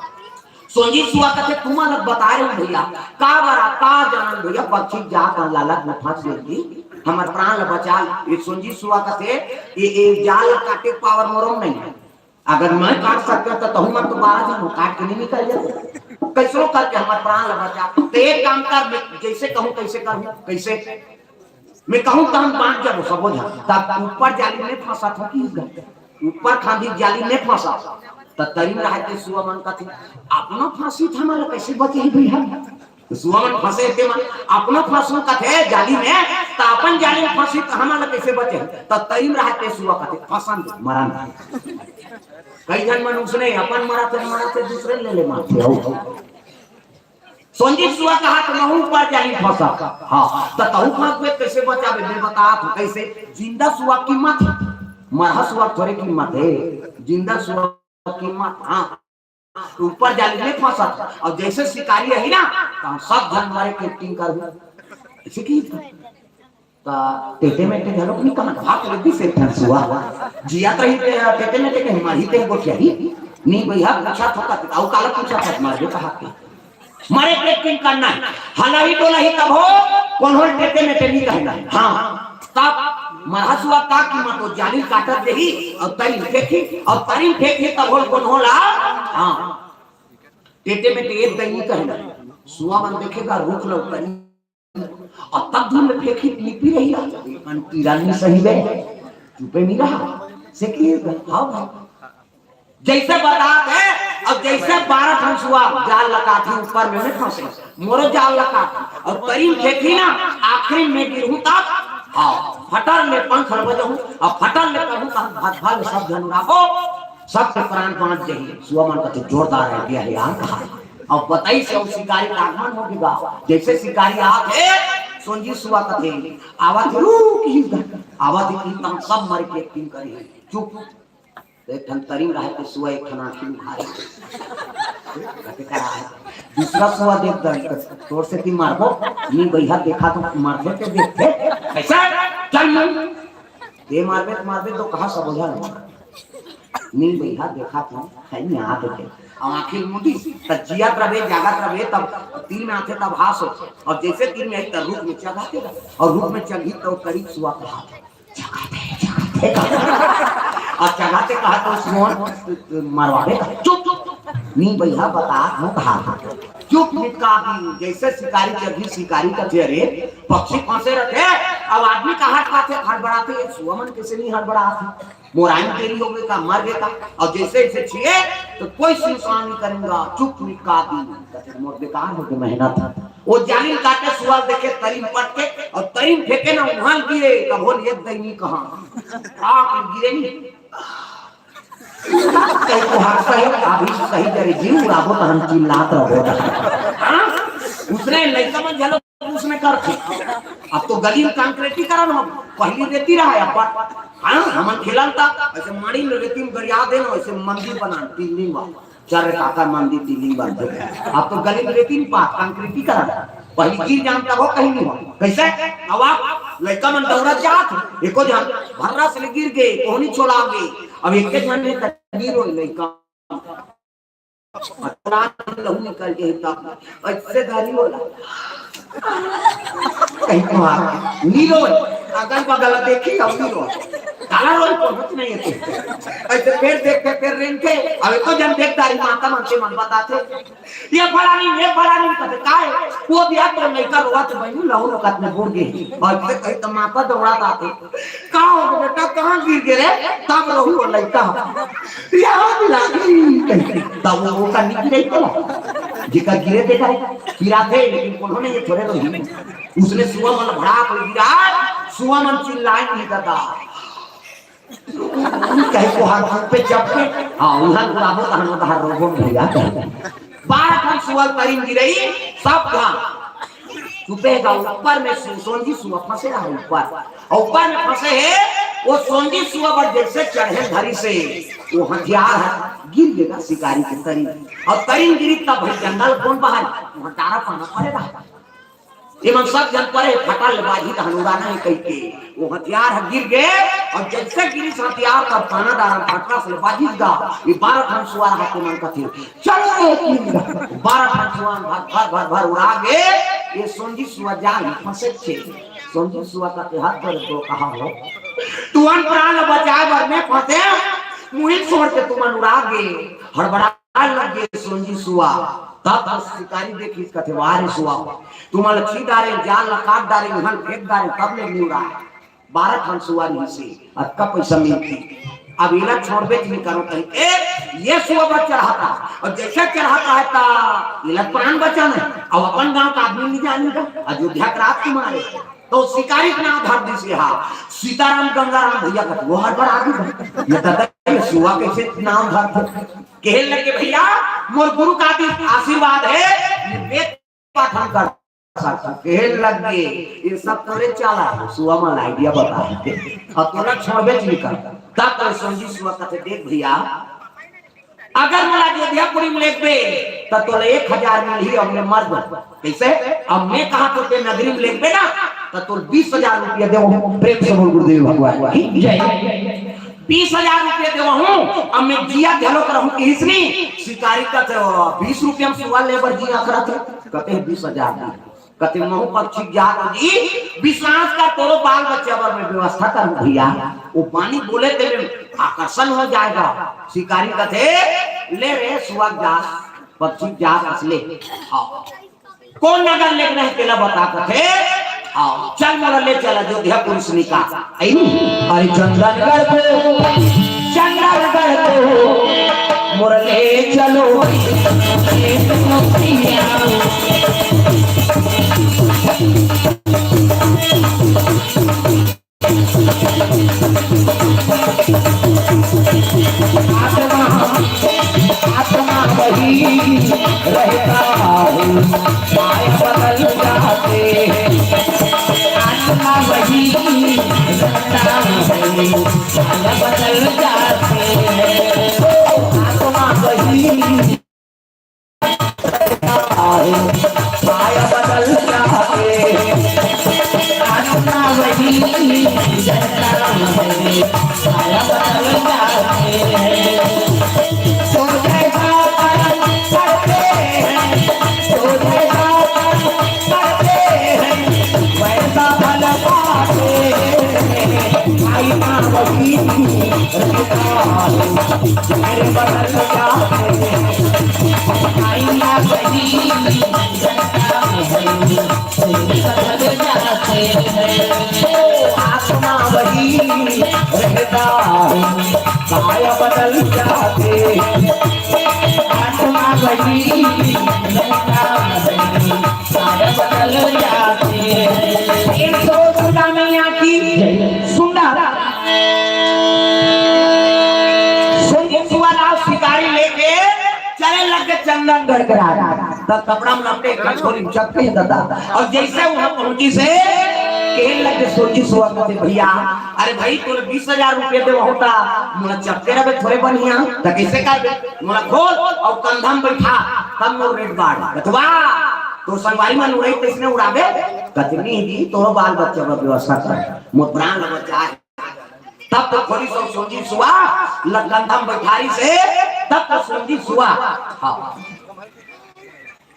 सोंजी सुआ कथे, "तुमन ल बता रहे भैया, का बरा, का जानन भैया, पक्षी जात हन लालच में फंस गे जी, हमर प्राण ल बचा ले।" ये सोंजी सुआ कथे, "ये, ये जाल ल काटे पावर मोरो म नहीं है।" अगर मैं काट सकता तो तहू मन तो बारह झन काट के नहीं निकल जाते। कैसो करके हमर प्राण ल बचा। तो एक काम कर, मैं जैसे कहूँ कैसे करूँ, कैसे? मैं कहूँ तहन बांध जाबो सबो झन। तब ऊपर जाली में फंसा था कि ऊपर खांधी जाली में फंसा। त तरी में रहते सुआ मन कथे, "अपना फांसी था, हमला कैसे बचे ही भैया?" त सुआ मन फंसे ते मन, "अपना फांसू कथे जाली में, त अपन जाली में फंसी त हमला कैसे बचे?" त तरी में रहते सुआ कथे, "फंसन दे, मरन दे।" कई झन मन उसने अपन मरत हे, मरत हे, दूसरे ले ले मारथे। हो। सोंजी सुआ कहा त महू ऊपर जाली फंसा। हाँ, त तहू फंस पे कैसे बचाबे? मैं बता तू कैसे। जिंदा सुआ कीमत हे, मरहा सुआ थोरे कीमत हे। जिंदा सुआ कीमत, हाँ। ऊपर जाली में फंसा था। अउ जैसे शिकारी आही ना, त हम सब झन मारे के एक्टिंग करूँ। ऐसे की त टेटे मेटे घलो नहीं कहना, भाग लगी से फंसुआ। जिया कही ते, टेटे मेटे कही मारी ते गोठिया ही। नहीं भैया, पूछा था का, अउ काला पूछा था, मार दे कहा के। मारे के एक्टिंग करना है। हलाही डोलाही तब हो, कोनो ल टेटे मेटे नहीं कहना है। हाँ, तब मरहा सुआ का कीमत हो, जाली काटत देही, अउ तरी फेंकी, अउ तरी फेंकी तब हो कोनो ला, हाँ। टेटे मेटे एक दई नहीं कहना। सुआ मन देखेगा, रुख लो तरी। अउ तब धुन में फेंकी लिपी रही, अपन कीड़ा नहीं सही बे, चुपे नहीं रहा। से कि, हाँ भाई, जैसे बता दे, अउ जैसे बारह ठन सुआ जाल लगा थी ऊपर में, मैं फंसे, मोरो जाल लगा थी, अउ तरी में फेंकी ना, आखिरी में गिरहूं तब, हाँ, फटर ले पंख ल बजाहूं, अउ फटर ले कहूं, तब भल भल सब झन उड़ाबो, सबके प्राण बांच जाही। सुआ मन कथे, "जोरदार idea हे यार," कहा। अब बताई से अउ शिकारी का आगमन हो गे गा। जैसे शिकारी आत हे, सोंजी सुआ कथे, "आवत हे, रुक ही गा।" आवत हे कि तम सब मर के एक्टिंग करे हे। चुप। एक ठन तरी रहे ते सुआ एक ठन आँखी उघारे। कथे, "का हे?" दूसरा सुआ देख दन, "तोर सेती मारबो।" नी भैया, देखा तो मारबो ते देखते। कैसा? चल मुंह। ये मारबे त मारबे तो कहा सब हो जाए। नी भैया, देखा तो है यहाँ देखे। अब आँखी मुंदी, त जियत रहे, जागत रहे, तब तीर में आथे, तब हास हो। अउ जैसे तीर में आई, तब रुख में चघा के, अउ रुख में चघी, तो करीब सुआ कहा, "चघाते, चघाते।" अउ चघाते कहा तो सुआ मरवावे का। चुप, चुप, चुप। नी भैया, बता, हम कहा। चुप, निका भी, जैसे शिकारी चघी, शिकारी कथे, "अरे, पक्षी फंसे रथे, अब आदमी का हाथ पाथे, हड़बड़ाथे, ये सुआ मन कैसे नहीं हड़बड़ाथे?" मोराइन तेरी हो गई का, मर गए का। अउ जैसे इसे छुए तो कोई सुनसान नहीं करेगा, चुप निका दी। कहते, "मोर बेकार हो गई मेहनत।" वो जालिम काटे सुआ देखे, तरी में पटके अउ तरी में फेंके ना, उहाँ गिरे, तब बोल, "ये दैनी कहाँ?" आप गिरे नहीं। कहीं को हादसा है, अभी सही करे, जीव उड़ाबो तो हम चिल्लात रहो। हाँ? उसने लइका मन झलो उसने कर थे। अब तो गली में कंक्रीटीकरण हो, पहली रेती रहा है, अब हाँ, हमन खेलन था, ऐसे माड़ी में रेती में गरिया देना, ऐसे मंदिर बना, तीन दिन बाद। चल रे काका, मंदिर तीन दिन बाद। अब तो गली में रेती नहीं पा, कंक्रीटीकरण। पहली गिर जान तब हो, कहीं नहीं हो। कैसे? अब आप लइका मन दौड़त जात, एको झन भर्रा से गिर गए, कोहनी छोड़ा गए। अब एक एक झन में तकदीर हो लइका। अतरान लहू निकल के तब ऐसे धरी होला। कहीं तो आ, नी रोए, अगल बगल देखी, हम नी रोए। काला रोए, पहुंच नहीं है। अइसे फेर देख के फेर रेंगथे। अब एको झन देख डारी, माता मन से मन बताथे, "ये फलानी, ये फलानी," कथे, "काय?" "वो दिया तो लइका रोवत बहिनी, लहू लोकत में बुड़ गे।" अइसे कही त माता दौड़त आथे, "का हो गे बेटा, कहाँ गिर गे रे?" "तब रहू वो लइका याद लागी।" तब वो, वो कन्नी गिरे तो, जेकर गिरे देखा है, गिराथे, लेकिन कोनो नहीं, ये थोड़े रही। उसने सुआ मन भड़ा पर गिरा, सुआ मन चिल्लाए नहीं दादा। कहीं को हाथ पे चपके, हाँ, उधर को आबो, तहन उधर रोबो भैया। बारह ठन सुआ तरिन गिरई, सब घाम। चुपे गा ऊपर में सो-, सोंजी सुआ फंसे रहा ऊपर। और ऊपर में फंसे है, वो सोंजी सुआ पर जैसे चढ़े धरी से, वो हथियार है, गिर गेगा शिकारी के तरिन। और तरिन गिरी तब भाई जंगल कौन बाहर, वहाँ डारा पाना पड़ेगा। एमन सब झन परे, फटा ले बाजी त हनुराना हे कहिके। वो हथियार ह गिर गे, और जैसे गिरिस हथियार, तब पाना डारा फटका से बाजिस गा। ये बारह ठन सुआ रहा, तेमन कथे, "चलो रे, तीन।" बारह ठन सुआ भर, भर, भर, भर उड़ा गे। ये सोंजी सुआ जाल में फंसे छे। सोंजी सुआ कथे, "हाथ कर दो, कहा हो? तुमन प्राण ल बचाए बर मैं फंसे, मुही छोड़ के तुमन उड़ा गे।" हड़बड़ा लग गे सोंजी सुआ। तब शिकारी देखिस, कथे, "वाह रे सुआ, तुमन ल छी डारे, जाल ल काट डारे, उहन फेंक डारे, तब ले नइ उड़ाए।" बारह ठन सुआ रिहिसे, अतका पैसा मिलती। अब एला छोड़बे च नइ करो कहीं। ए, ये सुआ बर चढ़ाता, और जैसे चढ़ाता है ता एला प्राण बचाना है। अब अपन गांव का आदमी नइ जानी का, अयोध्या के राजकुमार है। तो शिकारी के नाम धर दिस हा, सीताराम गंगाराम भैया का, वो हड़बड़ा गे। ये दादा, ये सुआ कैसे नाम धर दे? कहे लगे, "भैया, मोर गुरु का आदि आशीर्वाद है, ये वेद पाठ हम कर सकते।" कहे लगे, "ये सब तोरे चाला है, सुआ मन idea बता दे, और तोला छोड़बे च नइ कर।" तब तो सोंजी सुआ कथे, "देख भैया, अगर मोला अयोध्यापुरी में लेगबे, त तोला एक हजार मिलही, अब मैं मर जाऊं।" कैसे? अब मैं कहा तो ते नगरी में लेगबे ना, त तोला बीस हजार रुपया देवहूं। प्रेम से बोल गुरुदेव भगवान की जय। "बीस हजार रुपया देवहूं, अब मैं जिया घलो करहूं," किहिस नी। शिकारी कथे, "बीस रुपया में सुआ ले बर जिया करत हे?" कथे, "बीस हजार नहीं।" कथे, "महू पक्षी जात हो जी, विश्वास कर, तोरो बाल बच्चा बर मैं व्यवस्था करूं भैया।" वो बानी बोले ते में आकर्षण हो जाएगा। शिकारी कथे, "ले रे सुआ जात, पक्षी जात असले।" हाँ। कौन नगर लेगना हे तेला बता कथे। हाँ, चल मोला ले चल अयोध्यापुरी से निकाल। आई नी? अरे चंदनगढ़ को, चंदनगढ़ को मोर ले चलो। आत्मा, आत्मा वही रहता है, काय बदल जाते हैं। आत्मा वही रहता है, काय बदल जाते हैं। आत्मा वही आए, काय बदल जाते हैं। आत्मा वही जनता है, काय बदल जाते हैं। सोचे बाबा करते हैं, सोचे बाबा करते हैं, वैसा फल पाते हैं। आईना वही रहता है, चेहरे बदल जाते हैं। आईना वही रहता है, चेहरे बदल जाते हैं। आत्मा वही रहता है, काय बदल जाते हैं। आत्मा वही रहता है, काय बदल जाते हैं। एक सौ दुर्गा मैया की सुंदर। सुंदर सुअर शिकारी लेके चले लगे चंदनगढ़ के राज। तब कपड़ा में लपटे, एक झोली में चपके हे दादा। और जैसे वहां पहुंचिस हे, कहे लगे सोंजी सुआ कथे, "भैया, अरे भाई, तोला बीस हजार रुपया देवहूं त मोला चपके रहे थोरे बनिया, त कैसे करबे? मोला खोल और कंधा में बैठा, तब मोर रेट बाढ़।" कथे, "वाह, तोर संगवारी मन उड़ाही तइसने उड़ाबे।" कथे, "नहीं जी, तोरो बाल बच्चा बर व्यवस्था कर, मोर प्राण ल बचा।" तब तो खोलिस ओ सोंजी सुआ, ल-, कंधा में बैठारिस हे, तब तो सोंजी सुआ। हाँ।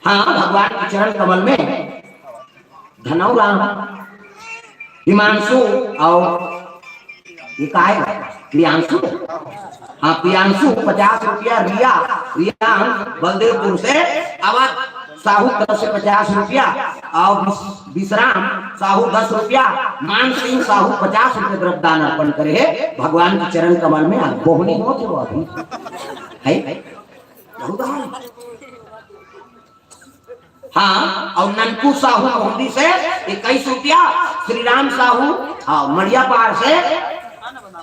हाँ, भगवान के चरण कमल में धनौराम, हिमांशु और ये काय? प्रियांशु, हाँ, प्रियांशु पचास रुपया, रिया, रियांश बलदेवपुर से, अवध साहू तरफ से पचास रुपया, और विस-, विश्राम साहू दस रुपया, मान सिंह साहू पचास रुपया द्रव्य दान अर्पण करे हे भगवान के चरण कमल में। आप बोहनी हो जो अभी है, बहुत है। हाँ, और ननकू साहू मोहम्मदी से इक्कीस रुपया, श्री राम साहू, हाँ, मड़िया पार से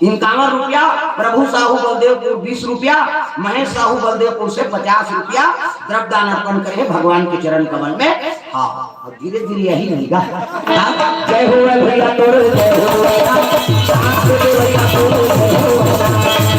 इक्यावन रुपया, प्रभु साहू बलदेवपुर बीस रुपया, महेश साहू बलदेवपुर से पचास रुपया द्रव्य दान अर्पण करे भगवान के चरण कमल में। हाँ, और धीरे धीरे यही रहेगा। हाँ, जय हो भैया तोर, जय हो भैया, जय हो भैया तोर, जय हो भैया।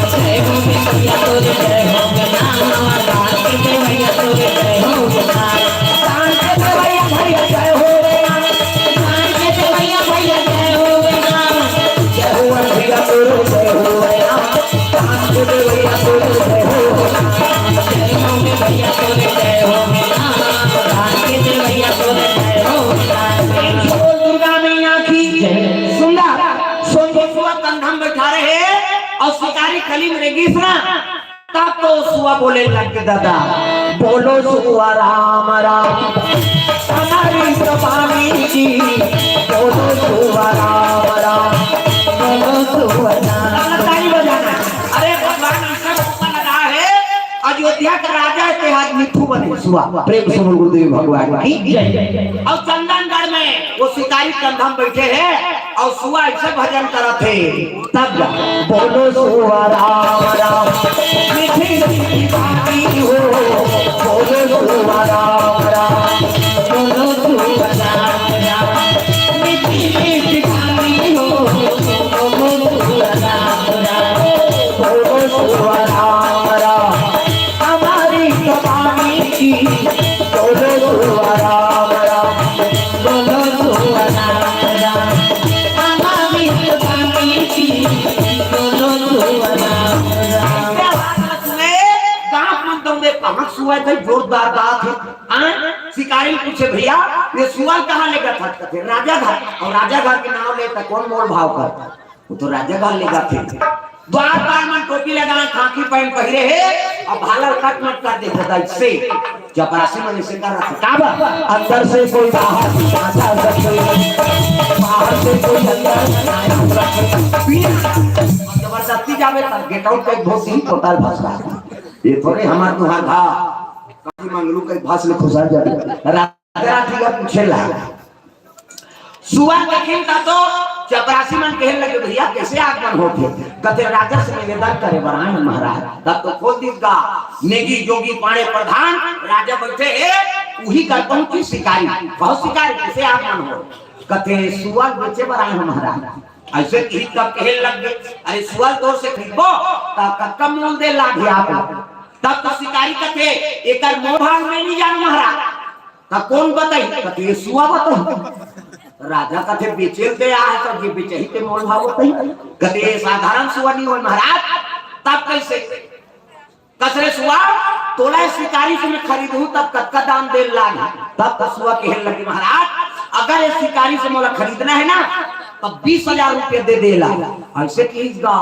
दुर्गा मैया की जय। सुंदर सोन सुआ कंधा में बैठा रहे और शिकारी कली में रेगिस ना, तब तो सुआ बोले लग के, दादा, बोलो सुआ राम राम, हमारी जबानी की, बोलो सुआ राम राम, बोलो सुआ राम। ताली बजाना। अरे भगवान ईश्वर ऊपर लगा है, अयोध्या का राजा है, ते आज मिट्ठू बने सुआ। प्रेम से बोल गुरुदेव भगवान की जय। और चंदनगढ़ में वो शिकारी कंधा में बैठे हैं और सुआ ऐसे भजन करत है। तब जा, बोलो सुआ राम राम, मीठी मीठी बानी हो, बोलो सुआ राम राम, बोलो सुआ राम राम, मीठी मीठी बानी हो, बोलो सुआ राम राम, बोलो सुआ राम राम, हमारी जबानी की, बोलो सुआ राम राम, बोलो सुआ राम राम, हमारी जबानी की, बोलो सुआ राम राम। क्या बात है, सुए, गांव में तुम देख, कहाँ सुआ है, जोरदार बात है। हाँ? शिकारी पूछे, भैया, ये सुआ कहाँ लेगा था? कथे, राजा घर। और राजा घर के नाम लेता, कौन मोल भाव करता? वो तो राजा घर लेगा थे। द्वारपाल मन टोपी लगा, खाकी पैंट पहिरे हे, और भाला कट मट कर देते था इससे। चपरासी मन इसे कर रखा। का बा? अंदर से कोई बाहर नहीं आ सके, बाहर से कोई अंदर नहीं आ सके। बिना जबरदस्ती जावे तब गेट आउट का एक बहुत ही कोताल फंस रहा है। ये थोड़े हमार तुहार घा, काकी मंगलू का एक भास में खुशा जावे। रात रात ही पूछे ला। सुआ कठिन था तो चपरासी मन कहन लगे, भैया, कैसे आगमन होथे? कथे, राजा से निवेदन करे बर आए हैं महाराज। तब तो खोल दीस गा, नेगी जोगी पाड़े प्रधान, राजा बैठे हे, उही कर पहुंची शिकारी। कहो शिकारी, कैसे आगमन हो? कथे, सुआ बेचे बर आए हैं महाराज। ऐसे कही तब कहे लग गए, अरे सुआ तोर से खरीदबो, तब कतका मोल दे लागे आप? तब तो शिकारी कथे, एकर मोल भाव में नहीं जानू महाराज। त कौन बताही? कथे, "ये सुआ बताही।" राजा कथे, "बेचेल दे आ है, तो ये बेचही के मोल भाव बताही।" कथे, "ये साधारण सुआ नहीं हो महाराज।" तब कैसे? कस रे सुआ, तोला ये शिकारी से मैं खरीदहूं, तब कतका दाम दे लाग? तब तो सुआ कहे लगे, महाराज, अगर ये शिकारी से मोला खरीदना है ना, तब बीस हजार रुपया दे दे ला। ऐसे कहिस गा,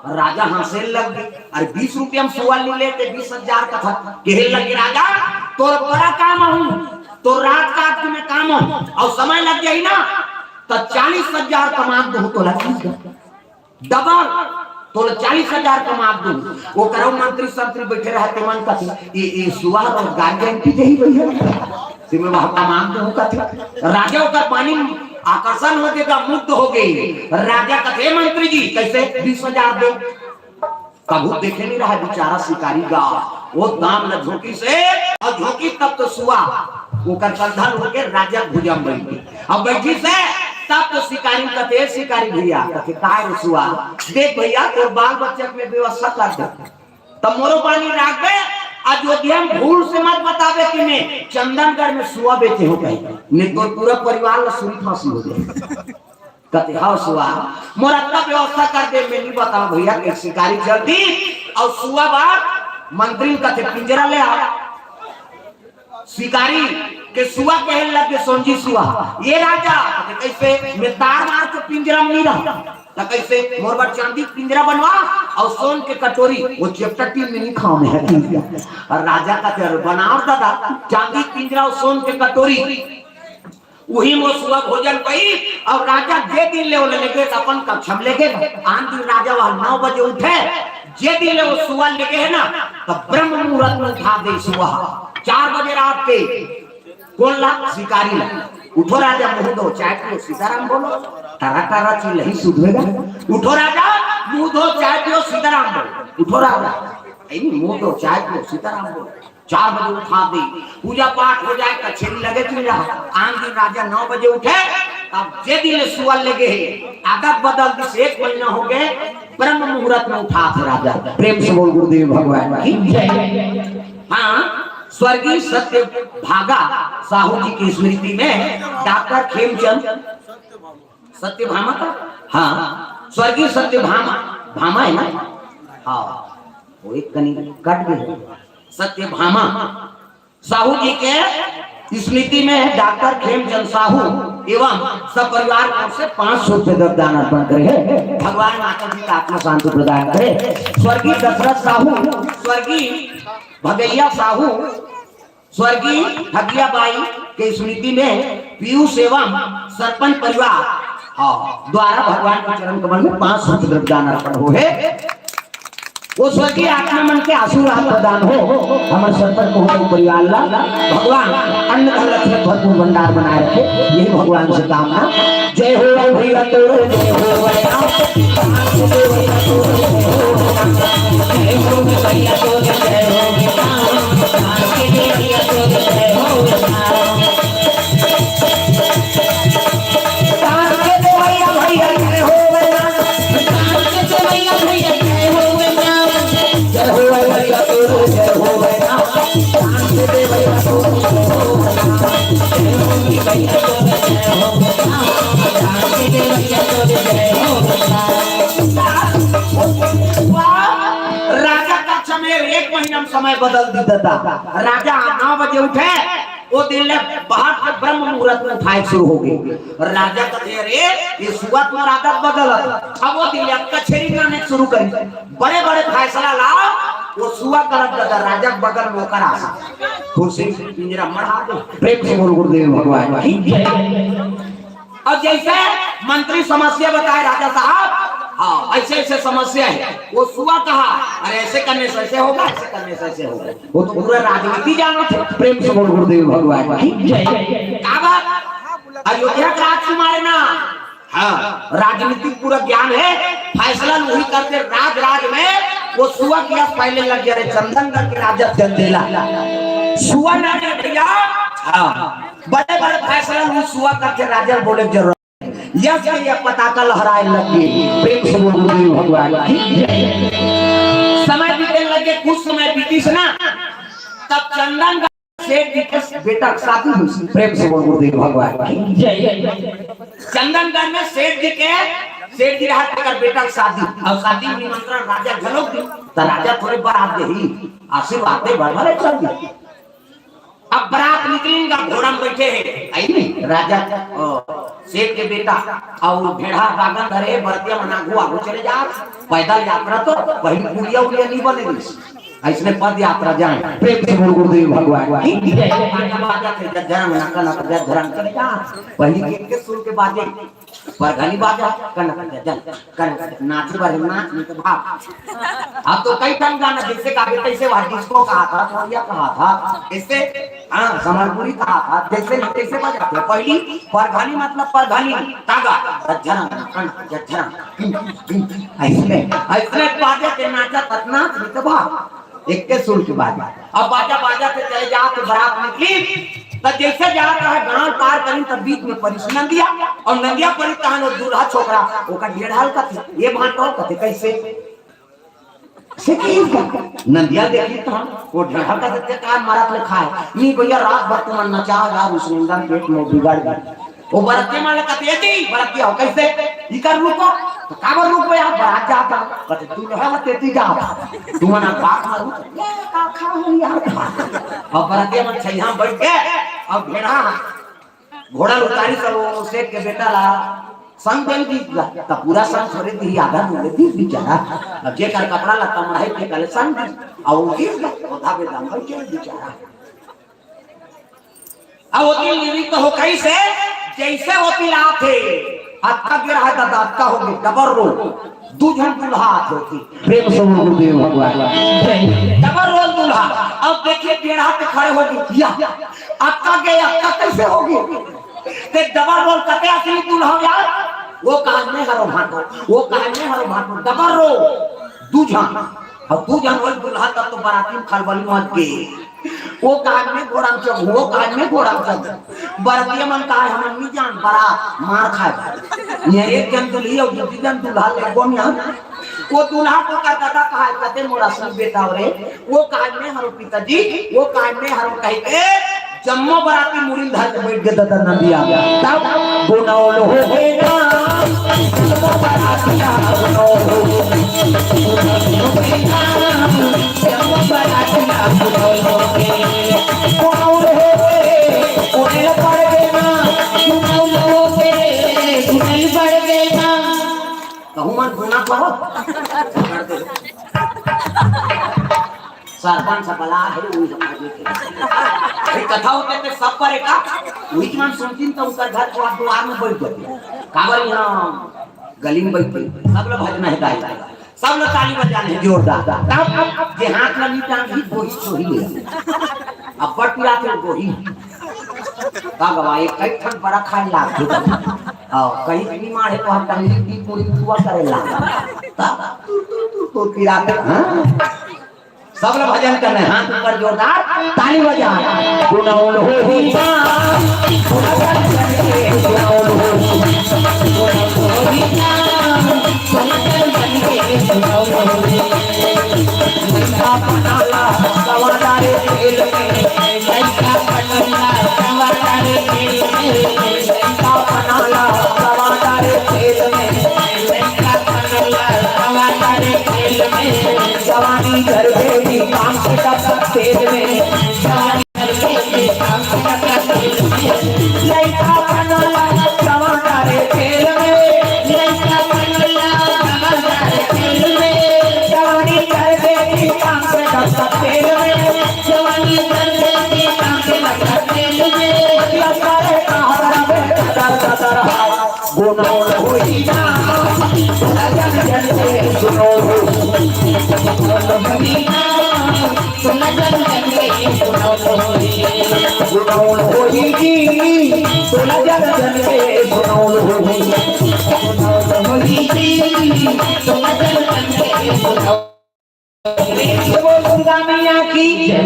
राजा हंसे लग गए। अरे, बीस रुपया में सुआ ले लेते, बीस हजार का था। कहे लगे, राजा, तोर बड़ा काम हूँ, तो रात का आदमी में काम हो और समय लग जाई ना, तो चालीस हजार कमा दो तो लगी डबल, तो चालीस हजार कमा दो। वो करो मंत्री संत्री बैठे रहते मन कथी, ये, ये सुआ रोजगार गारंटी दे भैया, सिमे वह कमा दो कथी। राजा ओकर पानी आकर्षण हो गए, मुग्ध हो गए। राजा कथे, मंत्री जी, कैसे बीस हजार दो? कभू देखे नहीं रहा बेचारा शिकारी गा। वो दाम ल झोंकी से, और झोंकी तब तो सुआ ओकर कंधा ल होके राजा भुजा में बैठी। अब बैठी से तब तो शिकारी कथे, शिकारी भैया, कथे, "काय रे सुआ, देख भैया, तोर बाल बच्चा के व्यवस्था कर दे, तब मोरो पानी राख दे, अयोध्या में भूल से मत बतावे कि मैं चंदनगढ़ में सुआ बेचे हो कहीं, नहीं तो पूरा परिवार ला सुई फांसी हो जाए।" कथे, "हाँ सुआ, मोर अतना व्यवस्था कर दे, मैं नहीं बताओ भैया।" के शिकारी जल्दी और सुआ बार मंत्री कथे, "पिंजरा ले आ।" शिकारी के सुआ कहे लगे, सोनजी सुआ, ये राजा, तो कइसे मैं तार मार के पिंजरा में नहीं रहा, तो कइसे मोर बर चांदी के पिंजरा बनवा अउ सोन के कटोरी, वो चेपटा टीम में नहीं खाओ मैं है। अउ राजा कथे, "अरे बनाओ दादा, चांदी के पिंजरा अउ सोन के कटोरी, उही में सुआ भोजन पाही।" अउ राजा जे दिन ले वो लेगे, तो अपन कक्षा में लेगे। आन दिन राजा वह नौ बजे उठे, जे दिन ले वो सुआ लेगे हे ना, तो ब्रह्म मुहूर्त में उठा दे सुआ, चार बजे रात के। कोन ला? शिकारी ला। "उठो राजा, मुंह धो, चाय पियो, सीताराम बोलो।" टरा टरा चिल्लही सुधवेगा। "उठो राजा, मुंह धो, चाय पियो, सीताराम बोलो।" "उठो राजा, ऐ नी, मुंह धो, चाय पियो, सीताराम बोलो।" चार बजे उठा दे, पूजा पाठ हो जाए, कचेरी लगे चिल्ला। आन दिन राजा नौ बजे उठे, अब जे दिन ले सुआ लेगे हे, आदत बदल दिस, एक महीना हो गए, ब्रह्म मुहूर्त में उठा थे राजा। प्रेम से बोल गुरुदेव भगवान की जय। हाँ, स्वर्गीय सत्य भागा साहू जी की स्मृति में डॉक्टर खेमचंद, सत्यभामा का, हाँ, स्वर्गीय सत्यभामा, भामा है ना? हाँ, वो एक कनी कट गई। सत्यभामा साहू जी के स्मृति में डॉक्टर खेमचंद साहू एवं सपरिवार की ओर से पाँच सौ रुपये द्रव्य दान अर्पण करे हे। भगवान माता जी का आत्मा शांति प्रदान करे। स्वर्गीय दशरथ साहू, स्वर्गीय भगैया साहू, स्वर्गीय हगिया बाई के स्मृति में पीयूष एवं सरपंच परिवार, हाँ, द्वारा भगवान के चरण कमल में पाँच सौ रुपये द्रव्य दान अर्पण हो हे। वो स्वर्गीय आत्मा मन के आशीर्वाद प्रदान हो, हमर सरपंच को, हमर परिवार ला भगवान अन्न धन रत्न भरपूर भंडार बनाए रखे, यही भगवान से कामना। जय हो भैया तोरे, जय हो भैया। जय हो भैया तोरे, जय हो भैया। जय हो भैया तोरे, जय हो भैया। तान के देवैया भैया जय हो भैया। तान के देवैया भैया जय हो भैया। जय हो भैया तोरे जय हो भैया। तान के देवैया तोरे जय हो भैया। जय हो भैया तोरे जय हो भैया। तान के देवैया तोरे जय हो भैया। वाह! राजा का समय एक महीना में समय बदल दी दादा। राजा नौ बजे उठे, वो दिन ले बाहर के ब्रह्म मुहूर्त में उठाए शुरू हो गए। राजा कथे, "अरे, ये सुआ तो राजा बदलत।" अब वो दिन ले अब कचेरी में आने शुरू करी, बड़े बड़े फैसला लाओ। वो सुआ करत दादा, राजा बगल में ओकर आसन, कुर्सी, पिंजरा मढ़ा दो। प्रेम से बोल गुरुदेव भगवान की जय। और जैसे मंत्री समस्या बताए राजा साहब, हाँ, ऐसे ऐसे समस्या है, वो सुआ कहा, "अरे, ऐसे करने से ऐसे होगा, ऐसे करने से ऐसे होगा।" वो तो पूरा राजनीति जाना था। प्रेम से बोल गुरुदेव भगवान की जय। का बात? अयोध्या के राजकुमार है ना? हाँ, राजनीतिक पूरा ज्ञान है। फैसला वही करते राज राज में। वो सुआ किया पहले लग गया रे, चंदनगढ़ के राजा चंदेला। सुआ ना रे भैया। हाँ, बड़े बड़े फैसला वो सुआ करके राजा बोले जरूरत। यश के ये पताका लहराए लग गई। प्रेम से बोल गुरुदेव भगवान की जय। समय बीतने लगे, कुछ समय बीती से ना, तब चंदनगढ़ सेठ जी के बेटा के शादी हुई। प्रेम से बोल गुरुदेव भगवान की जय। चंदनगढ़ में सेठ जी के, सेठ जी रहा तेकर बेटा के शादी, और शादी में निमंत्रण राजा घलोक दी, तो राजा थोड़े बरात दे ही, आशीर्वाद दे, बढ़ बढ़ चल दी। अब बरात निकलेगा, घोड़ा में बैठे हैं, आई नहीं राजा, ओ, सेठ के बेटा, और भेड़ा बागन धरे, बरतिया मन आगू आगू चले जा, पैदल यात्रा तो वही पुलिया उलिया नहीं बने रही। ऐसने पद यात्रा जाए। प्रेम से बोल गुरुदेव भगवान की जय। बाजा बाजा थे, जय धरम, नक नक जय धरम चले जा। पहली गीत के सुर के बाजे, परघनी बाजा, कनक जजन, कनक जजन, नाचे वाले नाच में तो भाग। अब तो कई ठन गाना जैसे गावे तैसे, वह डिस्को कहा था, थोड़िया कहा था, जैसे, हाँ, समरपुरी कहा था, जैसे नहीं तैसे बजाते। पहली परघनी मतलब परघनी, तागा, जजन, कनक जजन, ऐसने, ऐसने बाजे के नाचा ततना में तो भाग। एक के सुर के बाजे। अब बाजा बाजा के चले जात, बरात निकली, त जैसे जात है गांव पार करी, त बीच में परिस नंदिया, और नंदिया परी तहन वो दूल्हा छोकरा, ओकर डेढ़ हाल कथे, ये भांटो कथे, कैसे? से की का? नंदिया देखी त वो ढेढ़ा का देते कार मारत ले खाए। नहीं भैया, रात भर तुम नचा यार, उस निंदन पेट में बिगाड़ दी। वो बरतिया माले कथे, "ए जी, बरतिया हो, कैसे?" इकर रूपो, "काबर रुकबे यार, बरात जात हे।" कथे, "दूल्हा तेती जात हे, तुमन बात मारू।" ये का खा हो यार? अब बरातिया मन छइहा बैठ के, अब भेड़ा घोड़ा ल उतारिस, ओ सेठ के बेटा ला संग दे दिस गा, त पूरा संग थोरे दिही, आधा दूल्हे दिस बेचारा। अब जेकर कपड़ा लत्ता मढ़ाई के काले संग दिस, अउ ओ दिस गा, ओधा बेदाम बन के बेचारा। अब ओती नृत्य हो कइसे, जइसे ओती लात हे, अतका बेरा हे ददा, अतका होगे, डबल रोल, दू झन दूल्हा आत हे ओती। प्रेम से बोल गुरुदेव भगवान। डबल रोल दूल्हा। अब देखिए, बेरा ते खड़े होगे, या, अतका गे, अतका कइसे होगे? ते डबल रोल कते असली दूल्हा हो यार? ओ कहा मैं हरो भाटो, ओ कहा मैं हरो भाटो, डबल रोल, दू झन। अब दू झन होई दूल्हा, तब तो बराती म खलबली मच गे। ओ कहा मैं घोड़ा म चढ़ूं, ओ कहा मैं घोड़ा म चढ़ूं। बरातिया मन कहा, "हमन नइ जान, बरात मार खाय।" ये एक झन दूल्ही अउ दू झन दूल्हा ले गो मिया। ओ दूल्हा तो का ददा कहा, "कते मोर असली बेटा हो रे।" ओ कहा मैं हरो पिताजी, ओ कहा मैं हरो कहिके जम्मो बराती मुड़ी ल धर के बइठ गे ददा नंदिया। तब गुनौल होगे ना, जम्मो बरातिया गुनौल होगे। गुनौल होगे ना, जम्मो बरातिया गुनौल होगे। गुनौल होगे, गुनैल पड़ गे ना, गुनौल होगे, गुनैल पड़ गे ना। कहूँ मन गुना पड़ो। सरपंच बला हे, उही सब खरीदे के। अरे कथा होथे ते सब करे का? उही मन सुनतिन त उनकर घर के दुवार म बइठ जातिन। काबर इहाँ गली म बइठ के सब लोग भजना हे दाई, सब लोग ताली बजाना हे जोरदार। तब जे हाथ ला नइ टांगही, गोही सोही ले। अब बट पिरात हे गोही। का गवा, एक कई ठन बड़ा खाए लाग। अउ कहीं भी मारे तो हम टंगली की पूरी दुआ करे लाग। तब तू, तू, तू, तू पिरात हे, हाँ? सब लोग भजन करना हे, हाथ ऊपर जोरदार, ताली बजा। गुनौल होही ना, गुनौल होही ना, गुनौल होही ना। जवानी कर देगी काम से, तब तक तेल में। जवानी कर देगी काम से, तब तक तेल में। लइका बनला जवाना रे तेल में। लइका बनला जवाना रे तेल में। जवानी कर देगी काम से, तब तक तेल में। जवानी कर देगी काम से, तब तक तेल में। लइका रे कहाँ रहे, कतर कतर हाय। गुनौल होही ना, सुना जन जन के गुनौल होही। गुनौल होही ना, सुना जन जन के गुनौल होही। गुनौल होही जी, सुना जन जन के गुनौल होही। गुनौल होही जी, सुना जन जन के गुनौल। प्रेम से बोल दुर्गा मैया की जय।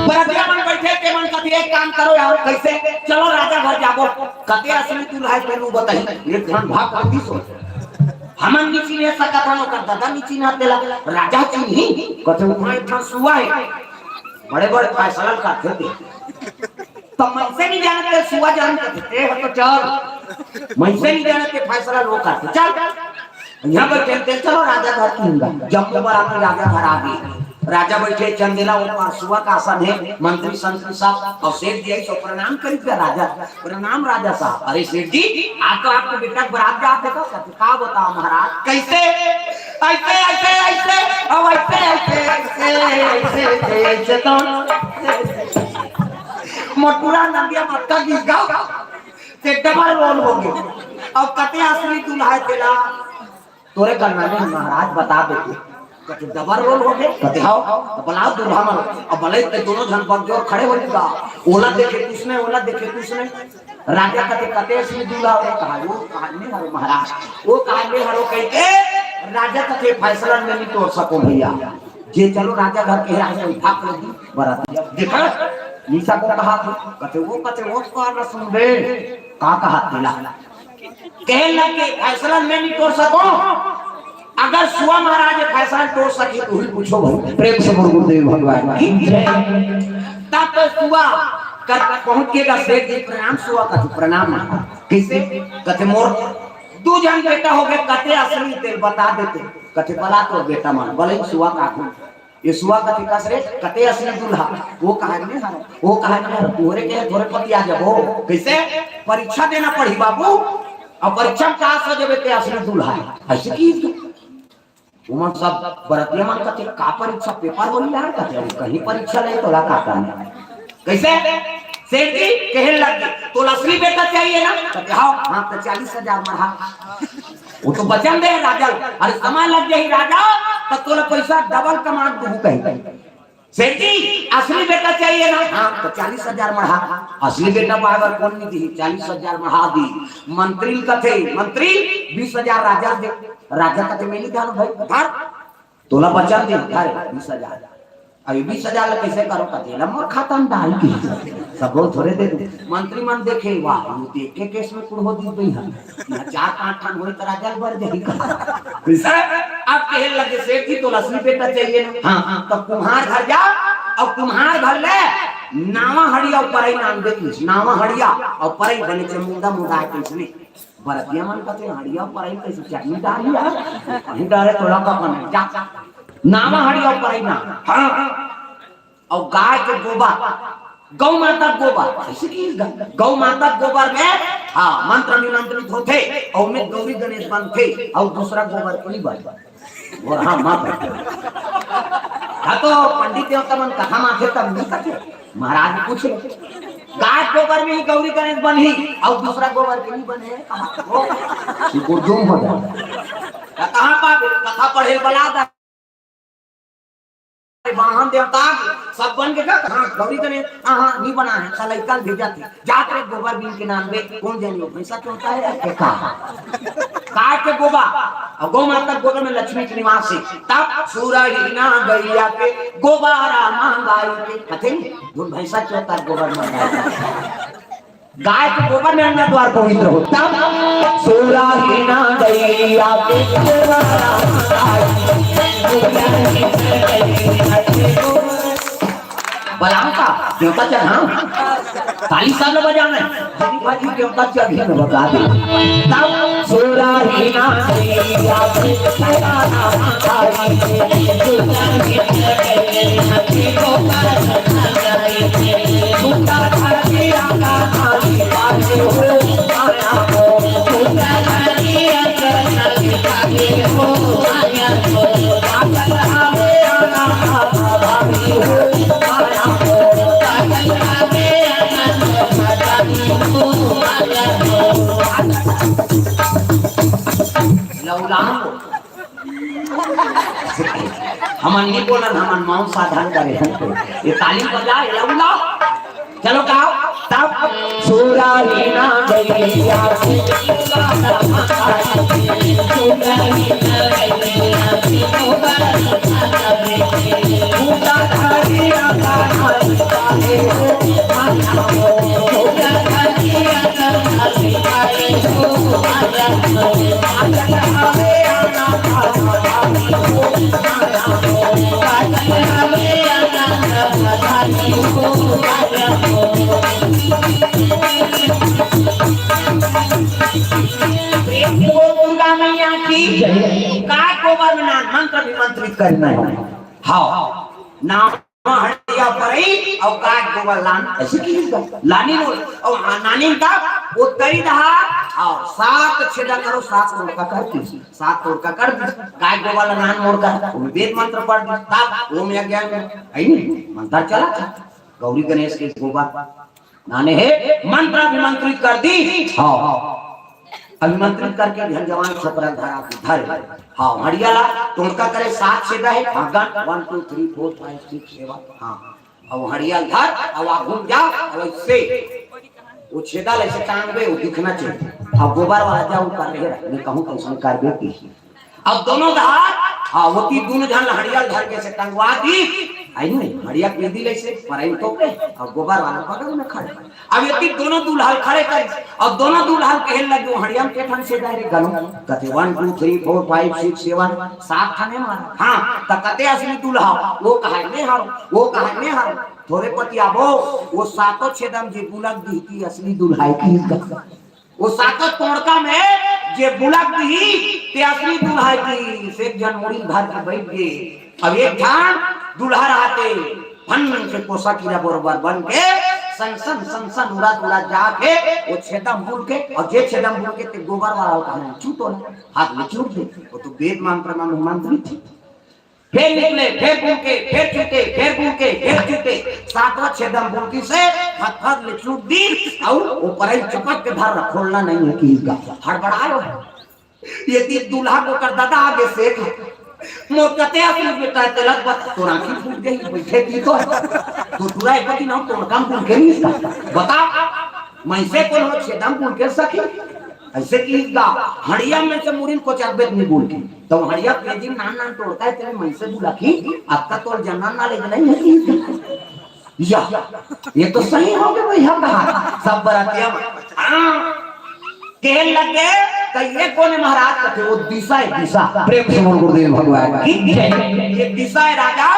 बरतिया मन बइठे, ते मन कथे, "एक काम करो यार, कइसे? चलो राजा घर जाबो।" कथे, "असली दूल्हा हे, तेन ल बताही।" एक झन भाग कथे, "हमन नइ चिन्हे सकत हन, ओकर ददा नइ चिन्हय, तेला राजा चिन्ही।" कथे, "उहाँ एक ठन सुआ हे, बड़े-बड़े फैसला करथे ते।" त मनसे नइ जानत ते सुआ जानत ते, ते ह तो चल। मनसे नइ जानत ते फैसला लोग करथे, चल। इहाँ बइठे ते चलो राजा घर किंगा। जम्मो बराती राजा घर आ गे। राजा बइठे चंदेला ऊपर, सुआ का आसन हे, मंत्री संत्री सब, अउ सेठ जी आइस अउ प्रणाम करिस गा राजा। "प्रणाम राजा साहब।" "अरे सेठ जी, आज तो आपके बेटा के बरात जात हे।" "का बताओ महाराज, कइसे?" "अइसे, अइसे, अइसे, अब अइसे, अइसे, अइसे, अइसे, अइसे, अइसे तो मोटूरा नंदिया मत्ता गिर गा, ते डबल रोल होगे। अब कते असली दूल्हा हे तेला तोरे करना नहीं महाराज, बता देते।" कथे, "डबल रोल होगे?" कथे, "हव।" "त बलाओ दूल्हा मन।" अब बले ते दोनों झन बकजोर खड़े हो गा, ओला देखे कुछ नहीं, ओला देखे कुछ नहीं। राजा कथे, "कते असली दूल्हा हो?" कहा, "वो कहा नहीं हरे महाराज, वो कहा नहीं हरो," कहिके राजा कथे, "फैसला में नहीं तोड़ सको भैया।" जे चलो राजा घर के राजा उठा कर दी बराती। अब देखा, निशा को कहा था, कथे, "वो कथे, वो तो ना सुन बे।" का कहा तेला? कहे लग के, "फैसला में नहीं तोड़ सको।" अगर सुआ महाराज ये फैसला तोड़ सके तो ही पूछो भाई। प्रेम से बोल गुरुदेव भगवान की जय। तब तो सुआ कर पहुंच के गा सेठ जी, "प्रणाम सुआ।" कथे, "प्रणाम महाराज।" कइसे? कथे, "मोर दू झन बेटा होगे, कते असली तेला बता देते। कथे बला तोर बेटा मन, बलई सुआ का घूम। ये सुआ कथे कस रे, कते असली दूल्हा। वो कहा नहीं हर, वो कहा नहीं हर, तोरे के थोरे पति आ जाबो। कैसे? परीक्षा देना पड़ी बाबू, और परीक्षा में पास हो जाबे ते असली दूल्हा है। ऐसे की ओमन सब बरतिया मन कथे, "का परीक्षा, पेपर होही यार?" कथे, "अउ कहीं परीक्षा नहीं, तोला का करना है?" कैसे? सेठ जी कहे लग गए, "तोला असली बेटा चाहिए ना?" कथे, "हाँ।" "हाँ, तो चालीस हजार मढ़ा।" वो तो वचन दे राजा, अरे समय लग जाही राजा, तो तोला पैसा डबल कमा दूँ कहीं। "सेठ जी, असली बेटा चाहिए ना?" "हाँ।" "तो चालीस हजार मढ़ा।" असली बेटा पाए बर कोन नहीं दी, चालीस हजार मढ़ा दी। मंत्री ल कथे, "मंत्री, बीस हजार राजा दे।" राजा कथे, "मैं नहीं जानूं भाई, धर, तोला वचन दे, धर बीस हजार।" "अभी बीस हजार ला कैसे करो?" कथे, "ला मोर खाता में डाल के, सब लोग थोड़े दे दूं।" मंत्री मन देखे, "वाह, ये देख के केस में कुड़हो दी गई है।" यहाँ चार पांच ठन होई त राजा बर जाही का। सर, अब कहे लगे, "सेठ जी, तोला असली बेटा चाहिए ना?" "हाँ।" "हाँ।" "तो कुम्हार घर जा, और कुम्हार घर ले नावा हड़िया और परई नान दे।" नावा हड़िया और परई बने चे मुंडा मुंडा है, कैसने बरतिया मन कथे, "हड़िया परई कैसे चटनी डाल यार?" "कहीं डाले तोला का बने, जा।" नावा हड़िया और परई नान। हाँ। और गाय के गोबर, गौ माता के गोबर, ऐसे की ग-, गौ माता के गोबर में, हाँ, मंत्र विमंत्रित होथे, और में गौरी गणेश बनथे, और दूसरा गोबर के नहीं बन। और हाँ, माँ बनथे। हाँ, तो पंडित देवता मन कथा माथे तब नहीं कथे। महाराज पूछ ले, गाय के गोबर में ही गौरी गणेश बनही, और दूसरा गोबर के नहीं बने, कहा, वो, ये गुरदुम हो जाए। कहाँ पावे? कथा पढ़े बला दा। वाहन देवता सब बन के का, हाँ, गौरी गणेश, हाँ, हाँ, नहीं बना है, साला इकल भेजा थे, जात रे गोबर बीन के नान बे, कौन जानी वो भैंसा चोता है, के का? गाय के गोबर, और गौ माता के गोबर में लक्ष्मी के निवास है, तब सुरहीना गैया के गोबारा मांगाई के, कथे नहीं, धुन भैंसा चोता गोबर मांगाई। गाय के गोबर में अंगना द्वार पवित्र हो। तब सुरहीना गैया के बलाओ का देवता चढ़ाओ। ताली सब लोग बजाना है। भाई देवता चढ़ी में बता दे। तब सुरहीना गैया के लौलाओ। हमन नहीं बोलन, हमन मौन साधन करे हन। ये ताली बजा, ये लौलाओ। चलो गाओ। तब सुरहीना गैया प्रेम से बोल दुर्गा मैया की जय। गाय गोबर में नान मंत्र विमंत्रित करना है। हाँ, नावा हड़िया परई और गाय गोबर लान, ऐसे की लानी लो। और हाँ, नानी का वो तरी दहा और सात छेदा करो, सात मोड़का कर दी, सात मोड़का कर दी, गाय गोबर ला नान मोड़का, वो वेद मंत्र पढ़ दी, तब ओम यज्ञ है नहीं, मंत्र चला था, गौरी गणेश के गोबर नाने हे, मंत्र अभिमंत्रित कर दी। हाँ, हाँ। अभिमंत्रित करके धन जवान छोकरा धरा, धर। हाँ, हड़िया ला टोटका करे, सात छेदा है, हाँ, गन, one, two, three, four, five, six, seven, हाँ। अब हड़िया धर, अब आप घूम जा, अब ऐसे वो छेदा ला ऐसे टांग दे, वो दिखना चाहिए। अब गोबर वाला जाओ कर रहे, मैं कहूँ तो ऐसा कर देती। अब दोनों धार, हाँ, होती दोनों झन हड़िया धर के से टंगवा दी। आई नहीं, हड़िया पी दी ले से, पर आई तो के, अब गोबर वाला बगल में खड़े। अब ये दोनों दूल्हा खड़े कर, अब दोनों दूल्हा कहे लगे, "वो हड़िया में के ठन छेदा रे गनो?" कते, "one, two, three, four, five, six, seven, सात ठने मारा।" "हाँ, त कते असली दूल्हा?" "वो कहा ने हर, वो कहा ने हर।" "थोरे पति आबो, वो सातों छेदा में जे बुलक दी की असली दूल्हा है की?" वो सातों टोड़का में के बुला दिही, ते असली दूल्हा हे कि एक झन मुड़ी भर के बैठ गे। अब एक झन दूल्हा रहते, फन से कोसा कीरा बरोबर बन के, सन सन, सन सन, उड़त उड़त जाके, वो छेदम बुल के, अउ जे छेदम बुल के ते गोबर वाला होता हे, चूटो ना, हाथ में चूट दे, वो तो वेद मंत्र में मंत्रित हे। फेर निकले, फेर बुल के, फेर चूटे, फेर बुल के, फेर चूटे, सातवां छेदम बुलकी से फतफत ले चूट दी, अउ वो परई चपक के धर रख, खोलना नहीं हे कि का। हड़बड़ायो हे। ये ती दूल्हा के ओकर ददा आगे से, मोर कते असली बेटा हे, तेला बता, तोर आँखी फूट गे, बैठे की तो। तो पूरा एक दिन हम तोर काम बुल के नहीं इसका। बता, मैं से कौन हो छेदम बुल के सखी? अइसे कि गा, हड़िया में से मुड़िन कोचरबे नहीं बुल के। तो हड़िया के दिन नान नान टोड़ता हे, तेरे मैं से बुला की, अब तक तोर जन्म ना ले नहीं हे। या, ये तो सही हो गे भैया, कहा सब बरातिया में। हाँ, कहे लगे, तो ये कौन हे महाराज? कहते, वो दिशा हे, दिशा। प्रेम से बोल गुरुदेव भगवान की जय। ये दिशा हे राजा,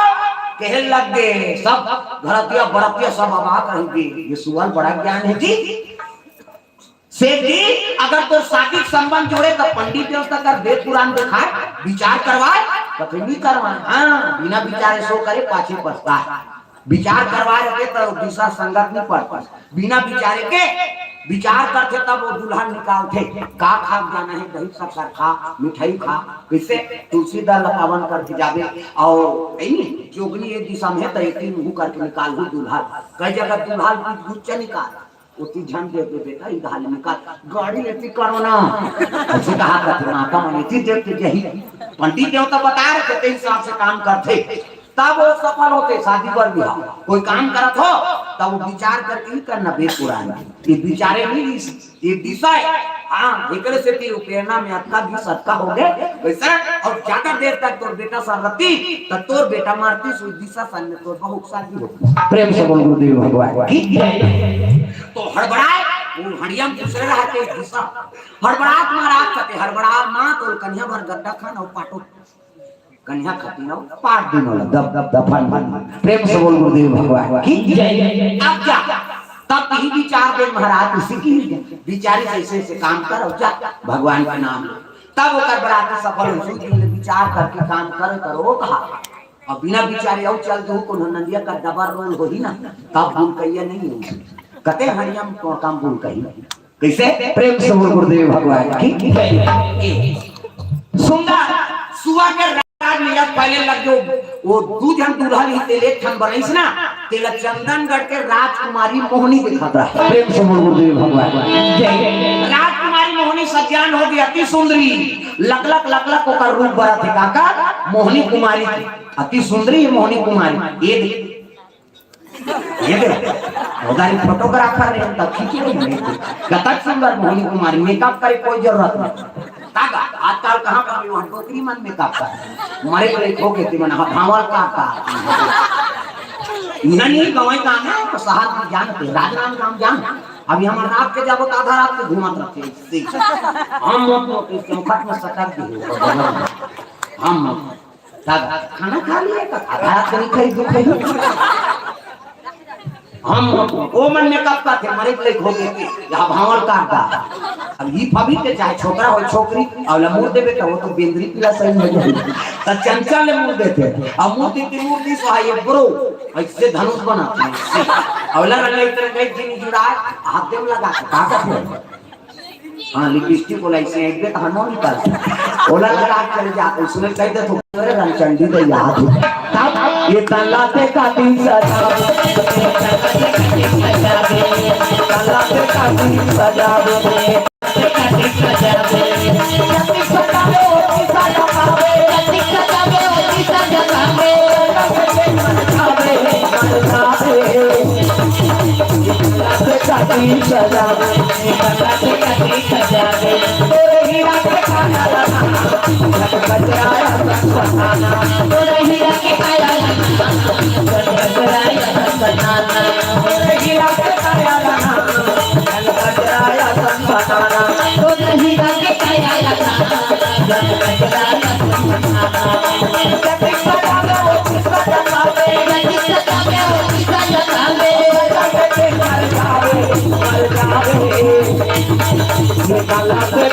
कहे लगे, सब घरतिया बरतिया सब अबाक रह गे। ये सुअर बड़ा ज्ञान हे जी। सेठ जी, अगर तोर शादी के संबंध जोड़े, त पंडित देवता कर वेद पुराण दिखाए, विचार करवाए, कथे नहीं करवाए। हाँ, बिना विचारे सो करे, पाछे पछताए। विचार करवाए रहिते त दिशा संगत नहीं पड़ता। बिना विचारे के विचार करथे, तब वो दुल्हन निकालथे। का खा के जाना हे, दही शक्कर खा, मिठाई खा, कइसे तुलसी दल ला पावन करके जाबे। अउ नहीं, जोगनी ये दिशा में हे, त एक दिन मुँह करके निकालहू दुल्हन। कई जगह दुल्हन की गुच्चा निकाल, ओती झन दे दे बेटा, इधर निकाल, गाड़ी लेती करो ना। अइसे कहा करथे, माता मन एती देख के जही पंडित देवता बता रहे, ते हिसाब से काम करथे, तब वो सफल होथे शादी बर बिहाव। कोई काम करत हो, तब वो विचार करके ही करना, वेद पुराण में। ये विचारे नहीं, इस, ये दिशा हे। हाँ, एकरे सेती वो प्रेरणा में अतका भी सतका हो गे, वइसे, अउ ज्यादा देर तक तोर बेटा संग रहितिस, त तोर बेटा मरतिस, उस दिशा संग में तोर बहू के शादी होतिस। प्रेम से बोल गुरुदेव भगवान की जय। तो हड़बड़ाए, वो हड़िया में दूसरे रहते दिशा। हड़बड़ात महाराज कहते, हड़बड़ा मत, वो कन्या भर गड्ढा खन अउ पाटो। कन्या खती न पाट दे मोला, दब, दब, दफन बन। प्रेम से बोल गुरुदेव भगवान की जय। अब क्या? तब यही विचार दे महाराज, इसी की विचारी जैसे से काम कर अउ जा भगवान का नाम ले। तब ओकर बराती सफल हो, सूझ ले विचार करके काम करे करो कहा। अब बिना विचारे अउ चल दू, कोनो नंदिया का डबल रोल होही ना, तब भूल कहिया नहीं होही। कते हरियम तो काम भूल कही। कइसे? प्रेम से बोल गुरुदेव भगवान की। ए, सुंदर सुआ के राज में जब पहले लग गयो, वो दू झन दूल्हा ली तेल एक ठन बनइस ना, तेला चंदनगढ़ के राजकुमारी मोहनी दिखत रहा। प्रेम से बोल गुरुदेव भगवान की जय। राजकुमारी मोहनी सज्जान हो गई, अति सुंदरी, लकलक लकलक ओकर रूप बरत हे काका, मोहनी कुमारी की, अति सुंदरी हे मोहनी कुमारी। ये देख, ये देख, उधारी फोटोग्राफर ने तब खींची नहीं, नहीं। कतक सुंदर मोहनी कुमारी, मेकअप करे कोई जरूरत नहीं। तागा, आजकल कहाँ पर भी वहाँ डोकरी मन मेकअप कर, मरे तो एक हो गए थे, मन हाँ, भावल का का। नहीं, गवाई का ना, तो शहर में जानते, राजनांदगांव जान। अभी हम रात के जाबो तो आधा रात के घूमत रहते हैं। हम मत, मत, इस चौखट में सटक गए। हम मत। दादा, खाना खा लिए का? आधा रात नहीं खाई, दुख है। हम ओ मन में कब का थे, मरे के लेके हो गए थे, या भावल का का। अब ई भाभी के चाहे छोकरा हो, छोकरी, अउ ला मुड़ देबे, त वो तो बेंदरी पीला सही हो जाए। त चंचल ले मुड़ देथे, अब मुड़ देते, मुड़ दी सो, ये ब्रो, अइसे धनुष बनाथे। अउ ला रंगाई तरंगाई जिन जुड़ाए, हाथ देव लगा के, का करथे? हाँ, लिपस्टिक वाला इसे एक दे तो हम नहीं कर। ओला लगा के चल जा, उसने कह दे तो, "अरे रामचंडी तो याद हो।" तब ये तल्ला ते काटी सजा, तल्ला ते काटी सजा।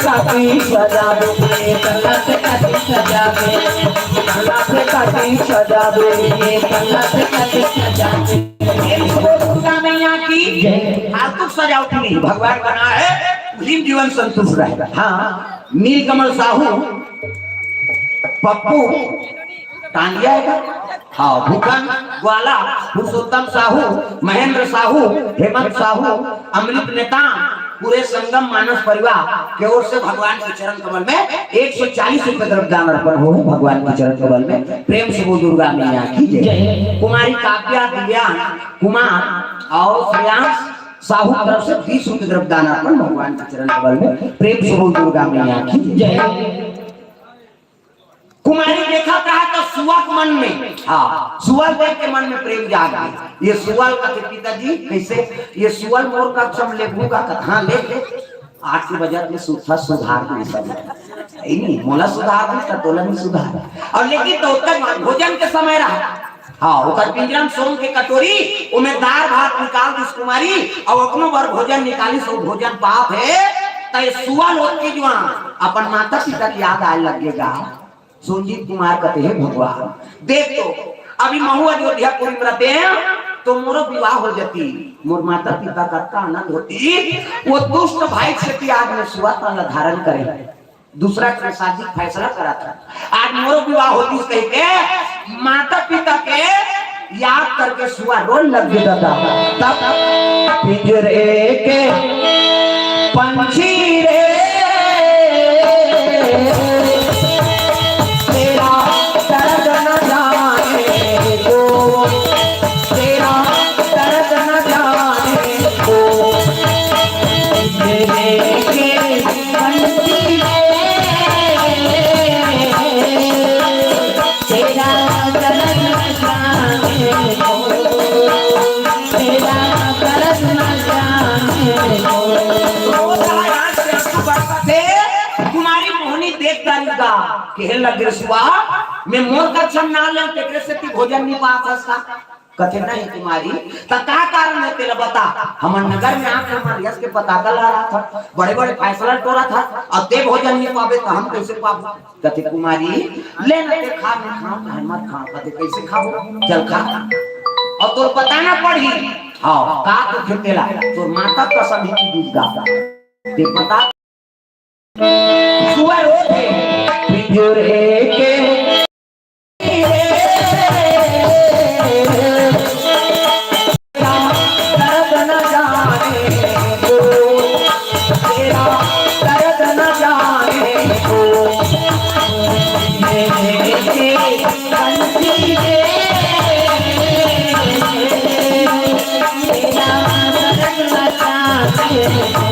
काटी सजावे, ये पल्ला से काटी सजावे, पल्ला से काटी सजावे, ये पल्ला से काटी सजावे। प्रेम से बोल दुर्गा मैया की जय। फालतू सजावट नहीं, भगवान बना है, उसी में जीवन संतुष्ट रहे। हाँ, नीलकमल साहू, पप्पू टांडिया है का? हाँ, भूखन ग्वाला, पुरुषोत्तम साहू, महेंद्र साहू, हेमंत साहू, अमृत नेताम, पूरे संगम मानस परिवार के ओर से भगवान के चरण कमल में एक सौ चालीस रुपए द्रव्य दान अर्पण हो भगवान के चरण कमल में। प्रेम से बोल दुर्गा मैया की जय। कुमारी काव्या, दिव्यांग कुमार और श्रेयांश साहू की तरफ से बीस रुपए द्रव्य दान अर्पण भगवान के चरण कमल में। प्रेम से बोल दुर्गा मैया की जय। कुमारी देखत रहा तो सुअल मन में, हाँ, सुअल देख के मन में प्रेम जाग गया। ये सुअल कथे, "पिताजी, कैसे ये सुअल मोर कक्षम लेबू का?" कथे, "हाँ, ले, ले।" आठ के बजट में सुधा सुधार दे सब। यही नहीं, मोला सुधार दे, तो तोला नहीं सुधार। और लेकिन तो तक भोजन के समय रहा। हाँ, ओकर पिंजरा में सोन के कटोरी, ओमे दार भात निकाल दिस कुमारी, और अपनो बर भोजन निकालिस, वो भोजन पाप है, तो ये सुअल होत के जुआन अपन माता पिता की याद आए लगेगा। सुरजीत कुमार कथे, "हे भगवान, देख तो, अभी महू अयोध्यापुरी में रहते हैं, तो मोरो विवाह हो जाती, मोर माता पिता का का आनंद होती, वो दुष्ट भाई से भी आज मैं सुअल तन धारण करे, दूसरा के शादी फैसला करा था, आज मोरो विवाह होती," कह के माता पिता के याद करके सुअल रोन लग गया दादा। तब पिंजरे के पंछी रे, तेरा दर्द न जाने को, तेरा दर्द न जाने को, पिंजरे के पंछी रे, तेरा दर्द न जाने को, तेरा दर्द न जाने को। कुमारी मोहनी देख डारी का, कहे लगे, "सुआ, मैं मोर कक्षम ना ले, तेरे से तू भोजन नहीं पा सकता।" कथे, "नहीं कुमारी, त का कारण है तेला बता? हमर नगर में आके हमर यश के पताका लहरा था, बड़े-बड़े फैसला टोरा था, और ते भोजन नहीं पावे त हम कैसे पाबो?" कथे, "कुमारी, ले ना ते खा, नहीं खा, नहीं मत खा।" कथे, "कैसे खाबो? चल खा।" और तोर पता ना पड़ी। हाँ, का तो खेतेला, तोर माता कसम ही की दूध गा। ते पता सुअर होथे, पिंजरे के दर्द न जाने को, तेरा दर्द न जाने को, मेरे कंठी रे, तेरा दर्द न जाने को,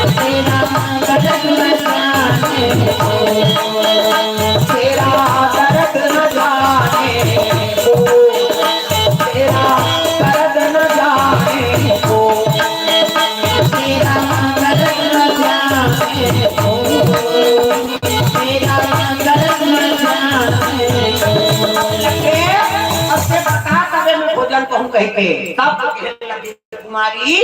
तेरा दर्द न जाने को, तेरा दर्द न जाने को, तेरा दर्द न जाने को, तेरा दर्द न जाने को, तेरा दर्द न जाने को। अब से बता तबे मैं भोजन कहूँ कह के, तब तो कहने लगे, "कुमारी,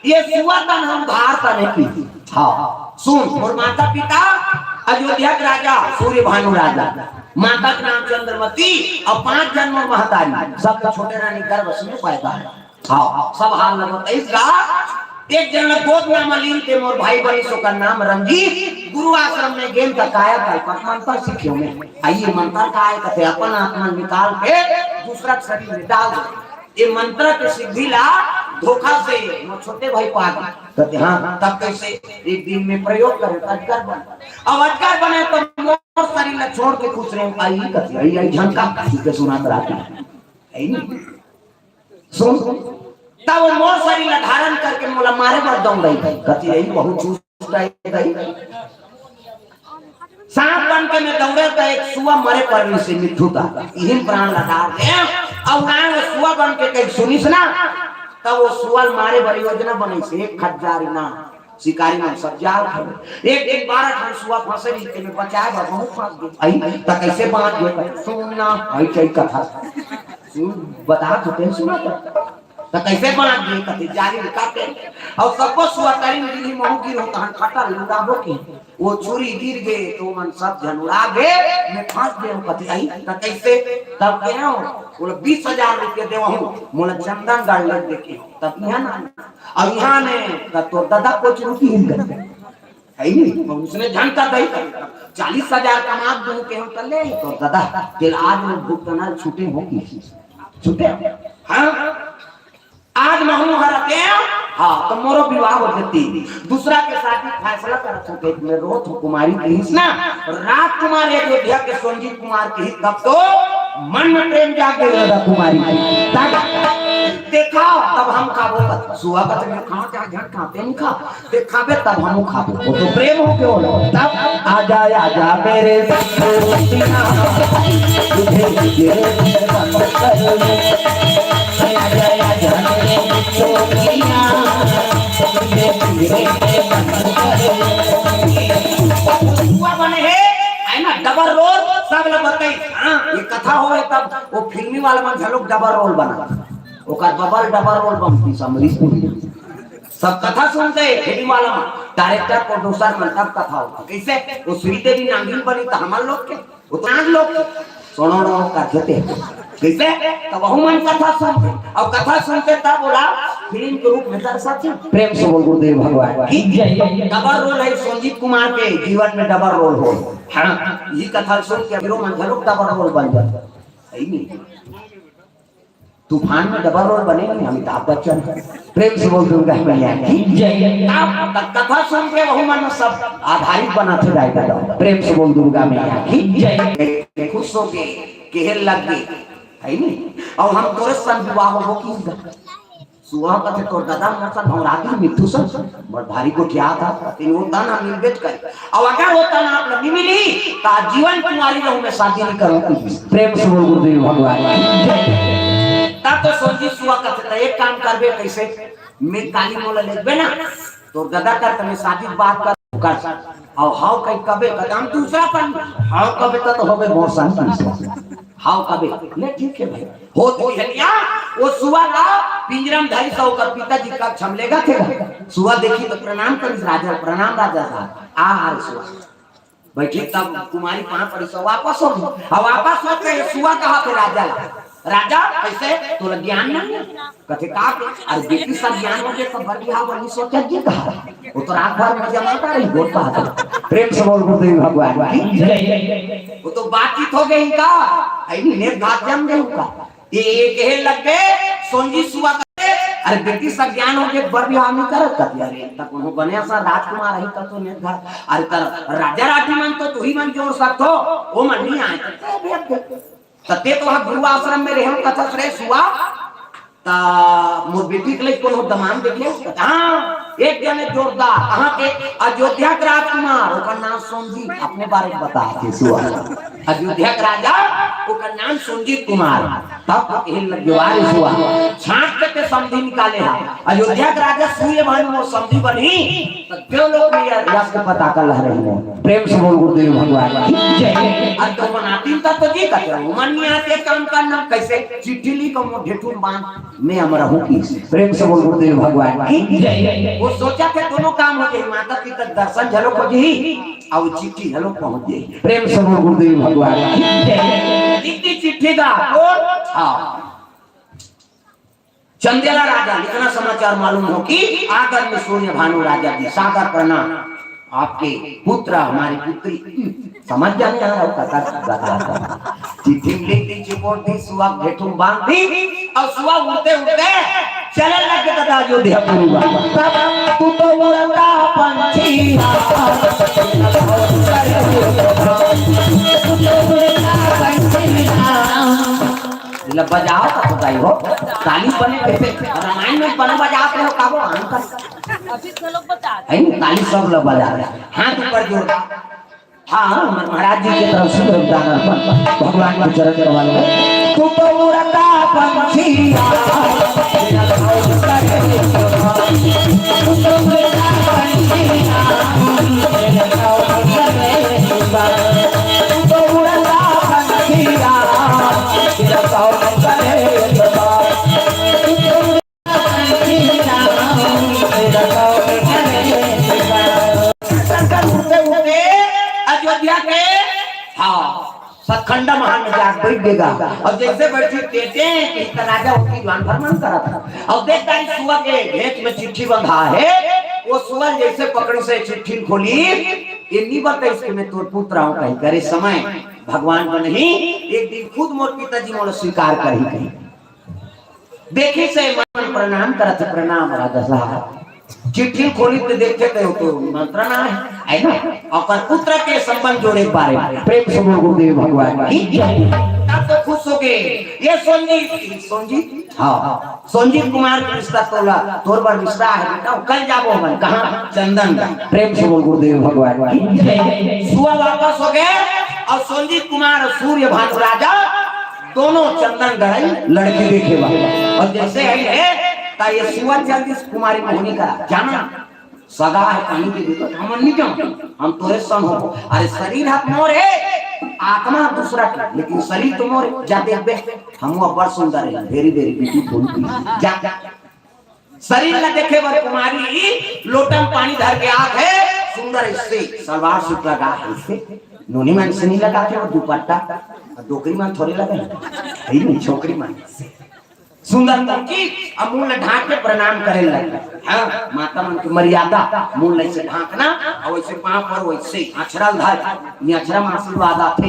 ये सुअर तन हम उधार तने की।" हाँ, सुन, मोर माता पिता अयोध्या के राजा सूर्य भानु राजा, माता के नाम चंद्रमती, और पांच जन मोर महतारी, सब तो छोटे रानी गर्भ से पैदा है। हाँ, सब हाल न बताइस गा। एक जन ल गोद नाम लीन ते मोर भाई बनिस, ओकर नाम रंजीत। गुरु आश्रम में गेन त कायाकल्प मंत्र सीखे में। आ ये मंत्र का है कथे, अपन आत्मा निकाल के दूसरा के शरीर में डाल दे। ये मंत्र के सिद्धि ला धोखा से मोर छोटे भाई पा गए। कथे, "हाँ, तब कैसे?" एक दिन में प्रयोग करे, अजगर बने। अब अजगर बने तो मोर शरीर ला छोड़ के खुश रहे। आई कथे, आई, आई झंका, ठीक है, सुनात रहती है। आई नहीं। सुन, तब वो मोर शरीर ला धारण करके मोला मारे बर दौड़ई। कथे, "यही बहुत चुस्त है भाई।" सांप बन के मैं दौड़े तो एक सुआ मरे पर से मिठू था, इही प्राण लगा दे। और ना वो सुआ बन के कहीं सुनिस ना, तब वो सुआ मारे बर योजना बनी से एक हजार ना शिकारी मन सब जाल थे। एक, एक बारह ठन सुआ फंसे रही, तेमे बचाए बर बहुत फंस गए। आई, त कैसे बांच गए? सुन ना, आई कई कथा। सुन, बता तो तेन सुना तो। त कइसे बांध दे? कथे, "जाली में काटे।" अउ सबो सुआ तरी में गिरही, महूं गिरहूं, तहन खटा लुड़ाबो की। वो छुरी गिर गे, त ओमन सब झन उड़ा गे, मैं फंस गेंव। कथे, "अई, त कइसे?" तब केहेंव, "बोले, बीस हजार रुपया देवहूं, मोला चंदनगढ़ ले देके हो।" तब इहां ना, अउ इहां ने, त तोर ददा कोचरू की हिल गए। है नहीं, उसने झन का दई, चालीस हजार कमा दूं केहेंव त ले, तोर ददा, तेला आज में भुगतना छूटे हो कि? छूटे? हां? आज महूं हरतेंव, हां, त मोरो विवाह हो जतिस। दूसरा के शादी फैसला करत हों, त मैं रोत हों, कुमारी कहिस ना, राजकुमार अयोध्या के संजीव कुमार कहिस, तब तो मन में प्रेम जाग गे राजा कुमारी। तब देखा, तब हम खाबो, तब सुआ कथे, "मैं खांव, चाहे झन खांव, तें नइ खा।" तें खाबे तब हमहूं खाबो। वो तो प्रेम हो गयो ना। तब आजा, आजा मेरे सखिया, तुझे मेरे बंद कर। आजा, आजा मेरे सखिया, तुझे मेरे बंद कर। हुआ बने हे, है ना, डबल रोल, सब लोग बताई। हां, ये कथा होवे तब वो फिल्मी वाला मन घलोक डबल रोल बना। ओकर बबल डबल रोल बनती समझी। सब कथा सुनते, फिल्म वाला मन, डायरेक्टर, प्रोड्यूसर मन, तब कथा होथे। कइसे? वो श्रीदेवी नागिन बनी त हमर लोग के, वो तो नाग लोग के। सुनो नो, कथे ते। कइसे? त वहू मन कथा सुनते, अउ कथा सुनते तब ओला फिल्म के रूप में दर्शाथे। प्रेम से बोल गुरुदेव भगवान की जय। डबल रोल हे संजीव कुमार के जीवन में, डबल रोल हो। हां, ये कथा सुन के हीरो मन घलोक डबल रोल बन जाथे। सही नहीं? तूफान में डबल रोल बने नहीं अमिताभ बच्चन। प्रेम से बोल दुर्गा मैया की जय। तब कथा सुन के वहू मन सब आधारित बनाथे दाई ददा। प्रेम से बोल दुर्गा मैया की जय। खुश हो के केहे लग गे, है नहीं? अउ हम तोरे संग विवाह होबो किस गा। सुआ कथे, "तोर ददा मोर संग भंवरा दिस मिट्ठू संग, बड़ भारी गोठियात हे।" कथे, "वो तन हम मिलबे च करे। अउ अगर वो तन आप ला नइ मिलही, त आज जीवन कुंवारी रहूं, मैं शादी नइ करंव।" प्रेम से बोल गुरुदेव भगवान की जय। तब तो संजीव सुआ कथे, "त एक काम करबे, कइसे? मैं काली मोला लेगबे ना, तोर ददा कर, त मैं शादी के बात कर, कर। अउ हव कहीं कबे, त हम दूसरा पन, हव कबे, त तो होबे मोर संग।" हव कबे, ले ठीक हे भाई। हो तो हलिया, वो सुआ ला पिंजरा में धरिस, ओकर पिताजी कक्ष में लेगथे। सुआ देखिस त प्रणाम करिस राजा, "प्रणाम राजा साहब।" आ, आ रे सुआ। बइठिस तब कुमारी पांव परिस, वापस हो गे। अब वापस होत हे सुआ कहाथे राजा ला, "राजा, कइसे तोला ज्ञान नइ हे?" कथे, "का?" "अरे बेटी सब ज्ञान हो गे त बर बिहाव बर नइ सोचत जी कहा।" वो तो रात भर मजा मारत रही, गोठ पात। प्रेम से बोल गुरुदेव भगवान की जय। वो तो बातचीत हो गे का, अइ नेग घात जम गे का। ये, ये केहे लग गे, संजीव सुआ कथे, "अरे बेटी सब ज्ञान हो गे, बर बिहाव नइ करत?" कथे, "अरे त कोनो बने असन राजकुमार हे त तो नेग घात, अरे त राजा राठी मन तो तुही मन जोड़ सकथो, वो मन नइ आय त भेज दे।" त तें तो हा गुरु आश्रम में रेहे हस कथस रे सुआ, त मोर बेटी के लइक कोनो दमांद देख ले। हां, एक जने जोरदार, कहां के? अयोध्या के राजकुमार, ओकर नाम संजीव, अपने बारे में बताथे सुआ। अयोध्या के राजा, ओकर नाम संजीव कुमार। तब तो केहे लग गे, "वाह रे सुआ, छांट के तें समधी निकाले हा। अयोध्या के राजा सूर्य भानु मोर समधी बनही।" त देवलोक में यह यश के पताका लहराही। प्रेम से बोल गुरुदेव भगवान की जय। अउ तो बनातिन तब तो जी कथे, "वो मन नइ आय ते काम करना, कइसे?" "चिट्ठी लिख अउ मोर ढेठू में बांध, मैं अमर हूं।" प्रेम से बोल गुरुदेव भगवान की जय। वो सोचथे दोनों काम हो जाही, माता पिता दर्शन घलोक हो जाही, अउ चिट्ठी घलोक पहुंच जाही। प्रेम से बोल गुरुदेव भगवान की जय। लिख दिस चिट्ठी गा, बोल, हां। चंदेला राजा, इतना समाचार मालूम हो कि आदरणीय सूर्य भानु राजा जी, सादर प्रणाम। आपके पुत्र, हमारी पुत्री, समझ जाने आ रहा होगा, कर बता दो। चिट्ठी लिख दिस, चिपोट दिस, सुआ ढेठू में बांध दिस, अउ सुआ उड़ते उड़ते चले लग गे दादा अयोध्यापुरी। तब तू तो उड़ता पंछी, तू तो उड़ता पंछी। इला बजाओ त बताई हो। ताली बने कइसे? रामायण में बने बजात रहे हो, का वो अंतर? अभी तो लोग बता है नी, ताली सब लोग बजा रहे हैं। हाथ ऊपर जोर। हां, हमर महाराज जी के तरफ से योगदान अर्पण। भगवान के चरण कमल में। तू तो उड़ता पंछी, तू तो उड़ता पंछी। हाँ, सतखंडा महल में जाके बैठ गेगा। अउ जइसे बैठी टेटे कि इतना राजा होती जवान फरमान करत हे। अउ देख तारी सुआ के घेंच में चिट्ठी बंधा हे, वो सुआ जइसे पकड़ी से चिट्ठी खोली, ये नी बताइस कि मैं तोर पुत्र हंव कहिके। अरे समय भगवान बनही, एक दिन खुद मोर पिताजी मोला स्वीकार करही कहिके। देखिस हे मन प्रणाम करत हे, प्रणाम राजा साहब। चिट्ठी खोली त देखथे त वो तो निमंत्रण आय हे, है ना? ओकर पुत्र के संबंध जोड़े के बारे में। प्रेम से बोल गुरुदेव भगवान की जय। तब तो खुश हो गए। ये सोनजीत, सोनजीत, हाँ, सोनजीत कुमार के रिश्ता तोला, तोर बर रिश्ता हे बेटा, कल जाबो हमन। कहाँ? चंदन। प्रेम से बोल गुरुदेव भगवान की जय। सुआ वापस हो गए अउ सोनजीत कुमार अउ सूर्य भानु राजा दोनों चंदन गढ़ई लड़की देखे बर। अउ जइसे आई हे, त ये सुआ चल दिस कुमारी मोहनी करा, जाना सगा हे, पानी के दूत, हमन नी जान, हम तोरे संग हो। अरे शरीर ह मोर हे, आत्मा दूसरा के, लेकिन शरीर तो मोर हे। जा देखबे, हम अब्बड़ सुंदर हे, very very beautiful। जा, जा। शरीर ला देखे बर कुमारी लोटा म पानी धर के आत हे, सुंदर अइसे सलवार सूट लगा हे, अइसे नोनी मन अइसे नी लगाथे, वो दुपट्टा, अउ डोकरी मन थोरे लगे हे, हे नी, छोकरी मन अइसे। सुंदर करके अउ मुंह ला ढांक के प्रणाम करे लगे। हाँ, माता मन के मर्यादा, मुंह ला अइसे ढांकना, अउ अइसे पांव पर अइसे अछरा ल धर, ये अछरा म आशीर्वाद आथे।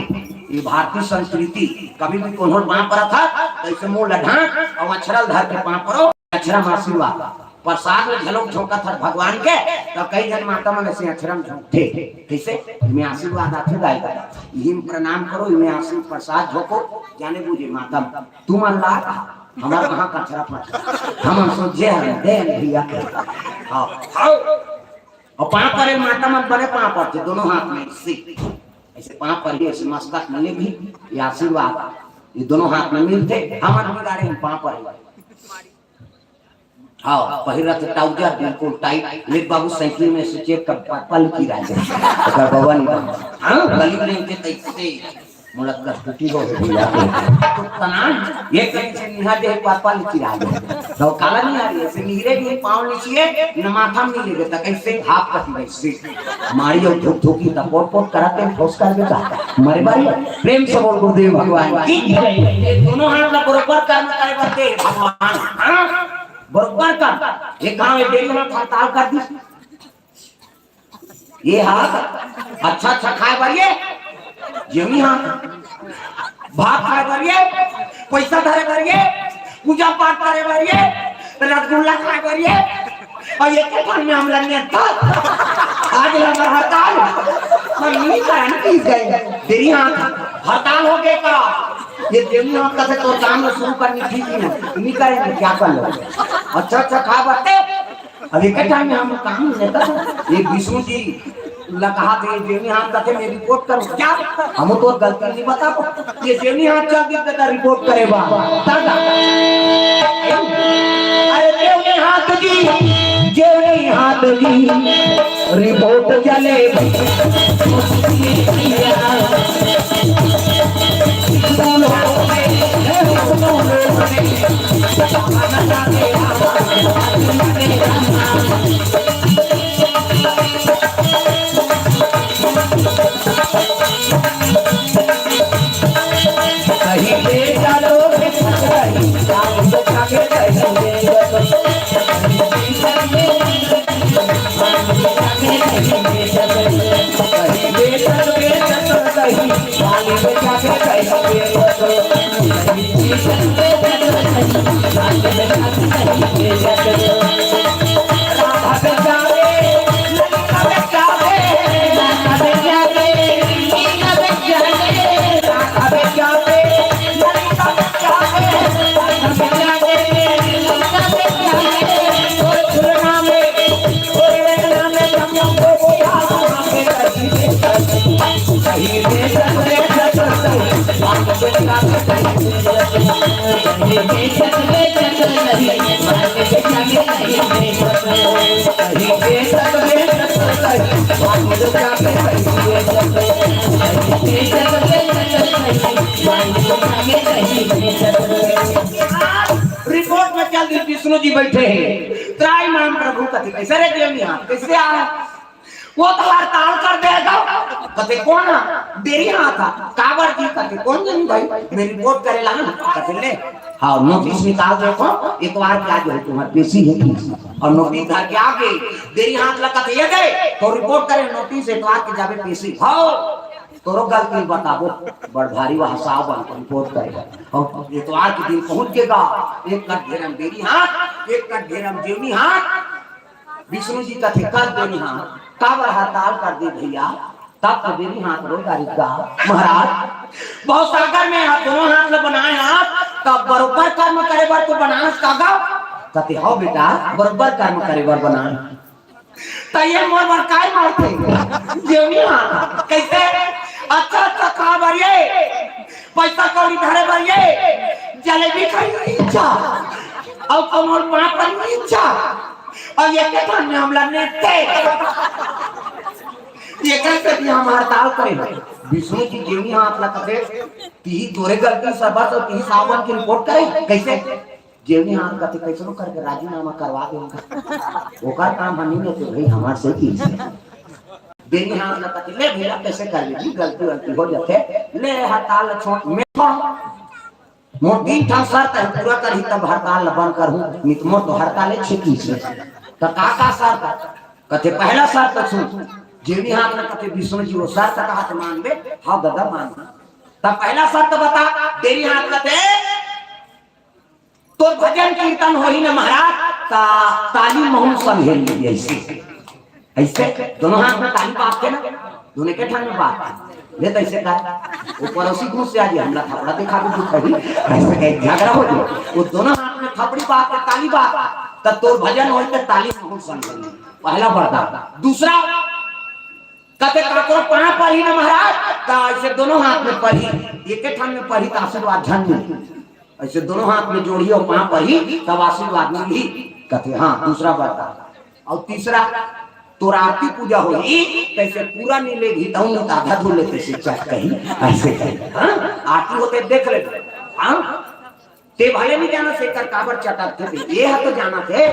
ये भारतीय संस्कृति, कभी भी कोनो पांव परत हे, त अइसे मुंह ला ढांक अउ अछरा ल धर के पांव परो। अछरा म आशीर्वाद, प्रसाद में घलोक झोंकत हर भगवान के, त कई झन माता मन अइसे अछरा म झोंकथे। कइसे? इमे आशीर्वाद आथे दाई ददा। इही म प्रणाम करो, इमे आशीर्वाद प्रसाद झोंको, जाने बूझे माता मन। तुमन ला हमर कहाँ कचरा पड़थे? हमन सोझे हन, दे भैया के। हाँ, हाँ। अउ पांव परे माता मन बने पांव परथे, दोनों हाथ में अइसे। अइसे पांव परे, अइसे मस्तक में भी, ये आशीर्वाद, ये दोनों हाथ में मिलथे, हमन भी गाड़े हम पांव परे। हाँ, पहिरत trouser बिल्कुल tight। ले बाबू साइकिल में से चेक कर पा-, पल की राजा। ओकर बबा नहीं बा। हाँ, गली में के तैसे मुलाकात टूटी हो गई भैया। तो तना, ये कहीं से निहा दे पापा लिखी राजा। तो काला नहीं आ रही है, से नीरे भी पाँव नीचे, न माथा में नहीं लेगे, तो कैसे हाथ कटी वैसे। मारी और धुक धुकी त पोट पोट कराते, ठोस कर देता। मरे बारी, प्रेम से बोल गुरुदेव भगवान की जय। ये दोनों हाथ ला बरोबर कर्म करे बरते भगवान। हाँ? बरोबर कर। एक गांव एक डेरी हाथ हड़ताल कर दी। ये हाथ अच्छा अच्छा खाए बर ये, जेवनी हाथ भात खाए बर ये, पैसा धरे बर ये, पूजा पाठ करे बर ये, रसगुल्ला खाए बर ये, और ये के फल में हम लगे था। आज लगा हड़ताल, हम नहीं करन पीस गए। तेरी हाथ हड़ताल हो गए का? ये देवी हाथ का से तो काम शुरू करनी ठीक नहीं है, नहीं करेंगे, क्या कर लो? अच्छा अच्छा खा बरते। अब एक टाइम में हम काम नहीं लेता था। ये विष्णु जी ला कहा थे, जेवनी हाथ का थे, मैं रिपोर्ट करूँ क्या? हम तो गलती नहीं बता पाते। ये जेवनी हाथ चल के कहता रिपोर्ट करे बा। दादा। अरे जेवनी हाथ जी, जेवनी हाथ जी, रिपोर्ट चले। रिपोर्ट में चल दी, विष्णु जी बैठे हैं। त्राई माम प्रभु कथी, कैसे रे जेवनी हाथ, कैसे आ रहा? वो तो हड़ताल कर देगा। कथे कोन हा? डेरी हाथ हा। काबर जी? कथे कोन जनी भाई, मैं रिपोर्ट करे ला हूँ। कथे ले, हाँ, नोटिस निकाल दे तो, एतवार के आज है तुम्हार पेशी है। अउ नोटिस धर के आ गे। डेरी हाथ ला कथे ये दे, तो रिपोर्ट करे, नोटिस, एतवार के जाबे पेशी। हाँ, तोरो गलती बताबो। बड़ भारी वह हसाव बन के रिपोर्ट करे। अउ एतवार के दिन पहुंच गेगा, एक कट घेरम डेरी हाथ, एक कट घेरम जेवनी हाथ। विष्णु जी कथे कर देनी हाँ, काबर हड़ताल कर दे भैया? तब तो डेरी हाथ रो डारी गा। महाराज, भवसागर में हाथ, दोनों हाथ ल बनाए हाथ, तब बरोबर कर्म करे बर तो बनास का गा। कथे हो बेटा, बरोबर कर्म करे बर बनाए। त ये मोर बर काय मारथे? जेवनी हाथ। कैसे? अच्छा अच्छा खा बर ये, पैसा कौड़ी धरे बर ये, जलेबी खाई इच्छा, अउ कमर पाँच पर इच्छा, अउ ये के ठन में हमला नेते। ये कैसे भी हम हड़ताल करे? विष्णु जी जेवनी हाथ ला कथे, तिही तोरे गलती सबस अउ तिही सावन की रिपोर्ट करे। कैसे? जेवनी हाथ कथे, कैसनो करके राजीनामा करवा दे उनका। ओकर काम हनी ने तो भाई हमार से की। जेवनी हाथ ला कथे, ले भैया, कैसे कर ली जी, गलती वलती हो जाथे, ले हड़ताल छोड़, मैं छोड़। मोर तीन ठन शर्त है, पूरा करही तब हड़ताल ला बंद करहूँ, नहीं तो मोर तो हड़ताल है छिकी से। तो का का शर्त है? कथे पहला शर्त सुन। जेवनी हाथ ला कथे विष्णु जी वो शर्त का हाथ मानबे? हाँ दादा मान। तब पहला शर्त बता। डेरी हाथ कथे तोर भजन कीर्तन होही ना महाराज, ता ताली महूं संग हेल लेही। ऐसे, ऐसे दोनों हाथ में ताली बांध के ना, दोनों के ठन में बांध के। ले तो ऐसे कर, वो पड़ोसी घुस से आ जाए, हमला थपड़ा दिखा के दिखाई, ऐसे कहीं झगड़ा हो जाए। वो दोनों हाथ में थपड़ी बांध के ताली बांध, तब तोर भजन होही तो ताली महूं संग हेल लेही। पहला वरदान। दूसरा, कथे काकरो पाँव पड़ही ना महाराज, त ऐसे दोनों हाथ में पड़ही, एक ठन में पड़ही त आशीर्वाद झन मिलही। ऐसे दोनों हाथ में जोड़ही अउ पाँव पड़ही, तब आशीर्वाद मिलही। कथे हाँ, दूसरा वरदान। अउ तीसरा, तोर आरती पूजा होही, तैसे पूरा नी लेगही, तहूं नी त आधा धुन ले तैसे चट कही, ऐसे कही। हाँ, आरती होथे देख ले। हाँ, ते भले नी जानस एकर काबर चटत हे, ये ह तो जानत हे।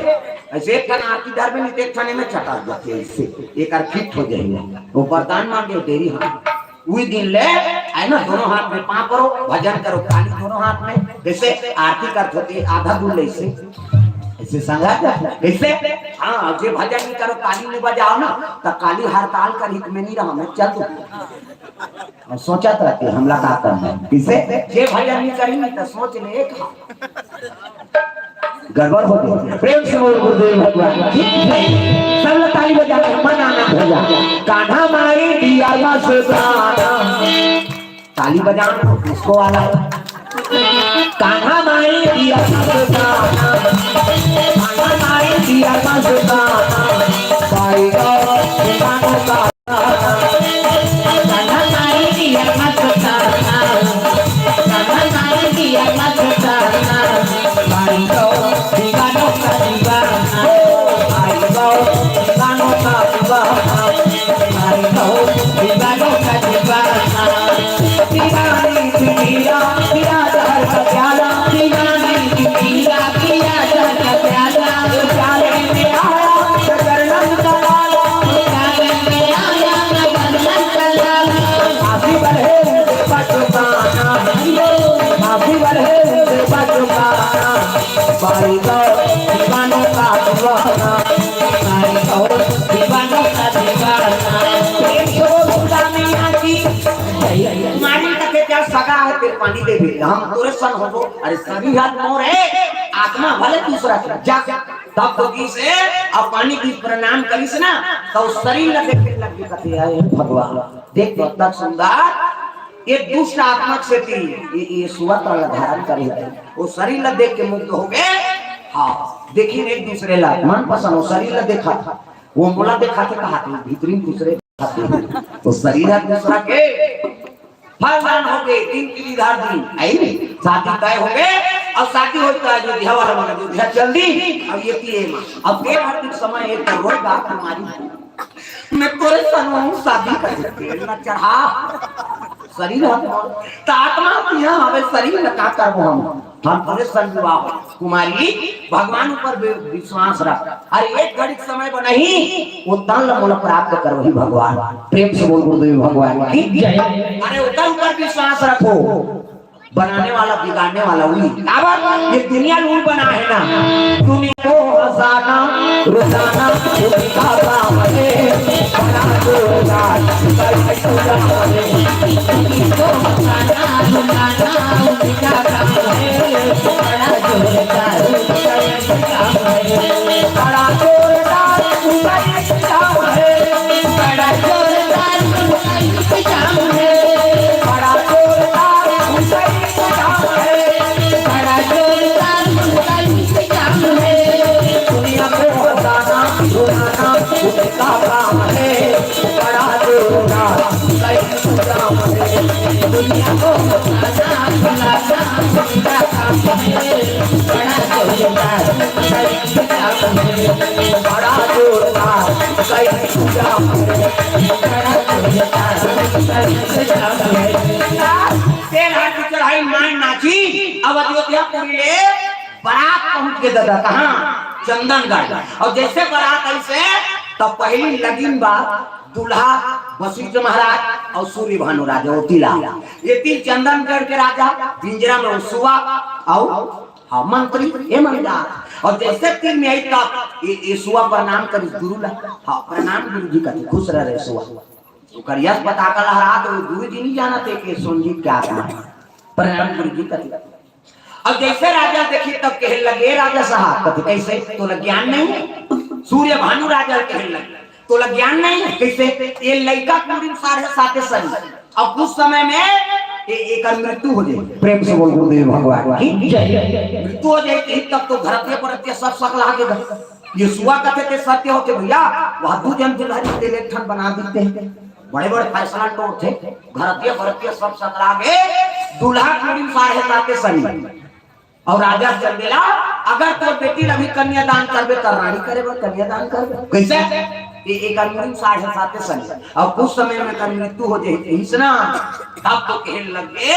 ऐसे एक ठन आरती धरबे नी ते एक ठन में चटत जाथे, ऐसे एकर फिट हो जाही। वो वरदान मांगे डेरी हाथ। उही दिन ले, है ना, दोनों हाथ में पाँव परो, भजन करो, ताली दोनों हाथ में, जैसे आरती करत होथे, आधा धुन ले ऐसे, ऐसे संघा जाथे, कैसे? हाँ, जे भजन नी करो, ताली नी बजाओ ना, त काली हड़ताल करही त मैं नी रहूं, मैं चल दूं। अउ सोचत रहिथे, हमला का करना हे? किसे? जे भजन नी करही, त सोच ले एक हाथ। गड़बड़ हो गया। प्रेम से बोल गुरुदेव भगवान की जय। सब लोग ताली बजा के मन आनंद हो जाए। कान्हा माई दिया मस्ताना। ताली बजाना इसको वाला है। कान्हा माई दिया मस्ताना। कान्हा माई दिया मस्ताना। भाई गौर दीवानों का मारी तके क्या सगा है, फिर पानी दे दे, हम तोरे सन होबो। अरे सरीर हाथ मोर है, आत्मा भले दूसरा के। जा, तब तो की से अब पानी की प्रणाम करिस ना, तो सरीर ला देखे लग के कथे, "हे भगवान, देख तो तक सुंदर, ये दुष्ट आत्मा से थी, ये, ये सुअर तन ला धारण करे है।" वो सरीर ला देख के मुग्ध हो गए। हाँ, देखिन एक दूसरे ला, मन पसंद हो, सरीर ला देखा था, वो मोला देखा थे, कहा थे, भीतरी दूसरे देखा थे, वो सरीर है दूसरा के। फलदान हो गए, दिन की विधान दी, आई नहीं? शादी तय हो गए, अब शादी हो तो अयोध्या वाला मन अयोध्या चल दी, अब ये पिए माँ, अब ये हर दिन समय एक करोड़ बात हमारी। मैं तोरे सन हूँ, शादी कर दे, तेल न चढ़ा। सरीर हम, त आत्मा पिया हवे, सरीर न का करबो हम? हम तोरे सन विवाह हो। कुमारी, भगवान ऊपर वि-, विश्वास रख। अरे, एक घड़ी के समय बनाही, वो तन ल मोला प्राप्त करवही भगवान। प्रेम से बोल गुरुदेव भगवान की जय। अरे, ओकर ऊपर विश्वास रखो, बनाने वाला, बिगाड़ने वाला वही। काबर? ये दुनिया ल उही बनाए हे ना, दुनिया को हंसाना, रुलाना, उनका काम है, बड़ा जोरदार, कई पूजा है। दुनिया को हंसाना, रुलाना, उनका काम है, बड़ा जोरदार, कई पूजा है। बड़ा जोरदार, कई पूजा है। बड़ा जोरदार, कई पूजा है। बड़ा जोरदार, कई पूजा है। बड़ा जोरदार, कई पूजा है। दुनिया को हंसाना, रुलाना, उनका काम है। बड़ा जोरदार, कई पूजा है। दुनिया को हंसाना, रुलाना, उनका काम है। बड़ा जोरदार, कई पूजा है। बड़ा जोरदार, कई पूजा है। बड़ा जोरदार, कई पूजा है। तेल हाथ की चढ़ाई माय नाची, अब अयोध्यापुरी ले बरात पहुंच के दादा कहाँ? चंदनगढ़। और जैसे बरात ऐसे, तब पहली लगिन बा दूल्हा वशिष्ठ महाराज और सूर्य भानु राजा, वो तीन, ये तीन चंदनगढ़ के राजा, पिंजरा में वो सुआ और, हाँ, मंत्री, ये मंदार। और जैसे तीन में आई तब ये, ये सुआ प्रणाम करिस गुरु ला। हाँ, प्रणाम गुरु जी कथे, खुश रह रे सुआ। ओकर यश पताका लहरा तो गुरु जी नहीं जानत हे कि सोनजीत के आत्मा है। प्रणाम गुरु जी कथे। अब जैसे राजा देखी तब कहे लगे, "राजा साहब," कथे, "कैसे? तोला ज्ञान नहीं है?" सूर्य भानु राजा कहे लगे, "तोला ज्ञान नहीं है?" कैसे? ये लइका कुड़ी साढ़े साते सरी, अब कुछ समय में ए-, एकर मृत्यु हो जाए। प्रेम से बोल गुरुदेव भगवान की जय। मृत्यु हो जाए तब तो घरतिया परतिया सब सकला के घर। ये सुआ कथे के सत्य होथे भैया, वह दू जन दुल्हन तेल एक ठन बना देते हैं। बड़े बड़े फैसला टोरथे, घरतिया परतिया सब सकला के दूल्हा कुड़ी साढ़े साते सरी। और राजा चंदेला, अगर तोर बेटी ल अभी कन्यादान करबे, त रानी करे बर कन्यादान करबे। कैसे? ये एक अंगुरी साढ़े साते सरी। और कुछ समय में कर मृत्यु हो जाए, कहिस ना, तब तो कहे लगे,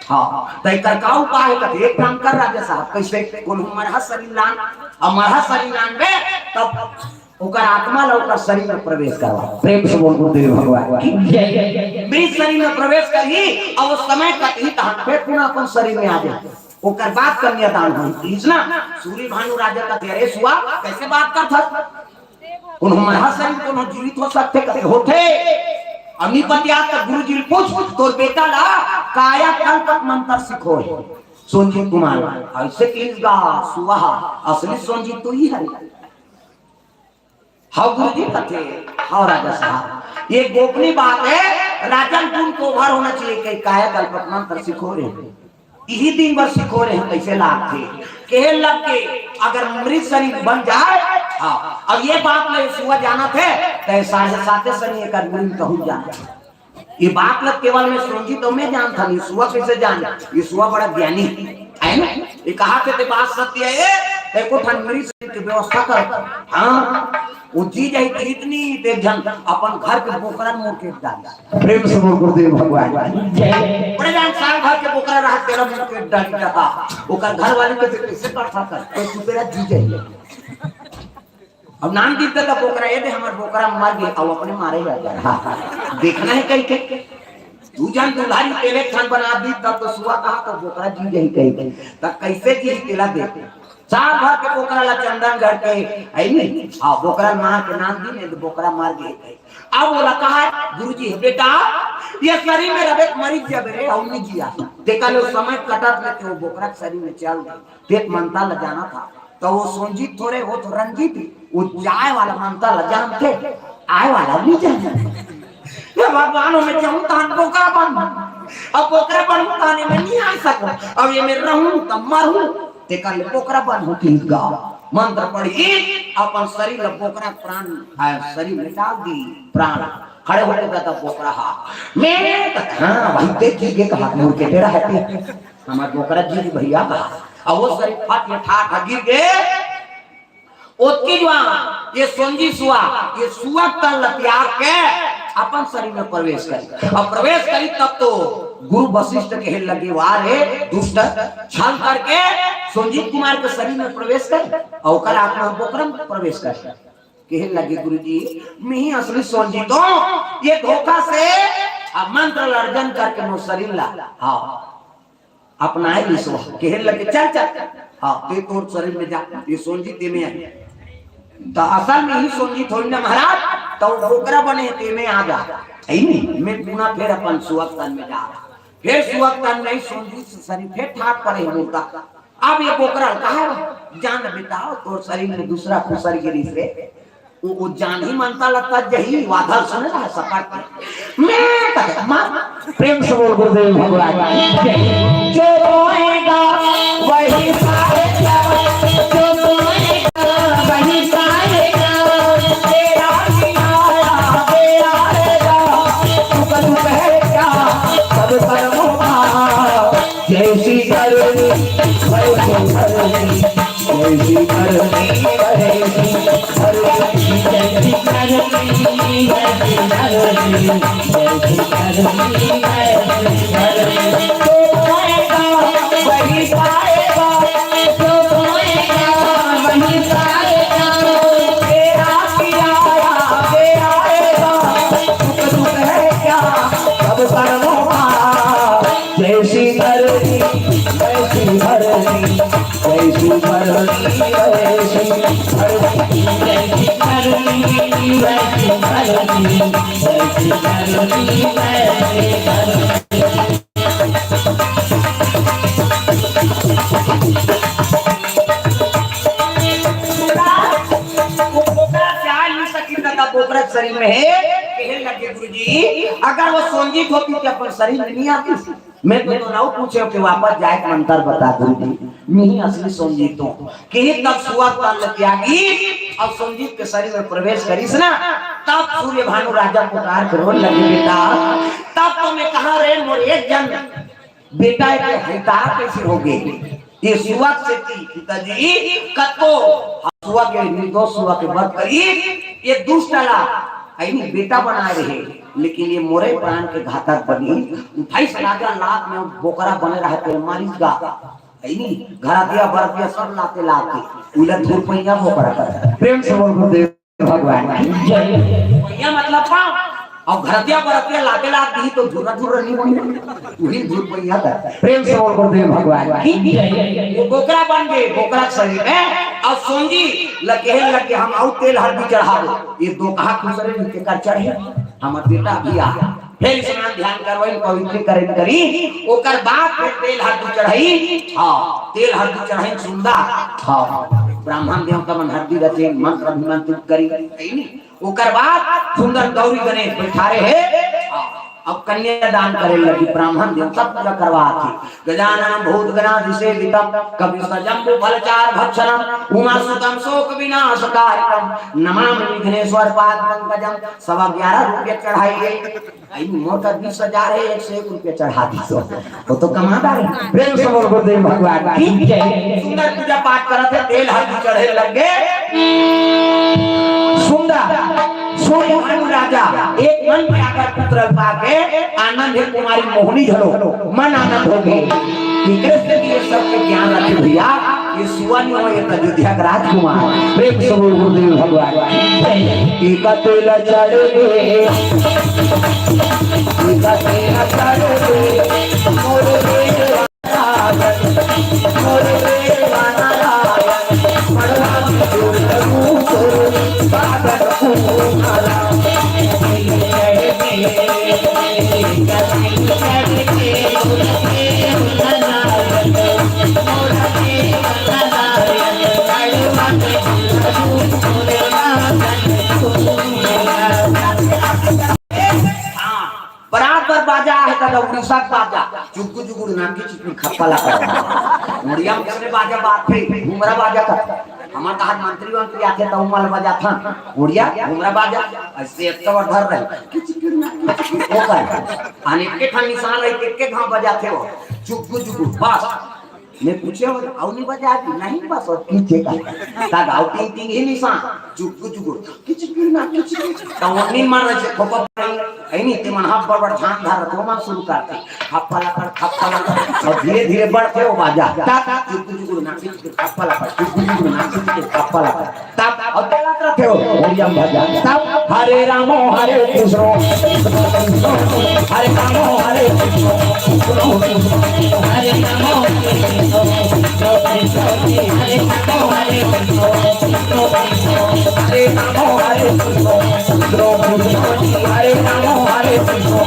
हाँ, त एकर का उपाय है? कथे, "एक काम कर राजा साहब," कैसे? "कोनो मरहा सरी लान, और मरहा सरी लानबे, तब ओकर आत्मा ला ओकर शरीर में प्रवेश करवा।" प्रेम से बोल गुरुदेव भगवान की जय। मृत शरीर में प्रवेश करही, और उस समय कटही, तहन फिर पुनः अपन शरीर में आ जाए। ओकर बाद कन्यादान होही। कहिस ना, सूर्य भानु राजा कथे, "अरे सुआ, कैसे बात करथस? कोनो मरहा शरीर, कोनो जीवित हो सकथे?" कथे, "होथे।" अमिपति आज तक गुरु जी ल पूछ, "तोर बेटा ला कायाकल्प मंत्र सिखोय सोनजीत कुमार।" ऐसे कहिस गा सुआ, असली सोनजीत तो ई है। "हाँ गुरु जी," कथे, "हाँ राजा साहब, ये गोपनीय बात है, राजन गुण को भर होना चाहिए, कहीं कायाकल्प मंत्र सिखो रहे हैं, इही दिन भर सिखो रहे हैं, कैसे लागथे?" कहे लग के, "अगर मृत शरीर बन जाए," हाँ, अब ये बात ले सुआ जानत हे, तो साढ़े साते सरी एकर गुण कहूँ जानत हे। ये बात ल केवल मैं सोनजीत तो मैं जानत हँव, ये सुआ कैसे जाने? ये सुआ बड़ा ज्ञानी है ना? ये कहा थे, ते बात सत्य है, एको ठन मरीज के व्यवस्था कर। हाँ, वो जी जाही इतनी ते झन अपन घर के बोकरा मोर के डाल। प्रेम से बोल गुरुदेव भगवान की जय। बड़े जान साल भर के बोकरा रहा, तेरा मोर के डाल जाता। ओकर घर वाली के कैसे कर सकता? तो तू तेरा जी जाही। अब नाम दी त बोकरा, "ए दे, हमर बोकरा मर गे," अब अपने मारे जा जा। देखना है कहीं के। दू झन दुल्हन तेल एक ठन बना दी, तब तो सुआ कहा तो बोकरा जी जाही कहीं के। तब कैसे जी तेला दे? साल भर के बोकरा ला चंदनगढ़ के, है नी? हाँ, बोकरा मार के नाम दी, नहीं तो बोकरा मर गे कहीं। अब बोला कहा, "गुरुजी, बेटा, ये शरीर में रबे मरी जाबे रे, हम नहीं जिया।" देखा लो, समय कटत लेते वो बोकरा के शरीर में चल गए। पेट मनता ल जाना था, तो वो सोनजीत थोरे, वो तो रंजीत, वो जाए वाला मनता ल जानथे, आए वाला नहीं जानथे। ये भगवान, मैं जाऊँ तहन बोकरा बन, अब बोकरा बनूँ तहन मैं नहीं आ सकूँ, अब ये मैं रहूँ तब मरूँ, तेकर ले बोकरा बनूँ, ठीक गा। मंत्र पढ़ी, अपन शरीर ल बोकरा प्राण, आ, शरीर में डाल दी प्राण। खड़े होके कहता बोकरा, हाँ, मैं, हाँ भाई, देख के कहा मुड़ के तेरा है। हमार बोकरा जी भैया कहा, अब वो शरीर फट ले ठाठ गिर गए। ओतकी जुआ, ये सोनजी सुआ, ये सुआ तन ल त्याग के, अपन शरीर में प्रवेश करी। अब प्रवेश करी तब तो गुरु वशिष्ठ कहे लगे, "वाह रे दुष्ट, छल करके संजीव कुमार के शरीर में प्रवेश कर और ओकर आत्मा बोकरा में प्रवेश कर।" कहे लगे, "गुरुजी, मिही असली संजीव तो ये धोखा से अब मंत्र अर्जन करके मोर शरीर ला, हाँ, अपनाए लीस।" कहे लगे, "चल, चल, हाँ, ते तोर शरीर में जा, ये संजीव ते में आ।" त असल में ही संजीव थोड़ी ना महाराज, त वो बोकरा बने, ते में आ जा। है नी? मैं पुनः फिर अपन सुअक तन में जा रहा। फिर सुअक तन में संजीव से शरीर फिर ठाट पड़े मुर्दा। अब ये बोकरा कहा, "जान बेटा, तोर शरीर में दूसरा खुसर गिरी से।" वो, वो जान ही मनता लगता जही वाधल सुने रहा सपाट। मैं, माँ, प्रेम से बोल गुरुदेव भगवान की जय। जो बोएगा वही पाएगा, जो बोएगा वही पाएगा। तेरा किनारा तेरा रहेगा, तू कल बहेगा, सब कर्मों का। जैसी करनी वैसी भरनी, जैसी करनी वैसी भरनी, जैसी करनी वैसी भरनी, जैसी करनी वैसी भरनी। तो पाएगा वही पाएगा, जो बोएगा वही पाएगा। तेरा किया तेरा रहेगा, दुख दुख है क्या, सब कर्मों का। जैसी करनी वैसी भरनी, जैसी करनी वैसी भरनी, जैसी करनी वैसी भरनी, जैसी करनी वैसी भरनी। वो बोकरा चाल नहीं सकी, दादा बोकरा शरीर में है। कहे लगे, "गुरुजी, अगर वो संजीव होती तो अपन शरीर में नहीं आती।" मैं तो, तो ना पूछे के वापस जाए के मंत्र बता, "गुरुजी, मिही असली संजीव तो।" कहे तब सुअक तन त्यागी और संजीव के शरीर में प्रवेश करिस ना, तब सूर्य भानु राजा पुकार के रोन लगे, "बेटा, तब तो मैं कहा रे मोर एक जन बेटा के हितैषी कैसे हो गए?" ये सुअक से की, पिताजी, कतको सुअक के, निर्दोष सुअक के वध करी, ये दुष्ट ला, है नी, बेटा बनाए रहे, लेकिन ये मोरे प्राण के घातक बनी। उठाइस राजा लात में बोकरा बने रहा, तेल मारिस गा, है नी, घरतिया बरतिया सब लाते लाते, उला धूर पहिया बोकरा कर। प्रेम से बोल गुरुदेव भगवान की जय। पहिया मतलब पाँव, और घरतिया बरतिया लाते लात दी तो धुर्रा धुर्रा नहीं बनी, वही धूर पहिया कर। प्रेम से बोल गुरुदेव भगवान की जय। वो बोकरा बन गए, बोकरा शरीर में, और संजीव लगे लगे हम आउ तेल हरदी चढ़ा दो, ये दो कहा खुसरे नीचे कर चढ़े, हम बेटा भी आ। फिर स्नान ध्यान करवाई, पवित्र करेन करी, ओकर बाद फिर तेल हरदी चढ़ाई। हाँ, तेल हरदी चढ़ाई सुंदर। हाँ, ब्राह्मण देवता मन हरदी रचे, मंत्र अभिमंत्रित करी, है नी? ओकर बाद सुंदर गौरी गणेश बैठारे हे। हाँ, अब कन्यादान करे लगी, ब्राह्मण देवता पूजा करवा थी। गजानन भूत गणाधिसेवितम, कपित जम्बू फलचार भक्षणम, उमा सुतम शोक विनाश कारकम, नमामि विघ्नेश्वर पाद पंकजम। सवा ग्यारह रुपया चढ़ाई गई। आई मोर का बीस हजार है, एक सौ एक रुपया चढ़ा दी तो वो तो कमादार है। प्रेम से बोल गुरुदेव भगवान की जय। सुंदर पूजा पाठ करत हे, तेल हरदी चढ़े लग गए। सुंदर सूर्य भानु राजा एक मन में आकर पुत्र पाके आनंद है, कुमारी मोहनी झलो मन आनंद हो गए। एकरे से भी ये सबके ज्ञान रखे भैया, ये सुअन हो, ये अयोध्या का राजकुमार। प्रेम से बोल गुरुदेव भगवान की जय। एक तेल चढ़ गए, एक तेल चढ़ गए, मोर देवा नारायण, मोर देवा नारायण, मड़वा में जोड़ करूं तोर बाबा को नारायण। हाँ, बराबर बाजा है दादा, उड़ीसा का बाजा, चुगु चुगु नाम की चुगु खप्पा लगा। उड़िया में किसने बाजा बात थे, घुमरा बाजा था। हमारे कहा मंत्री वंत्री आते तो उमल बजा था, उड़िया घुमरा बाजा, ऐसे एक कवर धर रहे, किच किच ना, किच किच, वो कर। अनेक के ठन निशान रहे, एक के घाव बजा थे वो, चुगु चुगु, बस। मैं पूछे हो, "अउ नहीं बजा दी?" "नहीं, बस और की चेक है।" ता गाँव तीन तीन ही निशान, चुगु चुगु, किच किच ना, किच किच। तो वो नहीं मार रहे थे, खोपा पड़ी। ऐ नहीं, ते मन हाथ बड़ बड़ झान धार, तो मन शुरू करते। खप्पा लपड़, खप्पा लपड़। और धीरे धीरे बढ़ते हो बाजा। ता, ता, चुगु चुगु ना, किच किच, खप्पा लपड़, चुगु चुगु ना, किच किच, खप्पा लपड़। तब अउ चलत रथे हो, हरियम भजन। तब हरे रामो हरे कृष्णो, हरे रामो हरे कृष्णो, हरे रामो हरे कृष्णो, हरे रामो हरे कृष्णो, हरे रामो हरे कृष्णो, हरे रामो हरे कृष्णो, हरे रामो हरे कृष्णो,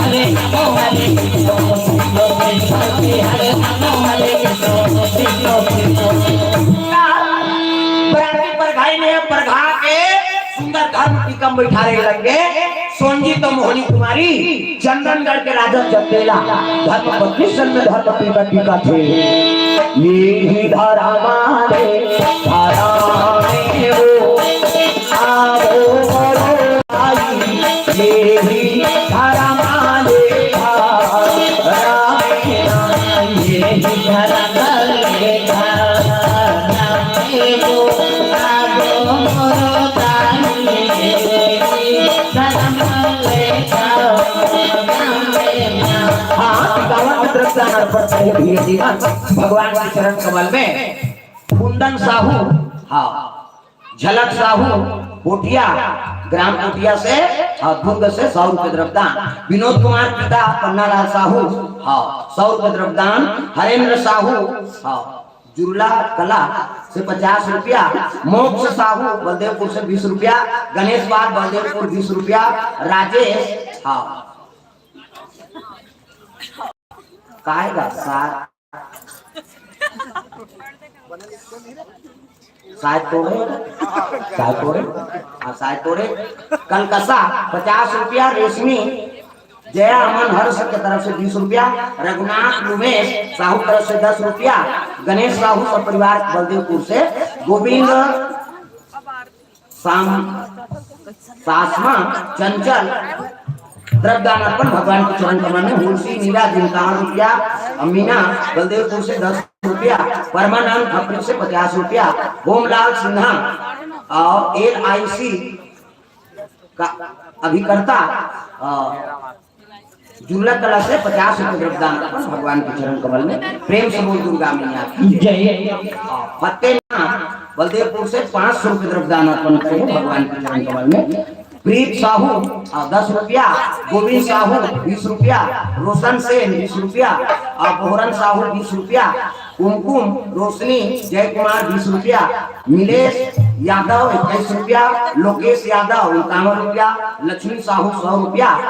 हरे रामो हरे कृष्णो, हरे रामो हरे कृष्णो। बराती परघाई में परघा के सुंदर धर्म टीका में बैठारे लगे। सोनजी तो मोहनी कुमारी, चंदनगढ़ के राजा चंदेला, धर्म पत्नी सन में धर्म टीका टीका थे। ये ही धर्म आले, धर्म में वो, आवो बड़ो भाई, ये ही धर्म आले, धर्म में, ये ही धर्म आले, धर्म में वो, आवो बड़ो भाई, ये ही धर्म आले, धर्म में। हाँ, गाँव के तरफ से अर्पण करें भैया जी, भगवान के चरण कमल में। कुंदन साहू, हाँ, झलक साहू, पोटिया, ग्राम पोटिया से, हाँ, दुर्ग से सौ रुपये द्रव्यदान। विनोद कुमार पिता, पन्नालाल साहू, हाँ, सौ रुपये द्रव्यदान। हरेंद्र साहू, हाँ, जुरला कला से पचास रुपया। मोक्ष साहू, बलदेवपुर से बीस रुपया। गणेश पाल, बलदेवपुर, बीस रुपया। राजेश, हाँ, काय गा सार? साय तोड़े, साय तोड़े, हाँ, साय तोड़े। कलकसा, पचास रुपया। रेशमी, जया अमन हर्ष के तरफ से बीस रुपया। रघुनाथ लुमेश साहू तरफ से दस रुपया। गणेश साहू सब परिवार बलदेवपुर से। गोविंद साम-, सासमा चंचल, द्रव्यदान अर्पण भगवान के चरण कमल में। हुलसी मीरा, जिनकावन रुपया। अमीना, बलदेवपुर से दस रुपया। परमानंद, खपरी से पचास रुपया। होमलाल सिन्हा और एल आई सी का अभिकर्ता, अ, जुल्ला कला से पचास रुपये द्रव्यदान अर्पण भगवान के चरण कमल में। प्रेम से बोल दुर्गा मैया की जय। जय। फतेहनाथ बलदेवपुर से पाँच सौ रुपये द्रव्यदान अर्पण करे भगवान के चरण कमल में। प्रीत साहू, आ, दस रुपया। गोविंद साहू, बीस रुपया। रोशन सेन, बीस रुपया। आ, बोहरन साहू, बीस रुपया। कुमकुम, रोशनी, जय कुमार, बीस रुपया। मिलेश यादव, इक्कीस रुपया। लोकेश यादव, इक्यावन रुपया। लक्ष्मी साहू, सौ रुपया।